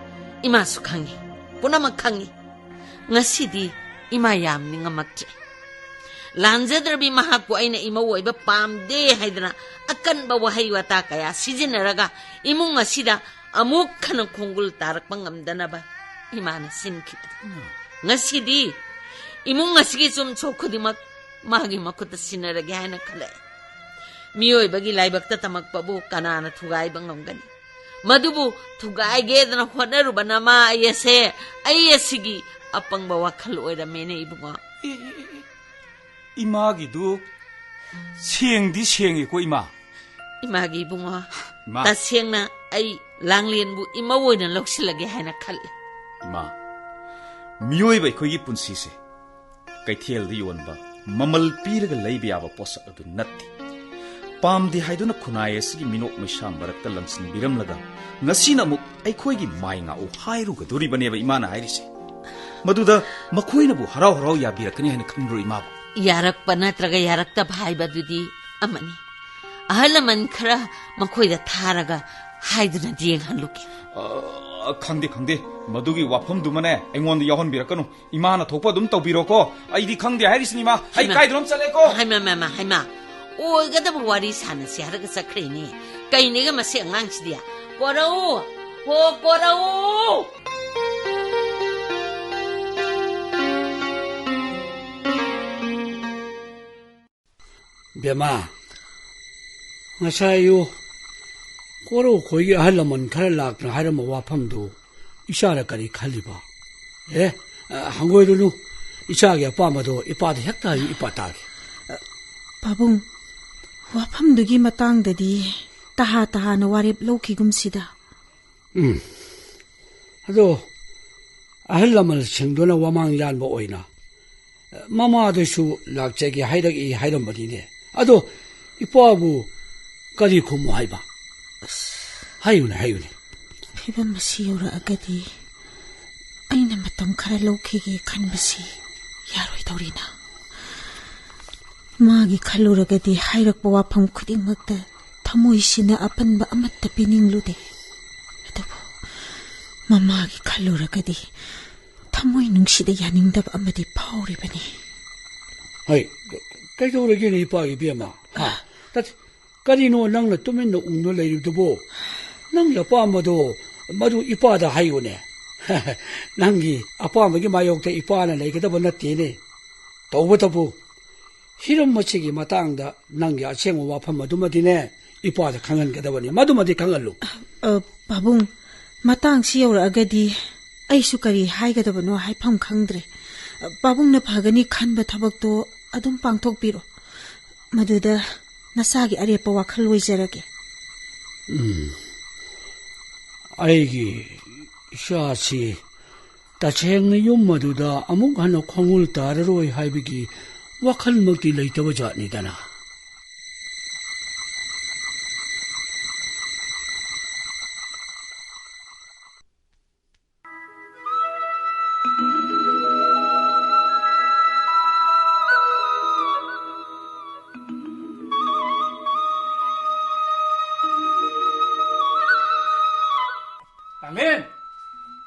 ꯏꯃꯥꯁꯨ ꯈꯪꯉꯤ, ꯄꯨꯝꯅꯃꯛ ꯈꯪꯉꯤ꯫ ꯉꯁꯤꯗꯤ ꯏꯃꯥ ꯌꯥꯝ ꯅꯤꯡꯉꯝꯃꯛꯇ꯭ꯔꯦ꯫ ꯂꯥꯟꯖꯗ꯭ꯔꯕꯤ ꯃꯍꯥꯛꯄꯨ ꯑꯩꯅ ꯏꯃꯧ ꯑꯣꯏꯕ ꯄꯥꯝꯗꯦ ꯍꯥꯏꯗꯅ ꯑꯀꯟꯕ ꯋꯥꯍꯩ ꯋꯥꯇꯥ ꯀꯌꯥ ꯁꯤꯖꯤꯟꯅꯔꯒ ꯏꯃꯨꯡ ꯑꯁꯤꯗ ꯑꯃꯨꯛ ꯍꯟꯅ ꯈꯣꯡꯒꯨꯜ ꯇꯥꯔꯛꯄ ꯉꯝꯗꯅꯕ ꯏꯃꯥꯅ ꯁꯤꯟꯈꯤꯕꯅꯤ꯫ ꯉꯁꯤꯗꯤ ꯏꯃꯨꯡ ꯑꯁꯤꯒꯤ ꯆꯨꯝ ꯁꯣꯛ ꯈꯨꯗꯤꯡꯃꯛ ꯃꯥꯒꯤ ꯃꯈꯨꯠꯇ ꯁꯤꯟꯅꯔꯒꯦ ꯍꯥꯏꯅ ꯈꯜꯂꯛꯑꯦ꯫ ꯃꯤꯑꯣꯏꯕꯒꯤ ꯂꯥꯏꯕꯛꯇ ꯇꯝꯃꯛꯄꯕꯨ ꯀꯅꯥꯅ ꯊꯨꯒꯥꯏꯕ ꯉꯝꯒꯅꯤ? ꯃꯗꯨꯕꯨ ꯊꯨꯒꯥꯏꯒꯦꯗꯅ ꯍꯣꯠꯅꯔꯨꯕ ꯅꯃꯥ ꯑꯩ ꯑꯁꯦ, ꯑꯩ ꯑꯁꯤꯒꯤ ꯑꯄꯪꯕ ꯋꯥꯈꯜ ꯑꯣꯏꯔꯝꯃꯦꯅꯦ ꯏꯕꯨꯡꯉꯣ꯫ ꯑꯦ, ꯑꯦ, ꯑꯦ, ꯑꯦ꯫ ꯏꯃꯥꯒꯤꯗꯨ ꯁꯦꯡꯗꯤ ꯁꯦꯡꯉꯤꯀꯣ, ꯏꯃꯥ꯫ ꯏꯃꯥꯒꯤ ꯏꯕꯨꯡꯉꯣ, ꯏꯃꯥ꯫ ꯇꯁꯦꯡꯅ ꯑꯩ ꯂꯥꯡꯂꯦꯟꯕꯨ ꯏꯃꯧ ꯑꯣꯏꯅ ꯂꯧꯁꯤꯜꯂꯒꯦ ꯍꯥꯏꯅ ꯈꯜꯂꯤ꯫ ꯏꯃꯥ, ꯃꯤꯑꯣꯏꯕ ꯑꯩꯈꯣꯏꯒꯤ ꯄꯨꯟꯁꯤꯁꯦ ꯀꯩꯊꯦꯜꯗ ꯌꯣꯟꯕ, ꯃꯃꯜ ꯄꯤꯔꯒ ꯂꯩꯕ ꯌꯥꯕ ꯄꯣꯠꯁꯛ ꯑꯗꯨ ꯅꯠꯇꯦ꯫ ꯄꯥꯝꯗꯦ ꯍꯥꯏꯗꯨꯅ ꯈꯨꯟꯅꯥꯏ ꯑꯁꯤꯒꯤ ꯃꯤꯅꯣꯛ ꯃꯩꯁꯥ ꯃꯔꯛꯇ ꯂꯪꯁꯤꯟꯕꯤꯔꯝꯂꯒ ꯉꯁꯤꯅ ꯑꯃꯨꯛ ꯑꯩꯈꯣꯏꯒꯤ ꯃꯥꯏ ꯉꯥꯛꯎ ꯍꯥꯏꯔꯨꯒꯗꯣꯔꯤꯕꯅꯦꯕ ꯏꯃꯥꯅ ꯍꯥꯏꯔꯤꯁꯦ꯫ ꯃꯗꯨꯗ ꯃꯈꯣꯏꯅꯕꯨ ꯍꯔꯥꯎ ꯍꯔꯥꯎ ꯌꯥꯕꯤꯔꯛꯀꯅꯤ ꯍꯥꯏꯅ ꯈꯟꯕ꯭ꯔꯣ, ꯏꯃꯥꯕꯨ? ꯌꯥꯔꯛꯄ ꯅꯠꯇ꯭ꯔꯒ ꯌꯥꯔꯛꯇꯕ ꯍꯥꯏꯕꯗꯨꯗꯤ ꯑꯃꯅꯤ꯫ ꯑꯍꯜ ꯂꯃꯟ ꯈꯔ ꯃꯈꯣꯏꯗ ꯊꯥꯔꯒ ꯍꯥꯏꯗꯨꯅꯗꯤ ꯌꯦꯡꯍꯜꯂꯨꯒꯦ꯫ ꯑ, ꯈꯪꯗꯦ, ꯈꯪꯗꯦ꯫ ꯃꯗꯨꯒꯤ ꯋꯥꯐꯝꯗꯨꯃꯅꯦ ꯑꯩꯉꯣꯟꯗ ꯌꯥꯎꯍꯟꯕꯤꯔꯛꯀꯅꯨ꯫ ꯏꯃꯥꯅ ꯊꯣꯛꯄ ꯑꯗꯨꯝ ꯇꯧꯕꯤꯔꯣꯀꯣ꯫ ꯑꯩꯗꯤ ꯈꯪꯗꯦ ꯍꯥꯏꯔꯤꯁꯤꯅꯤ, ꯏꯃꯥ꯫ ꯑꯩ ꯍꯩꯃꯥ꯫ ꯀꯥꯏꯗꯅꯣꯝ ꯆꯠꯂꯦꯀꯣ꯫ ꯍꯩꯃꯥ, ꯃꯃꯥ, ꯍꯩꯃꯥ꯫ ꯑꯣꯏꯒꯗꯕ ꯋꯥꯔꯤ ꯁꯥꯟꯅꯁꯤ ꯍꯥꯏꯔꯒ ꯆꯠꯈ꯭ꯔꯦꯅꯦ꯫ ꯀꯩꯅꯦꯒ ꯃꯁꯤ ꯑꯉꯥꯡꯁꯤꯗꯤ? ꯀꯣꯔꯧ! ꯍꯣ, ꯀꯣꯔꯧ! ꯕꯦꯝꯃ, ꯉꯁꯥꯏ ꯑꯌꯨꯛ ꯀꯣꯔꯧ ꯈꯣꯏꯒꯤ ꯑꯍꯜ ꯂꯃꯟ ꯈꯔ ꯂꯥꯛꯇꯅ ꯍꯥꯏꯔꯝꯕ ꯋꯥꯐꯝꯗꯨ ꯏꯆꯥꯅ ꯀꯔꯤ ꯈꯜꯂꯤꯕ? ꯑꯦ, ꯑ, ꯍꯪꯒꯣꯏꯔꯨꯅꯨ꯫ ꯏꯆꯥꯒꯤ ꯑꯄꯥꯝꯕꯗꯣ ꯏꯄꯥꯗ ꯍꯦꯛꯇ ꯍꯥꯏꯌꯨ, ꯏꯄꯥ ꯇꯥꯒꯦ꯫ ꯄꯥꯕꯨꯡ, ꯋꯥꯐꯝꯗꯨꯒꯤ ꯃꯇꯥꯡꯗꯗꯤ ꯇꯍꯥ ꯇꯍꯥꯅ ꯋꯥꯔꯦꯞ ꯂꯧꯈꯤꯒꯨꯝꯁꯤꯗ꯫ ꯎꯝ꯫ ꯑꯗꯣ, ꯑꯍꯜ ꯂꯃꯟꯁꯤꯡꯗꯨꯅ ꯋꯥꯃꯥꯡ ꯌꯥꯟꯕ ꯑꯣꯏꯅ ꯃꯃꯥꯗꯁꯨ ꯂꯥꯛꯆꯒꯦ ꯍꯥꯏꯔꯛꯏ ꯍꯥꯏꯔꯝꯕꯅꯤꯅꯦ꯫ ꯑꯗꯣ, ꯏꯄꯥꯕꯨ ꯀꯔꯤ ꯈꯨꯝꯃꯨ ꯍꯥꯏꯕ? ꯑꯁ꯫ ꯍꯥꯏꯌꯨꯅꯦ, ꯍꯥꯏꯌꯨꯅꯦ꯫ ꯐꯤꯕꯝ ꯑꯁꯤ ꯌꯧꯔꯛꯑꯒꯗꯤ ꯑꯩꯅ ꯃꯇꯝ ꯈꯔ ꯂꯧꯈꯤꯒꯦ ꯈꯟꯕꯁꯤ ꯌꯥꯔꯣꯏꯗꯧꯔꯤꯅ꯫ ꯃꯥꯒꯤ ꯈꯜꯂꯨꯔꯒꯗꯤ ꯍꯥꯏꯔꯛꯄ ꯋꯥꯐꯝ ꯈꯨꯗꯤꯡꯃꯛꯇ ꯊꯃꯣꯏꯁꯤꯅ ꯑꯄꯟꯕ ꯑꯃꯠꯇ ꯄꯤꯅꯤꯡꯂꯨꯗꯦ꯫ ꯑꯗꯨꯕꯨ ꯃꯃꯥꯒꯤ ꯈꯜꯂꯨꯔꯒꯗꯤ ꯊꯃꯣꯏ ꯅꯨꯡꯁꯤꯗ ꯌꯥꯅꯤꯡꯗꯕ ꯑꯃꯗꯤ ꯐꯥꯎꯔꯤꯕꯅꯤ꯫ ꯍꯩ, ꯀꯩꯗꯧꯔꯒꯦꯅꯦ ꯏꯄꯥꯒꯤ ꯏꯕꯦꯝꯃ? ꯍꯥ? ꯇꯠ-, ꯀꯔꯤꯅꯣ ꯅꯪꯅ ꯇꯨꯃꯤꯟꯅ ꯎꯪꯗꯨꯅ ꯂꯩꯔꯤꯕꯗꯨꯕꯨ? ꯅꯪꯒꯤ ꯑꯄꯥꯝꯕꯗꯣ ꯃꯗꯨ ꯏꯄꯥꯗ ꯍꯥꯏꯌꯨꯅꯦ꯫ ꯅꯪꯒꯤ ꯑꯄꯥꯝꯕꯒꯤ ꯃꯥꯌꯣꯛꯇ ꯏꯄꯥꯅ ꯂꯩꯒꯗꯕ ꯅꯠꯇꯦꯅꯦ꯫ ꯇꯧꯕꯇꯕꯨ, ꯍꯤꯔꯝ ꯑꯁꯤꯒꯤ ꯃꯇꯥꯡꯗ ꯅꯪꯒꯤ ꯑꯁꯦꯡꯕ ꯋꯥꯐꯝ ꯑꯗꯨꯃꯗꯤꯅꯦ, ꯏꯄꯥꯗ ꯈꯪꯍꯟꯒꯗꯕꯅꯤ꯫ ꯃꯗꯨꯃꯗꯤ ꯈꯪꯍꯜꯂꯨ꯫ ꯑ, ꯄꯥꯕꯨꯡ, ꯃꯇꯥꯡꯁꯤ ꯌꯧꯔꯛꯑꯒꯗꯤ ꯑꯩꯁꯨ ꯀꯔꯤ ꯍꯥꯏꯒꯗꯕꯅꯣ ꯍꯥꯏꯐꯝ ꯈꯪꯗ꯭ꯔꯦ꯫ ꯄꯥꯕꯨꯡꯅ ꯐꯒꯅꯤ ꯈꯟꯕ ꯊꯕꯛꯇꯣ ꯑꯗꯨꯝ ꯄꯥꯡꯊꯣꯛꯄꯤꯔꯣ꯫ ꯃꯗꯨꯗ ꯅꯆꯥꯒꯤ ꯑꯔꯦꯞꯄ ꯋꯥꯈꯜ ꯑꯣꯏꯖꯔꯒꯦ꯫ ꯎꯝ꯫ ꯑꯩꯒꯤ ꯏꯆꯥꯁꯤ ꯇꯁꯦꯡꯅ ꯌꯨꯝ ꯑꯗꯨꯗ ꯑꯃꯨꯛ ꯍꯟꯅ ꯈꯣꯡꯒꯨꯜ ꯇꯥꯔꯔꯣꯏ ꯍꯥꯏꯕꯒꯤ ꯋꯥꯈꯜꯃꯛꯇꯤ ꯂꯩꯇꯕ ꯖꯥꯠꯅꯤꯗꯅ꯫ ꯂꯥꯡꯂꯦꯟ!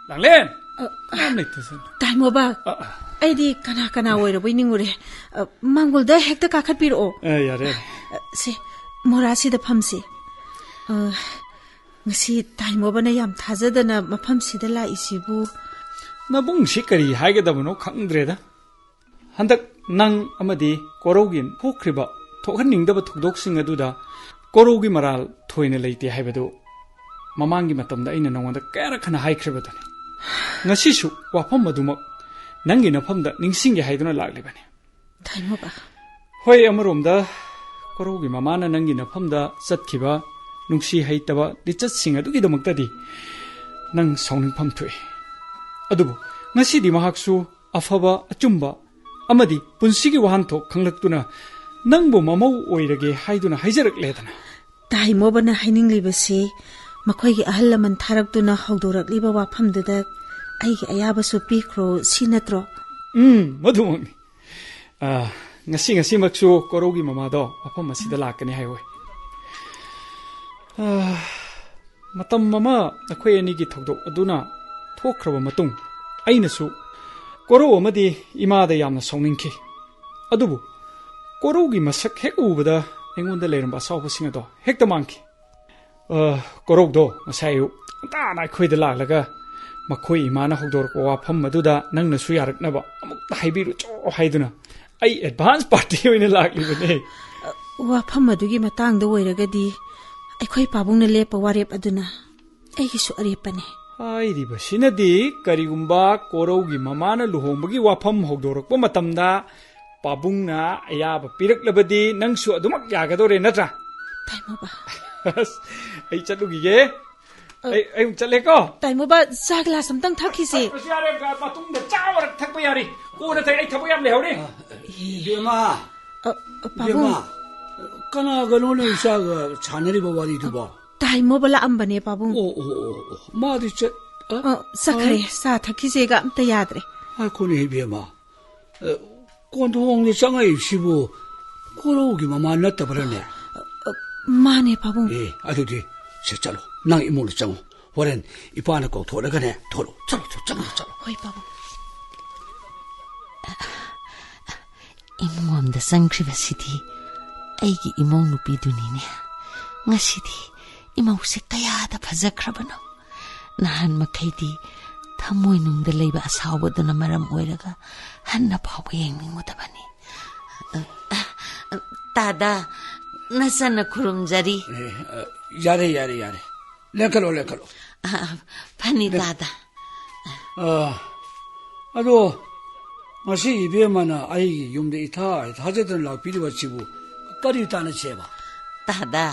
ꯂꯥꯡꯂꯦꯟ! ꯑ, ꯀꯅꯥꯝ ꯂꯩꯇꯦ ꯁꯤꯗ꯫ ꯇꯥꯏꯃꯣꯕ, ꯑ, ꯑ꯫ ꯑꯩꯗꯤ ꯀꯅꯥ ꯀꯅꯥ ꯑꯣꯏꯔꯕꯣꯏ ꯅꯤꯡꯉꯨꯔꯦ꯫ ꯑ, ꯃꯥꯡꯒꯣꯜꯗ ꯍꯦꯛꯇ ꯀꯥꯈꯠꯄꯤꯔꯛꯑꯣ꯫ ꯑ, ꯌꯥꯔꯦ, ꯌꯥꯔꯦ꯫ ꯑ, ꯁꯦ, ꯃꯣꯔꯥꯁꯤꯗ ꯐꯝꯁꯤ꯫ ꯑ, ꯉꯁꯤ ꯇꯥꯏꯃꯣꯕꯅ ꯌꯥꯝ ꯊꯥꯖꯗꯅ ꯃꯐꯝꯁꯤꯗ ꯂꯥꯛꯏꯁꯤꯕꯨ? ꯅꯕꯨꯡꯁꯤ ꯀꯔꯤ ꯍꯥꯏꯒꯗꯕꯅꯣ ꯈꯪꯗ꯭ꯔꯦꯗ꯫ ꯍꯟꯗꯛ ꯅꯪ ꯑꯃꯗꯤ ꯀꯣꯔꯧꯒꯤ ꯊꯣꯛꯈ꯭ꯔꯤꯕ ꯊꯣꯛꯍꯟꯅꯤꯡꯗꯕ ꯊꯧꯗꯣꯛꯁꯤꯡ ꯑꯗꯨꯗ ꯀꯣꯔꯧꯒꯤ ꯃꯔꯥꯜ ꯑꯣꯏꯅ ꯂꯩꯇꯦ ꯍꯥꯏꯕꯗꯨ ꯃꯃꯥꯡꯒꯤ ꯃꯇꯝꯗ ꯑꯩꯅ ꯅꯉꯣꯟꯗ ꯀꯌꯥꯔꯛ ꯍꯟꯅ ꯍꯥꯏꯈ꯭ꯔꯕꯗꯨꯅꯤ꯫ ꯉꯁꯤꯁꯨ ꯋꯥꯐꯝ ꯑꯗꯨꯃꯛ ꯅꯪꯒꯤ ꯅꯐꯝꯗ ꯅꯤꯡꯁꯤꯡꯒꯦ ꯍꯥꯏꯗꯨꯅ ꯂꯥꯛꯂꯤꯕꯅꯤ꯫ ꯇꯥꯏꯃꯣꯕ꯫ ꯍꯣꯏ, ꯑꯃꯔꯣꯝꯗ ꯀꯣꯔꯧꯒꯤ ꯃꯃꯥꯅ ꯅꯪꯒꯤ ꯅꯐꯝꯗ ꯆꯠꯈꯤꯕ ꯅꯨꯡꯁꯤ ꯍꯩꯇꯕ ꯂꯤꯆꯠꯁꯤꯡ ꯑꯗꯨꯒꯤꯗꯃꯛꯇꯗꯤ ꯅꯪ ꯁꯥꯎꯅꯤꯡꯐꯝ ꯊꯣꯛꯏ꯫ ꯑꯗꯨꯕꯨ ꯉꯁꯤꯗꯤ ꯃꯍꯥꯛꯁꯨ ꯑꯐꯕ, ꯑꯆꯨꯝꯕ ꯑꯃꯗꯤ ꯄꯨꯟꯁꯤꯒꯤ ꯋꯥꯍꯟꯊꯣꯛ ꯈꯪꯂꯛꯇꯨꯅ ꯅꯪꯕꯨ ꯃꯃꯧ ꯑꯣꯏꯔꯒꯦ ꯍꯥꯏꯗꯨꯅ ꯍꯥꯏꯖꯔꯛꯂꯦꯗꯅ꯫ ꯇꯥꯏꯃꯣꯕꯅ ꯍꯥꯏꯅꯤꯡꯂꯤꯕꯁꯤ ꯃꯈꯣꯏꯒꯤ ꯑꯍꯜ ꯂꯃꯟ ꯊꯥꯔꯛꯇꯨꯅ ꯍꯧꯗꯣꯔꯛꯂꯤꯕ ꯋꯥꯐꯝꯗꯨꯗ ꯑꯩꯒꯤ ꯑꯌꯥꯕꯁꯨ ꯄꯤꯈ꯭ꯔꯣ, ꯁꯤ ꯅꯠꯇ꯭ꯔꯣ? ꯎꯝ, ꯃꯗꯨꯃꯛꯅꯤ꯫ ꯑꯥ, ꯉꯁꯤ ꯉꯁꯤꯃꯛꯁꯨ ꯀꯣꯔꯧꯒꯤ ꯃꯃꯥꯗꯣ ꯃꯐꯝ ꯑꯁꯤꯗ ꯂꯥꯛꯀꯅꯤ ꯍꯥꯏꯍꯧꯋꯤ꯫ ꯑꯥ, ꯃꯇꯝ ꯑꯃ ꯑꯩꯈꯣꯏ ꯑꯅꯤꯒꯤ ꯊꯧꯗꯣꯛ ꯑꯗꯨꯅ ꯊꯣꯛꯈ꯭ꯔꯕ ꯃꯇꯨꯡ ꯑꯩꯅꯁꯨ ꯀꯣꯔꯧ ꯑꯃꯗꯤ ꯏꯃꯥꯗ ꯌꯥꯝꯅ ꯁꯥꯎꯅꯤꯡꯈꯤ꯫ ꯑꯗꯨꯕꯨ ꯀꯣꯔꯧꯒꯤ ꯃꯁꯛ ꯍꯦꯛ ꯎꯕꯗ ꯑꯩꯉꯣꯟꯗ ꯂꯩꯔꯝꯕ ꯑꯁꯥꯎꯕꯁꯤꯡ ꯑꯗꯣ ꯍꯦꯛꯇ ꯃꯥꯡꯈꯤ꯫ ꯑ, ꯀꯣꯔꯧꯗꯣ ꯉꯁꯥꯏ ꯑꯌꯨꯛ ꯉꯟꯇꯥꯅ ꯑꯩꯈꯣꯏꯗ ꯂꯥꯛꯂꯒ ꯃꯈꯣꯏ ꯏꯃꯥꯅ ꯍꯧꯗꯣꯔꯛꯄ ꯋꯥꯐꯝ ꯑꯗꯨꯗ ꯅꯪꯅꯁꯨ ꯌꯥꯔꯛꯅꯕ ꯑꯃꯨꯛꯇ ꯍꯥꯏꯕꯤꯔꯨꯆꯣ ꯍꯥꯏꯗꯨꯅ ꯑꯩ ꯑꯦꯗꯚꯥꯟꯁ ꯄꯥꯔꯇꯤ ꯑꯣꯏꯅ ꯂꯥꯛꯂꯤꯕꯅꯦ꯫ ꯋꯥꯐꯝ ꯑꯗꯨꯒꯤ ꯃꯇꯥꯡꯗ ꯑꯣꯏꯔꯒꯗꯤ ꯑꯩꯈꯣꯏ ꯄꯥꯕꯨꯡꯅ ꯂꯦꯞꯄ ꯋꯥꯔꯦꯞ ꯑꯗꯨꯅ ꯑꯩꯒꯤꯁꯨ ꯑꯔꯦꯞꯄꯅꯦ꯫ ꯍꯥꯏꯔꯤꯕꯁꯤꯅꯗꯤ ꯀꯔꯤꯒꯨꯝꯕ ꯀꯣꯔꯧꯒꯤ ꯃꯃꯥꯅ ꯂꯨꯍꯣꯡꯕꯒꯤ ꯋꯥꯐꯝ ꯍꯧꯗꯣꯔꯛꯄ ꯃꯇꯝꯗ ꯄꯥꯕꯨꯡꯅ ꯑꯌꯥꯕ ꯄꯤꯔꯛꯂꯕꯗꯤ ꯅꯪꯁꯨ ꯑꯗꯨꯃꯛ ꯌꯥꯒꯗꯧꯔꯦ ꯅꯠꯇ꯭ꯔꯥ? ꯇꯥꯏꯃꯣꯕ꯫ ꯑꯁ, ꯑꯩ ꯆꯠꯂꯨꯈꯤꯒꯦ꯫ ꯑ, ꯑꯩ, ꯑꯩ ꯑꯃꯨꯛ ꯆꯠꯂꯦꯀꯣ꯫ ꯇꯥꯏꯃꯣꯕ, ꯆꯥ ꯒ꯭ꯂꯥꯁ ꯑꯝꯇꯪ ꯊꯛꯈꯤꯁꯦ꯫ ꯊꯛꯄꯁꯨ ꯌꯥꯔꯦ, ꯃꯇꯨꯡꯗ ꯆꯥ ꯃꯔꯛ ꯊꯛꯄ ꯌꯥꯔꯤ꯫ ꯀꯣꯟꯅ ꯊꯛ-, ꯑꯩ ꯊꯕꯛ ꯌꯥꯝ ꯂꯩꯍꯧꯔꯤ꯫ ꯏꯕꯦꯝꯃ, ꯑ, ꯑ, ꯄꯥꯕꯨꯡ꯫ ꯏꯕꯦꯝꯃ, ꯀꯅꯥꯒꯅꯣ ꯅꯣꯏ ꯏꯆꯥꯒ ꯁꯥꯟꯅꯔꯤꯕ ꯋꯥꯔꯤꯗꯨꯕꯣ? ꯇꯥꯏꯃꯣꯕ ꯂꯥꯛꯑꯝꯕꯅꯦ, ꯄꯥꯕꯨꯡ꯫ ꯑꯣ, ꯑꯣ, ꯑꯣ, ꯑꯣ꯫ ꯃꯥꯗꯤ ꯆꯠ-, ꯑ? ꯑ, ꯆꯠꯈ꯭ꯔꯦ꯫ ꯑ? ꯆꯥ ꯊꯛꯈꯤꯁꯦꯒ ꯑꯝꯇ ꯌꯥꯗ꯭ꯔꯦ꯫ ꯉꯥꯏꯈꯣꯅꯦ, ꯏꯕꯦꯝꯃ꯫ ꯑ, ꯀꯣꯟꯊꯣꯡꯗ ꯆꯪꯉꯛꯏꯁꯤꯕꯨ ꯀꯣꯔꯧꯒꯤ ꯃꯃꯥ ꯅꯠꯇꯕ꯭ꯔꯅꯦ? ꯑ, ꯃꯥꯅꯦ, ꯄꯥꯕꯨꯡ꯫ ꯑꯦ, ꯑꯗꯨꯗꯤ ꯁꯦ, ꯆꯠꯂꯣ, ꯅꯪ ꯏꯃꯨꯡꯗ ꯆꯪꯉꯣ꯫ ꯍꯣꯔꯦꯟ ꯏꯄꯥꯅ ꯀꯧꯊꯣꯔꯒꯅꯦ, ꯊꯣꯛꯂꯛꯑꯣ꯫ ꯆꯠꯂꯣ, ꯆꯠꯂꯣ, ꯆꯪꯉꯣ, ꯆꯠꯂꯣ꯫ ꯍꯣꯏ, ꯄꯥꯕꯨꯡ꯫ ꯏꯃꯨꯡ ꯑꯃꯗ ꯆꯪꯈ꯭ꯔꯤꯕꯁꯤꯗꯤ ꯑꯩꯒꯤ ꯏꯃꯧ ꯅꯨꯄꯤꯗꯨꯅꯤꯅꯦ꯫ ꯉꯁꯤꯗꯤ ꯏꯃꯧꯁꯦ ꯀꯌꯥꯗ ꯐꯖꯈ꯭ꯔꯕꯅꯣ꯫ ꯅꯍꯥꯟ ꯃꯈꯩꯗꯤ ꯊꯃꯣꯏꯅꯨꯡꯗ ꯂꯩꯕ ꯑꯁꯥꯎꯕꯗꯨꯅ ꯃꯔꯝ ꯑꯣꯏꯔꯒ ꯍꯟꯅ ꯐꯥꯎꯕ ꯌꯦꯡꯅꯤꯡꯉꯨꯗꯕꯅꯤ꯫ ꯑ, ꯑ, ꯇꯥꯗ, ꯅꯆꯟꯅ ꯈꯨꯔꯨꯝꯖꯔꯤ꯫ ꯑꯦ, ꯑ, ꯌꯥꯔꯦ, ꯌꯥꯔꯦ, ꯌꯥꯔꯦ꯫ ꯂꯦꯡꯈꯠꯂꯣ, ꯂꯦꯡꯈꯠꯂꯣ꯫ ꯑ, ꯐꯅꯤ, ꯂꯦꯡ- ꯇꯥꯗ꯫ ꯑ, ꯑꯗꯣ ꯉꯁꯤ ꯏꯕꯦꯝꯃꯅ ꯑꯩꯒꯤ ꯌꯨꯝꯗ ꯏꯊꯥ ꯊꯥꯖꯗꯅ ꯂꯥꯛꯄꯤꯔꯤꯕꯁꯤꯕꯨ ꯀꯔꯤ ꯇꯥꯟꯅꯁꯦꯕ? ꯇꯥꯗ,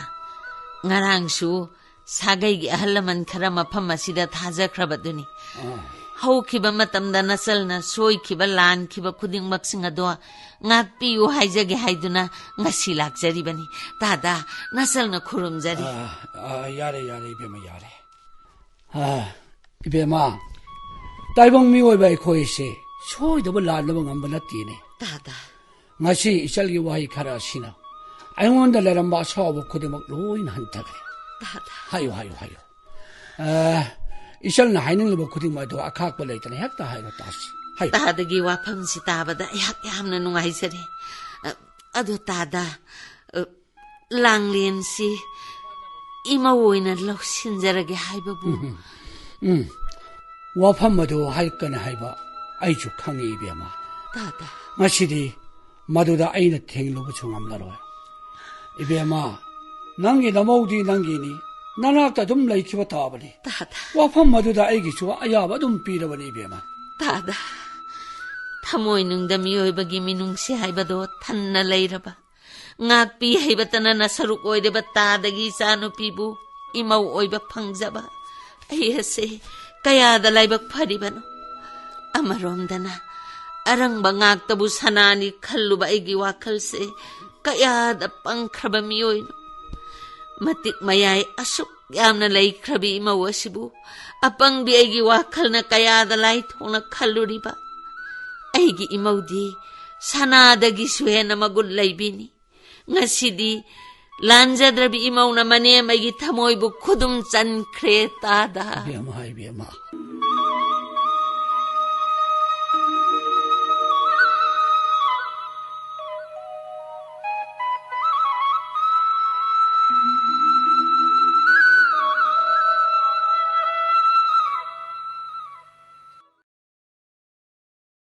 ꯉꯔꯥꯡꯁꯨ ꯁꯥꯒꯩꯒꯤ ꯑꯍꯜ ꯂꯃꯟ ꯈꯔ ꯃꯐꯝ ꯑꯁꯤꯗ ꯊꯥꯖꯈ꯭ꯔꯕꯗꯨꯅꯤ꯫ ꯑꯥ꯫ ꯍꯧꯈꯤꯕ ꯃꯇꯝꯗ ꯅꯆꯜꯅ ꯁꯣꯏꯈꯤꯕ ꯂꯥꯟꯈꯤꯕ ꯈꯨꯗꯤꯡꯃꯛꯁꯤꯡ ꯑꯗꯣ ꯉꯥꯛꯄꯤꯌꯨ ꯍꯥꯏꯖꯒꯦ ꯍꯥꯏꯗꯨꯅ ꯉꯁꯤ ꯂꯥꯛꯆꯔꯤꯕꯅꯤ꯫ ꯇꯥꯗ, ꯅꯆꯜꯅ ꯈꯨꯔꯨꯝꯖꯔꯤ꯫ ꯑꯥ, ꯑꯥ, ꯌꯥꯔꯦ, ꯌꯥꯔꯦ, ꯏꯕꯦꯝꯃ, ꯌꯥꯔꯦ꯫ ꯑꯥ, ꯏꯕꯦꯝꯃ, ꯇꯥꯏꯕꯪ ꯃꯤꯑꯣꯏꯕ ꯑꯩꯈꯣꯏꯁꯦ ꯁꯣꯏꯗꯕ ꯂꯥꯟꯗꯕ ꯉꯝꯕ ꯅꯠꯇꯦꯅꯦ꯫ ꯇꯥꯗ꯫ ꯉꯁꯤ ꯏꯆꯜꯒꯤ ꯋꯥꯍꯩ ꯈꯔ ꯑꯁꯤꯅ ꯑꯩꯉꯣꯟꯗ ꯂꯩꯔꯝꯕ ꯑꯁꯥꯎꯕ ꯈꯨꯗꯤꯡꯃꯛ ꯂꯣꯏꯅ ꯍꯟꯊꯈ꯭ꯔꯦ꯫ ꯇꯥꯗ꯫ ꯍꯥꯏꯌꯨ, ꯍꯥꯏꯌꯨ, ꯍꯥꯏꯌꯨ꯫ ꯑ, ꯏꯆꯜꯅ ꯍꯥꯏꯅꯤꯡꯂꯤꯕ ꯈꯨꯗꯤꯡꯃꯛ ꯑꯗꯨ ꯑꯈꯥꯛꯄ ꯂꯩꯇꯅ ꯍꯦꯛꯇ ꯍꯥꯏꯔꯣ ꯇꯥꯁꯤ꯫ ꯍꯥꯏꯌꯨ꯫ ꯇꯥꯗꯒꯤ ꯋꯥꯐꯝꯁꯤ ꯇꯥꯕꯗ ꯑꯩꯍꯥꯛ ꯌꯥꯝꯅ ꯅꯨꯡꯉꯥꯏꯖꯔꯦ꯫ ꯑ, ꯑꯗꯣ ꯇꯥꯗ, ꯑ, ꯂꯥꯡꯂꯦꯟꯁꯤ ꯏꯃꯧ ꯑꯣꯏꯅ ꯂꯧꯁꯤꯟꯖꯔꯒꯦ ꯍꯥꯏꯕꯕꯨ? ꯎꯝ, ꯎꯝ꯫ ꯎꯝ꯫ ꯋꯥꯐꯝ ꯑꯗꯨ ꯍꯥꯏꯔꯛꯀꯅꯤ ꯍꯥꯏꯕ ꯑꯩꯁꯨ ꯈꯪꯏ, ꯏꯕꯦꯝꯃ꯫ ꯇꯥꯗ꯫ ꯉꯁꯤꯗꯤ ꯃꯗꯨꯗ ꯑꯩꯅ ꯊꯦꯡꯂꯨꯕꯁꯨ ꯉꯝꯂꯔꯣꯏ꯫ ꯏꯕꯦꯝꯃ, ꯅꯪꯒꯤ ꯅꯃꯧꯗꯤ ꯅꯪꯒꯤꯅꯤ, ꯅꯅꯥꯛꯇ ꯑꯗꯨꯝ ꯂꯩꯈꯤꯕ ꯇꯥꯕꯅꯤ꯫ ꯇꯥꯗ꯫ ꯋꯥꯐꯝ ꯑꯗꯨꯗ ꯑꯩꯒꯤꯁꯨ ꯑꯌꯥꯕ ꯑꯗꯨꯝ ꯄꯤꯔꯕꯅꯤ, ꯏꯕꯦꯝꯃ꯫ ꯇꯥꯗ꯫ ꯊꯃꯣꯏꯅꯨꯡꯗ ꯃꯤꯑꯣꯏꯕꯒꯤ ꯃꯤꯅꯨꯡꯁꯤ ꯍꯥꯏꯕꯗꯣ ꯊꯟꯅ ꯂꯩꯔꯕ, ꯉꯥꯛꯄꯤ ꯍꯩꯕꯇꯅ ꯅꯁꯔꯨꯛ ꯑꯣꯏꯔꯤꯕ ꯇꯥꯗꯒꯤ ꯏꯆꯥꯅꯨꯄꯤꯕꯨ ꯏꯃꯧ ꯑꯣꯏꯕ ꯐꯪꯖꯕ ꯑꯩ ꯑꯁꯦ ꯀꯌꯥꯗ ꯂꯥꯏꯕꯛ ꯐꯔꯤꯕꯅꯣ꯫ ꯑꯃꯔꯣꯝꯗꯅ ꯑꯔꯪꯕ ꯉꯥꯛꯇꯕꯨ ꯁꯅꯥꯅꯤ ꯈꯜꯂꯨꯕ ꯑꯩꯒꯤ ꯋꯥꯈꯜꯁꯦ ꯀꯌꯥꯗ ꯄꯪꯈ꯭ꯔꯕ ꯃꯤꯑꯣꯏꯅꯣ꯫ ꯃꯇꯤꯛ ꯃꯌꯥꯏ ꯑꯁꯨꯛ ꯌꯥꯝꯅ ꯂꯩꯈ꯭ꯔꯕꯤ ꯏꯃꯧ ꯑꯁꯤꯕꯨ ꯑꯄꯪꯕꯤ ꯑꯩꯒꯤ ꯋꯥꯈꯜꯅ ꯀꯌꯥꯗ ꯂꯥꯏꯊꯣꯛꯅ ꯈꯜꯂꯨꯔꯤꯕ꯫ ꯑꯩꯒꯤ ꯏꯃꯧꯗꯤ ꯁꯅꯥꯗꯒꯤꯁꯨ ꯍꯦꯟꯅ ꯃꯒꯨꯟ ꯂꯩꯕꯤꯅꯤ꯫ ꯉꯁꯤꯗꯤ ꯂꯥꯟꯖꯗ꯭ꯔꯕꯤ ꯏꯃꯧꯅ ꯃꯅꯦꯝ ꯑꯩꯒꯤ ꯊꯃꯣꯏꯕꯨ ꯈꯨꯗꯨꯝ ꯆꯟꯈ꯭ꯔꯦ ꯇꯥꯗ꯫ ꯏꯕꯦꯝꯃ, ꯏꯕꯦꯝꯃ꯫